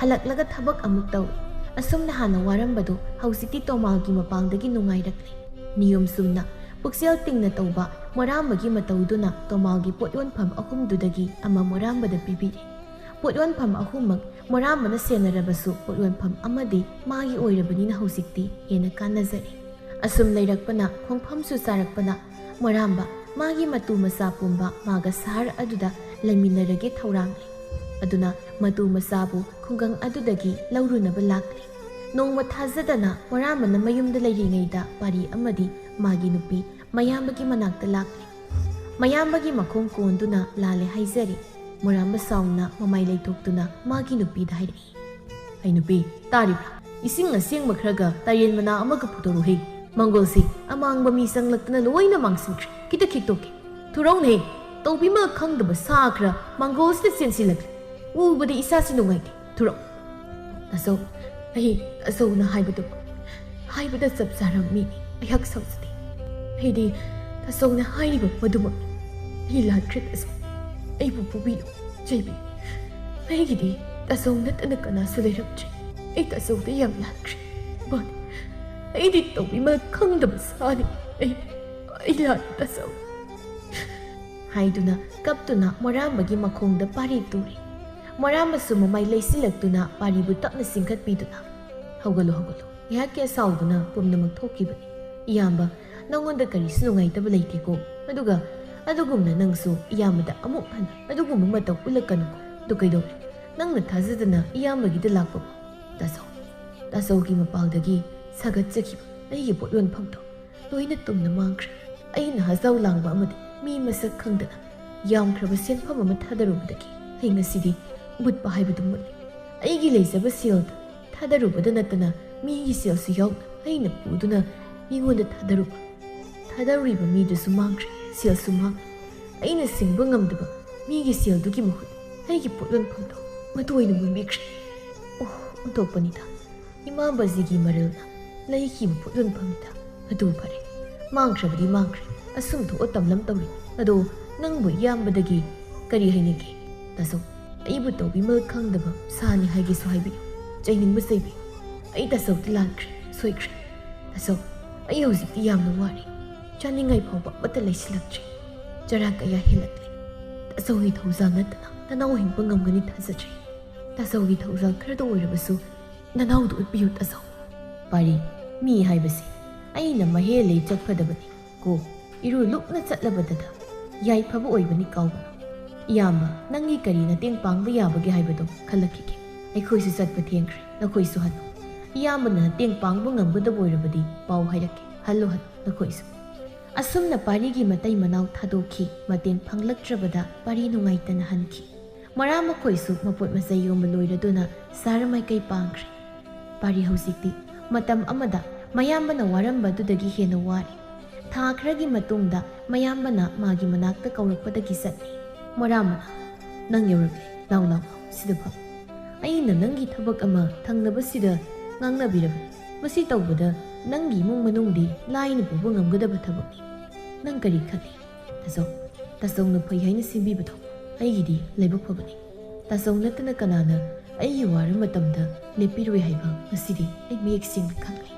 ꯍꯜꯂꯛꯂꯒ ꯊꯕꯛ ꯑꯃꯨꯛ ꯇꯧꯏ꯫ ꯑꯁꯨꯝꯅ ꯍꯥꯟꯅ ꯋꯥꯔꯝꯕꯗꯨ ꯍꯧꯖꯤꯛꯇꯤ ꯇꯣꯃꯥꯜꯒꯤ ꯃꯄꯥꯡꯗꯒꯤ ꯅꯨꯡꯉꯥꯏꯔꯛꯂꯦ꯫ ꯅꯤꯌꯣꯝ ꯆꯨꯝꯅ, ꯄꯨꯛꯆꯦꯜ ꯇꯤꯡꯅ ꯇꯧꯕ ꯃꯣꯔꯥꯝꯕꯒꯤ ꯃꯇꯧꯗꯨꯅ ꯇꯣꯃꯥꯜꯒꯤ ꯄꯣꯠ ꯌꯣꯟꯐꯝ ꯑꯍꯨꯝꯗꯨꯗꯒꯤ ꯑꯃ ꯃꯣꯔꯥꯝꯕꯗ ꯄꯤꯕꯤꯔꯦ꯫ ꯄꯣꯠ ꯌꯣꯟꯐꯝ ꯑꯍꯨꯝꯃꯛ ꯃꯣꯔꯥꯝꯕꯅ ꯁꯦꯟꯅꯔꯕꯁꯨ, ꯄꯣꯠ ꯌꯣꯟꯐꯝ ꯑꯃꯗꯤ ꯃꯥꯒꯤ ꯑꯣꯏꯔꯕꯅꯤꯅ ꯍꯧꯖꯤꯛꯇꯤ ꯍꯦꯟꯅ ꯀꯥꯟꯅꯖꯔꯦ꯫ ꯑꯁꯨꯝ ꯂꯩꯔꯛꯄꯅ, ꯈꯣꯡꯐꯝꯁꯨ ꯆꯥꯔꯛꯄꯅ, ꯃꯣꯔꯥꯝꯕ ꯃꯥꯒꯤ ꯃꯇꯨ ꯃꯆꯥ ꯄꯨꯝꯕ ꯃꯥꯒ ꯁꯍꯔ ꯑꯗꯨꯗ ꯂꯩꯃꯤꯟꯅꯔꯒꯦ ꯊꯧꯔꯥꯡꯂꯦ꯫ ꯑꯗꯨꯅ ꯃꯇꯨ ꯃꯆꯥꯕꯨ ꯈꯨꯡꯒꯪ ꯑꯗꯨꯗꯒꯤ ꯂꯧꯔꯨꯅꯕ ꯂꯥꯛꯂꯦ꯫ ꯅꯣꯡꯃ ꯊꯥꯖꯗꯅ ꯃꯣꯔꯥꯝꯕꯅ ꯃꯌꯨꯝꯗ ꯂꯩꯔꯤꯉꯩꯗ ꯄꯥꯔꯤ ꯑꯃꯗꯤ ꯃꯥꯒꯤ ꯅꯨꯄꯤ ꯃꯌꯥꯝꯕꯒꯤ ꯃꯅꯥꯛꯇ ꯂꯥꯛꯂꯦ꯫ ꯃꯌꯥꯝꯕꯒꯤ ꯃꯈꯣꯡ ꯀꯣꯟꯗꯨꯅ ꯂꯥꯜꯂꯦ ꯍꯥꯏꯖꯔꯤ꯫ ꯃꯣꯔꯥꯝꯕ ꯁꯥꯎꯅ ꯃꯃꯥꯏ ꯂꯩꯊꯣꯛꯇꯨꯅ ꯃꯥꯒꯤ ꯅꯨꯄꯤꯗ ꯍꯥꯏꯔꯛꯏ, "ꯑꯩ ꯅꯨꯄꯤ, ꯇꯥꯔꯤꯕ꯭ꯔꯥ? ꯏꯁꯤꯡ ꯑꯁꯦꯡꯕ ꯈꯔꯒ ꯇꯥꯌꯦꯟ ꯃꯅꯥ ꯑꯃꯒ ꯄꯨꯊꯣꯔꯛꯎꯍꯦ꯫ ꯃꯪꯒꯣꯜꯁꯤ ꯑꯃꯥꯡꯕ ꯃꯤ ꯆꯪꯂꯛꯇꯨꯅ ꯂꯣꯏꯅ ꯃꯥꯡꯁꯤꯟꯈ꯭ꯔꯦ꯫ ꯈꯤꯇ ꯈꯤꯛꯇꯣꯛꯀꯦ꯫ ꯊꯨꯔꯧꯅꯦ꯫ ꯇꯧꯕꯤꯃꯜ ꯈꯪꯗꯕ ꯁꯥ ꯈꯔ ꯃꯪꯒꯣꯜꯁꯤꯗ ꯆꯦꯟꯁꯤꯜꯂꯛꯂꯦ꯫ ꯎꯕꯗ ꯏꯁꯥꯁꯤ ꯅꯨꯡꯉꯥꯏꯇꯦ꯫ ꯊꯨꯔꯧ꯫ ꯇꯥꯆꯧ, ꯑꯩ ꯇꯥꯆꯧꯅ ꯍꯥꯏꯕꯗꯨ ꯍꯥꯏꯕꯗ ꯆꯞ ꯆꯥꯔꯝꯃꯤ꯫ ꯑꯩꯍꯥꯛ ꯁꯥꯎꯖꯗꯦ꯫ ꯑꯩꯗꯤ ꯇꯥꯆꯧꯅ ꯍꯥꯏꯔꯤꯕ ꯃꯗꯨꯃꯛ ꯑꯩ ꯂꯥꯟꯈ꯭ꯔꯦ ꯇꯥꯆꯧ꯫ ꯑꯩꯕꯨ ꯄꯨꯕꯤꯌꯨ, ꯆꯩꯕꯤꯌꯨ꯫ ꯑꯩꯒꯤꯗꯤ ꯇꯥꯆꯧ ꯅꯠꯇꯅ ꯀꯅꯥꯁꯨ ꯂꯩꯔꯝꯗ꯭ꯔꯦ꯫ ꯑꯩ ꯇꯥꯆꯧꯗ ꯌꯥꯝ ꯂꯥꯟꯈ꯭ꯔꯦ꯫ ꯃꯥꯅꯤ, ꯑꯩꯗꯤ ꯇꯧꯕꯤꯃꯜ ꯈꯪꯗꯕ ꯁꯥꯅꯤ꯫ ꯑꯩ, ꯑꯩ ꯂꯥꯟ ꯇꯥꯆꯧ꯫ ꯍꯥꯏꯗꯨꯅ ꯀꯞꯇꯨꯅ ꯃꯣꯔꯥꯝꯕꯒꯤ ꯃꯈꯣꯡꯗ ꯄꯥꯔꯤ ꯇꯨꯔꯤ꯫ ꯃꯣꯔꯥꯝꯕꯁꯨ ꯃꯃꯥꯏ ꯂꯩꯁꯤꯜꯂꯛꯇꯨꯅ ꯄꯥꯔꯤꯕꯨ ꯇꯞꯅ ꯆꯤꯡꯈꯠꯄꯤꯗꯨꯅ, "ꯍꯧꯒꯠꯂꯨ, ꯍꯧꯒꯠꯂꯨ꯫ ꯉꯥꯏꯍꯥꯛꯀꯤ ꯑꯁꯥꯎꯗꯨꯅ ꯄꯨꯝꯅꯃꯛ ꯊꯣꯛꯈꯤꯕꯅꯤ꯫ ꯏꯌꯥꯝꯕ, ꯅꯉꯣꯟꯗ ꯀꯔꯤꯁꯨ ꯅꯨꯡꯉꯥꯏꯇꯕ ꯂꯩꯇꯦꯀꯣ꯫ ꯑꯗꯨꯒ ꯑꯗꯨꯒꯨꯝꯅ ꯅꯪꯁꯨ ꯏꯌꯥꯝꯕꯗ ꯑꯃꯨꯛ ꯍꯟꯅ ꯑꯗꯨꯒꯨꯝꯕ ꯃꯇꯧ ꯎꯠꯂꯛꯀꯅꯨꯀꯣ꯫ ꯑꯗꯨ ꯀꯩꯗꯧꯔꯦ? ꯅꯪꯅ ꯊꯥꯖꯗꯅ ꯏꯌꯥꯝꯕꯒꯤꯗ ꯂꯥꯛꯄꯕꯨ?" ꯇꯥꯆꯧ, ꯇꯥꯆꯧꯒꯤ ꯃꯄꯥꯜꯗꯒꯤ ꯁꯥꯒꯠꯆꯈꯤꯕ ꯑꯩꯒꯤ ꯄꯣꯠ ꯌꯣꯟꯐꯝꯗꯣ ꯂꯣꯏꯅ ꯇꯨꯝꯅ ꯃꯥꯡꯈ꯭ꯔꯦ꯫ ꯑꯩꯅ ꯍꯖꯥꯎ ꯂꯥꯡꯕ ꯑꯃꯗꯤ ꯃꯤ ꯃꯁꯛ ꯈꯪꯗꯅ ꯌꯥꯝꯈ꯭ꯔꯕ ꯁꯦꯟꯐꯝ ꯑꯃ ꯊꯥꯗꯔꯨꯕꯗꯒꯤ ꯑꯩ ꯉꯁꯤꯗꯤ ꯃꯨꯠꯄ ꯍꯥꯏꯕꯗꯨ ꯃꯨꯠꯂꯦ꯫ ꯑꯩꯒꯤ ꯂꯩꯖꯕ ꯁꯦꯜꯗ ꯊꯥꯗꯔꯨꯕꯗ ꯅꯠꯇꯅ ꯃꯤꯒꯤ ꯁꯦꯜꯁꯨ ꯌꯥꯎꯅ ꯑꯩꯅ ꯄꯨꯗꯨꯅ ꯃꯤꯉꯣꯟꯗ ꯊꯥꯗꯔꯨꯕ꯫ ꯊꯥꯗꯔꯨꯔꯤꯕ ꯃꯤꯗꯨꯁꯨ ꯃꯥꯡꯈ꯭ꯔꯦ, ꯁꯦꯜꯁꯨ ꯃꯥꯡꯈ꯭ꯔꯦ꯫ ꯑꯩꯅ ꯁꯤꯡꯕ ꯉꯝꯗꯕ ꯃꯤꯒꯤ ꯁꯦꯜꯗꯨꯒꯤ ꯃꯍꯨꯠ ꯑꯩꯒꯤ ꯄꯣꯠ ꯌꯣꯟꯐꯝꯗꯣ ꯃꯗꯨ ꯑꯣꯏꯅ ꯃꯨꯟꯕꯤꯈ꯭ꯔꯦ꯫ ꯑꯣ, ꯑꯣꯟꯊꯣꯛꯄꯅꯤꯗ꯫ ꯏꯃꯥ ꯕꯖꯤꯒꯤ ꯃꯔꯜꯅ ꯂꯩꯈꯤꯕ ꯄꯣꯠ ꯌꯣꯟꯐꯝꯅꯤꯗ꯫ ꯑꯗꯨ ꯐꯔꯦ, ꯃꯥꯡꯈ꯭ꯔꯕꯗꯤ ꯃꯥꯡꯈ꯭ꯔꯦ, ꯑꯁꯨꯝ ꯊꯣꯛꯑ ꯇꯝꯂꯝ ꯇꯧꯔꯤ꯫ ꯑꯗꯣ ꯅꯪꯕꯨ ꯏꯌꯥꯝꯕꯗꯒꯤ ꯀꯔꯤ ꯍꯥꯏꯅꯤꯡꯒꯦ? ꯇꯥꯆꯧ, ꯑꯩꯕꯨ ꯇꯧꯕꯤꯃꯜ ꯈꯪꯗꯕ ꯁꯥꯅꯤ ꯍꯥꯏꯒꯦꯁꯨ ꯍꯥꯏꯕꯤꯌꯨ, ꯆꯩꯅꯤꯡꯕ ꯆꯩꯕꯤꯌꯨ꯫ ꯑꯩ ꯇꯥꯆꯧꯗꯤ ꯂꯥꯟꯈ꯭ꯔꯦ, ꯁꯣꯏꯈ꯭ꯔꯦ꯫ ꯇꯥꯆꯧ, ꯑꯩ ꯍꯧꯖꯤꯛꯇꯤ ꯌꯥꯝꯅ ꯋꯥꯔꯦ, ꯆꯥꯅꯤꯡꯉꯥꯏ ꯐꯥꯎꯕ ꯑꯃꯠꯇ ꯂꯩꯁꯤꯜꯂꯛꯇ꯭ꯔꯦ꯫ ꯆꯔꯥ ꯀꯌꯥ ꯍꯦꯜꯂꯛꯂꯦ꯫ ꯇꯥꯆꯧꯒꯤ ꯊꯧꯖꯥꯜ ꯅꯠꯇꯅ ꯅꯅꯥꯎ ꯍꯤꯡꯕ ꯉꯝꯒꯅꯤ ꯊꯥꯖꯗ꯭ꯔꯦ꯫ ꯇꯥꯆꯧꯒꯤ ꯊꯧꯖꯥꯜ ꯈꯔꯗ ꯑꯣꯏꯔꯕꯁꯨ ꯅꯅꯥꯎꯗꯨ ꯎꯠꯄꯤꯌꯨ ꯇꯥꯆꯧ꯫ ꯄꯥꯔꯤ, ꯃꯤ ꯍꯥꯏꯕꯁꯤ ꯑꯩꯅ ꯃꯍꯦꯜꯂꯦ ꯆꯠꯀꯗꯕꯅꯤ ꯀꯣ꯫ ꯏꯔꯨ ꯂꯨꯞꯅ ꯆꯠꯂꯕꯗꯗ ꯌꯥꯏꯐꯕ ꯑꯣꯏꯕꯅꯤ ꯀꯥꯎꯒꯅꯨ꯫ ꯏꯌꯥꯝꯕ, ꯅꯪꯒꯤ ꯀꯔꯤ ꯃꯇꯦꯡ ꯄꯥꯡꯕ ꯌꯥꯕꯒꯦ ꯍꯥꯏꯕꯗꯣ ꯈꯜꯂꯛꯈꯤꯒꯦ꯫ ꯑꯩꯈꯣꯏꯁꯨ ꯆꯠꯄ ꯊꯦꯡꯈ꯭ꯔꯦ, ꯅꯈꯣꯏꯁꯨ ꯍꯜꯂꯨ꯫ ꯏꯌꯥꯝꯕꯅ ꯃꯇꯦꯡ ꯄꯥꯡꯕ ꯉꯝꯒꯗꯕ ꯑꯣꯏꯔꯕꯗꯤ ꯄꯥꯎ ꯍꯥꯏꯔꯛꯀꯦ꯫ ꯍꯜꯂꯨ, ꯍꯜꯂꯨ, ꯅꯈꯣꯏꯁꯨ꯫ ꯑꯁꯨꯝꯅ ꯄꯥꯔꯤꯒꯤ ꯃꯇꯩ ꯃꯅꯥꯎ ꯊꯥꯗꯣꯛꯈꯤ꯫ ꯃꯇꯦꯡ ꯐꯪꯂꯛꯇ꯭ꯔꯕꯗ ꯄꯥꯔꯤ ꯅꯨꯡꯉꯥꯏꯇꯅ ꯍꯟꯈꯤ꯫ ꯃꯔꯥ ꯃꯈꯣꯏꯁꯨ ꯃꯄꯣꯠ ꯃꯆꯩ ꯌꯣꯟꯕ ꯂꯣꯏꯔꯗꯨꯅ ꯁꯍꯔ ꯃꯥꯏꯀꯩ ꯄꯥꯡꯈ꯭ꯔꯦ꯫ ꯄꯥꯔꯤ ꯍꯧꯖꯤꯛꯇꯤ ꯃꯇꯝ ꯑꯃꯗ ꯃꯌꯥꯝꯕꯅ ꯋꯥꯔꯝꯕ ꯑꯗꯨꯗꯒꯤ ꯍꯦꯟꯅ ꯋꯥꯔꯦ꯫ ꯊꯥ ꯈꯔꯒꯤ ꯃꯇꯨꯡꯗ ꯃꯌꯥꯝꯕꯅ ꯃꯥꯒꯤ ꯃꯅꯥꯛꯇ ꯀꯧꯔꯛꯄꯗꯒꯤ ꯆꯠꯂꯦ꯫ "ꯃꯣꯔꯥꯃꯅꯥ, ꯅꯪ ꯌꯧꯔꯛꯂꯦ꯫ ꯂꯥꯎ, ꯂꯥꯎ, ꯂꯥꯎ, ꯁꯤꯗ ꯐꯝ꯫ ꯑꯩꯅ ꯅꯪꯒꯤ ꯊꯕꯛ ꯑꯃ ꯊꯪꯅꯕꯁꯤꯗ ꯉꯥꯡꯅꯕꯤꯔꯕꯅꯤ꯫ ꯃꯁꯤ ꯇꯧꯕꯗ ꯅꯪꯒꯤ ꯏꯃꯨꯡ ꯃꯅꯨꯡꯗꯤ ꯂꯥꯏꯅ ꯄꯨꯕ ꯉꯝꯒꯗꯕ ꯊꯕꯛꯅꯤ꯫ ꯅꯪ ꯀꯔꯤ ꯈꯜꯂꯤ?" "ꯇꯥꯆꯧ, ꯇꯥꯆꯧꯅ ꯐꯩ ꯍꯥꯏꯅ ꯁꯤꯟꯕꯤꯕꯗꯣ ꯑꯩꯒꯤꯗꯤ ꯂꯥꯏꯕꯛ ꯐꯕꯅꯤ꯫ ꯇꯥꯆꯧ ꯅꯠꯇꯅ ꯀꯅꯥꯅ ꯑꯩꯒꯤ ꯋꯥꯔ ꯃꯇꯝꯗ ꯂꯦꯞꯄꯤꯔꯣꯏ ꯍꯥꯏꯕ ꯉꯁꯤꯗꯤ ꯑꯩ ꯃꯌꯦꯛ ꯁꯦꯡꯅ ꯈꯪꯂꯦ꯫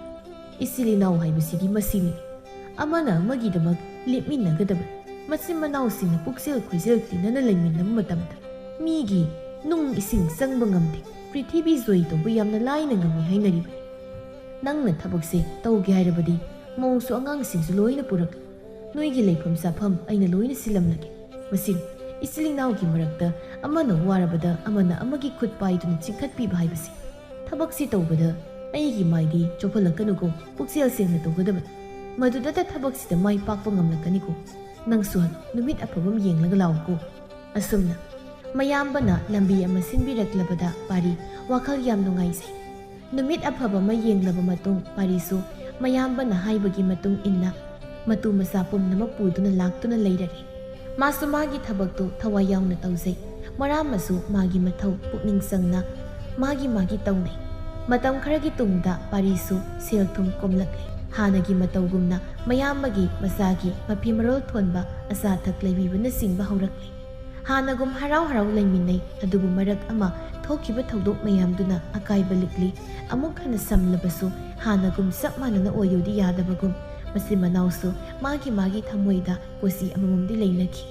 ꯏꯆꯤꯜ ꯏꯅꯥꯎ ꯍꯥꯏꯕꯁꯤꯗꯤ ꯃꯁꯤꯅꯤ꯫ ꯑꯃꯅ ꯑꯃꯒꯤꯗꯃꯛ ꯂꯦꯞꯃꯤꯟꯅꯒꯗꯕꯅꯤ꯫ ꯃꯆꯤꯟ ꯃꯅꯥꯎꯁꯤꯡꯅ ꯄꯨꯛꯆꯦꯜ ꯈꯣꯏꯖꯦꯜ ꯇꯤꯟꯅꯅ ꯂꯩꯃꯤꯟꯅꯕ ꯃꯇꯝꯗ ꯃꯤꯒꯤ ꯅꯨꯡ ꯏꯁꯤꯡ ꯆꯪꯕ ꯉꯝꯗꯦ꯫ ꯄ꯭ꯔꯤꯊꯤꯕꯤ ꯖꯣꯏ ꯇꯧꯕ ꯌꯥꯝꯅ ꯂꯥꯏꯅ ꯉꯝꯃꯤ ꯍꯥꯏꯅꯔꯤꯕꯅꯤ꯫ ꯅꯪꯅ ꯊꯕꯛꯁꯦ ꯇꯧꯒꯦ ꯍꯥꯏꯔꯕꯗꯤ ꯃꯧꯁꯨ ꯑꯉꯥꯡꯁꯤꯡꯁꯨ ꯂꯣꯏꯅ ꯄꯨꯔꯛꯂꯨ꯫ ꯅꯣꯏꯒꯤ ꯂꯩꯐꯝ ꯆꯥꯐꯝ ꯑꯩꯅ ꯂꯣꯏꯅ ꯁꯤꯜꯂꯝꯂꯒꯦ꯫ ꯃꯁꯤꯅꯤ ꯏꯆꯤꯜ ꯏꯅꯥꯎꯒꯤ ꯃꯔꯛꯇ ꯑꯃꯅ ꯋꯥꯔꯕꯗ ꯑꯃꯅ ꯑꯃꯒꯤ ꯈꯨꯠ ꯄꯥꯏꯗꯨꯅ ꯆꯤꯡꯈꯠꯄꯤꯕ ꯍꯥꯏꯕꯁꯤ꯫ ꯊꯕꯛꯁꯤ ꯇꯧꯕꯗ ꯑꯩꯒꯤ ꯃꯥꯏꯗꯤ ꯆꯣꯞꯍꯜꯂꯛꯀꯅꯨꯀꯣ, ꯄꯨꯛꯆꯦꯜ ꯁꯦꯡꯅ ꯇꯧꯒꯗꯕꯅꯤ꯫ ꯃꯗꯨꯗꯇ ꯊꯕꯛꯁꯤꯗ ꯃꯥꯏ ꯄꯥꯛꯄ ꯉꯝꯂꯛꯀꯅꯤꯀꯣ꯫ ꯅꯪꯁꯨ ꯍꯟ ꯅꯨꯃꯤꯠ ꯑꯐꯕ ꯑꯃ ꯌꯦꯡꯂꯒ ꯂꯥꯛꯎꯀꯣ"꯫ ꯑꯁꯨꯝꯅ ꯃꯌꯥꯝꯕꯅ ꯂꯝꯕꯤ ꯑꯃ ꯁꯤꯟꯕꯤꯔꯛꯂꯕꯗ ꯄꯥꯔꯤ ꯋꯥꯈꯜ ꯌꯥꯝ ꯅꯨꯡꯉꯥꯏꯖꯩ꯫ ꯅꯨꯃꯤꯠ ꯑꯐꯕ ꯑꯃ ꯌꯦꯡꯂꯕ ꯃꯇꯨꯡ ꯄꯥꯔꯤꯁꯨ ꯃꯌꯥꯝꯕꯅ ꯍꯥꯏꯕꯒꯤ ꯃꯇꯨꯡ ꯏꯟꯅ ꯃꯇꯨ ꯃꯆꯥ ꯄꯨꯝꯅꯃꯛ ꯄꯨꯗꯨꯅ ꯂꯥꯛꯇꯨꯅ ꯂꯩꯔꯔꯦ꯫ ꯃꯥꯁꯨ ꯃꯥꯒꯤ ꯊꯕꯛꯇꯨ ꯊꯋꯥꯏ ꯌꯥꯎꯅ ꯇꯧꯖꯩ꯫ ꯃꯣꯔꯥꯃꯁꯨ ꯃꯥꯒꯤ ꯃꯊꯧ ꯄꯨꯛꯅꯤꯡ ꯆꯪꯅ ꯃꯥꯒꯤ ꯃꯥꯒꯤ ꯇꯧꯅꯩ꯫ ꯃꯇꯝ ꯈꯔꯒꯤ ꯇꯨꯡꯗ ꯄꯥꯔꯤꯁꯨ ꯁꯦꯜ ꯊꯨꯝ ꯀꯣꯝꯂꯛꯂꯦ꯫ ꯍꯥꯟꯅꯒꯤ ꯃꯇꯧꯒꯨꯝꯅ ꯃꯌꯥꯝꯕꯒꯤ ꯃꯆꯥꯒꯤ ꯃꯐꯤ ꯃꯔꯣꯜ ꯊꯣꯟꯕ, ꯑꯆꯥ ꯑꯊꯛ ꯂꯩꯕꯤꯕꯅꯆꯤꯡꯕ ꯍꯧꯔꯛꯂꯦ꯫ ꯍꯥꯟꯅꯒꯨꯝ ꯍꯔꯥꯎ ꯍꯔꯥꯎ ꯂꯩꯃꯤꯟꯅꯩ꯫ ꯑꯗꯨꯕꯨ ꯃꯔꯛ ꯑꯃ ꯊꯣꯛꯈꯤꯕ ꯊꯧꯗꯣꯛ ꯃꯌꯥꯝꯗꯨꯅ ꯑꯀꯥꯏꯕ ꯂꯤꯛꯂꯤ꯫ ꯑꯃꯨꯛ ꯍꯟꯅ ꯁꯝꯂꯕꯁꯨ ꯍꯥꯟꯅꯒꯨꯝ ꯆꯞ ꯃꯥꯟꯅꯅ ꯑꯣꯏꯌꯨꯗꯤ ꯌꯥꯗꯕꯒꯨꯝ꯫ ꯃꯆꯤꯟ ꯃꯅꯥꯎꯁꯨ ꯃꯥꯒꯤ ꯃꯥꯒꯤ ꯊꯃꯣꯏꯗ ꯀꯣꯆꯤ ꯑꯃꯃꯝꯗꯤ ꯂꯩꯅꯈꯤ꯫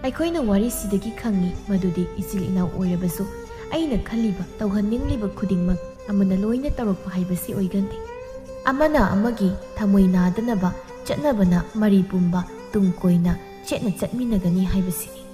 ꯑꯩꯈꯣꯏꯅ ꯋꯥꯔꯤꯁꯤꯗꯒꯤ ꯈꯪꯉꯤ ꯃꯗꯨꯗꯤ ꯏꯆꯤꯜ ꯏꯅꯥꯎ ꯑꯣꯏꯔꯕꯁꯨ ꯑꯩꯅ ꯈꯜꯂꯤꯕ, ꯇꯧꯍꯟꯅꯤꯡꯂꯤꯕ ꯈꯨꯗꯤꯡꯃꯛ ꯑꯃꯅ ꯂꯣꯏꯅ ꯇꯧꯔꯛꯄ ꯍꯥꯏꯕꯁꯤ ꯑꯣꯏꯒꯟꯗꯦ꯫ ꯑꯃꯅ ꯑꯃꯒꯤ ꯊꯃꯣꯏ ꯅꯥꯗꯅꯕ ꯆꯠꯅꯕꯅ ꯃꯔꯤ ꯄꯨꯝꯕ ꯇꯨꯡ ꯀꯣꯏꯅ ꯆꯦꯠꯅ ꯆꯠꯃꯤꯟꯅꯒꯅꯤ ꯍꯥꯏꯕꯁꯤꯅꯤ꯫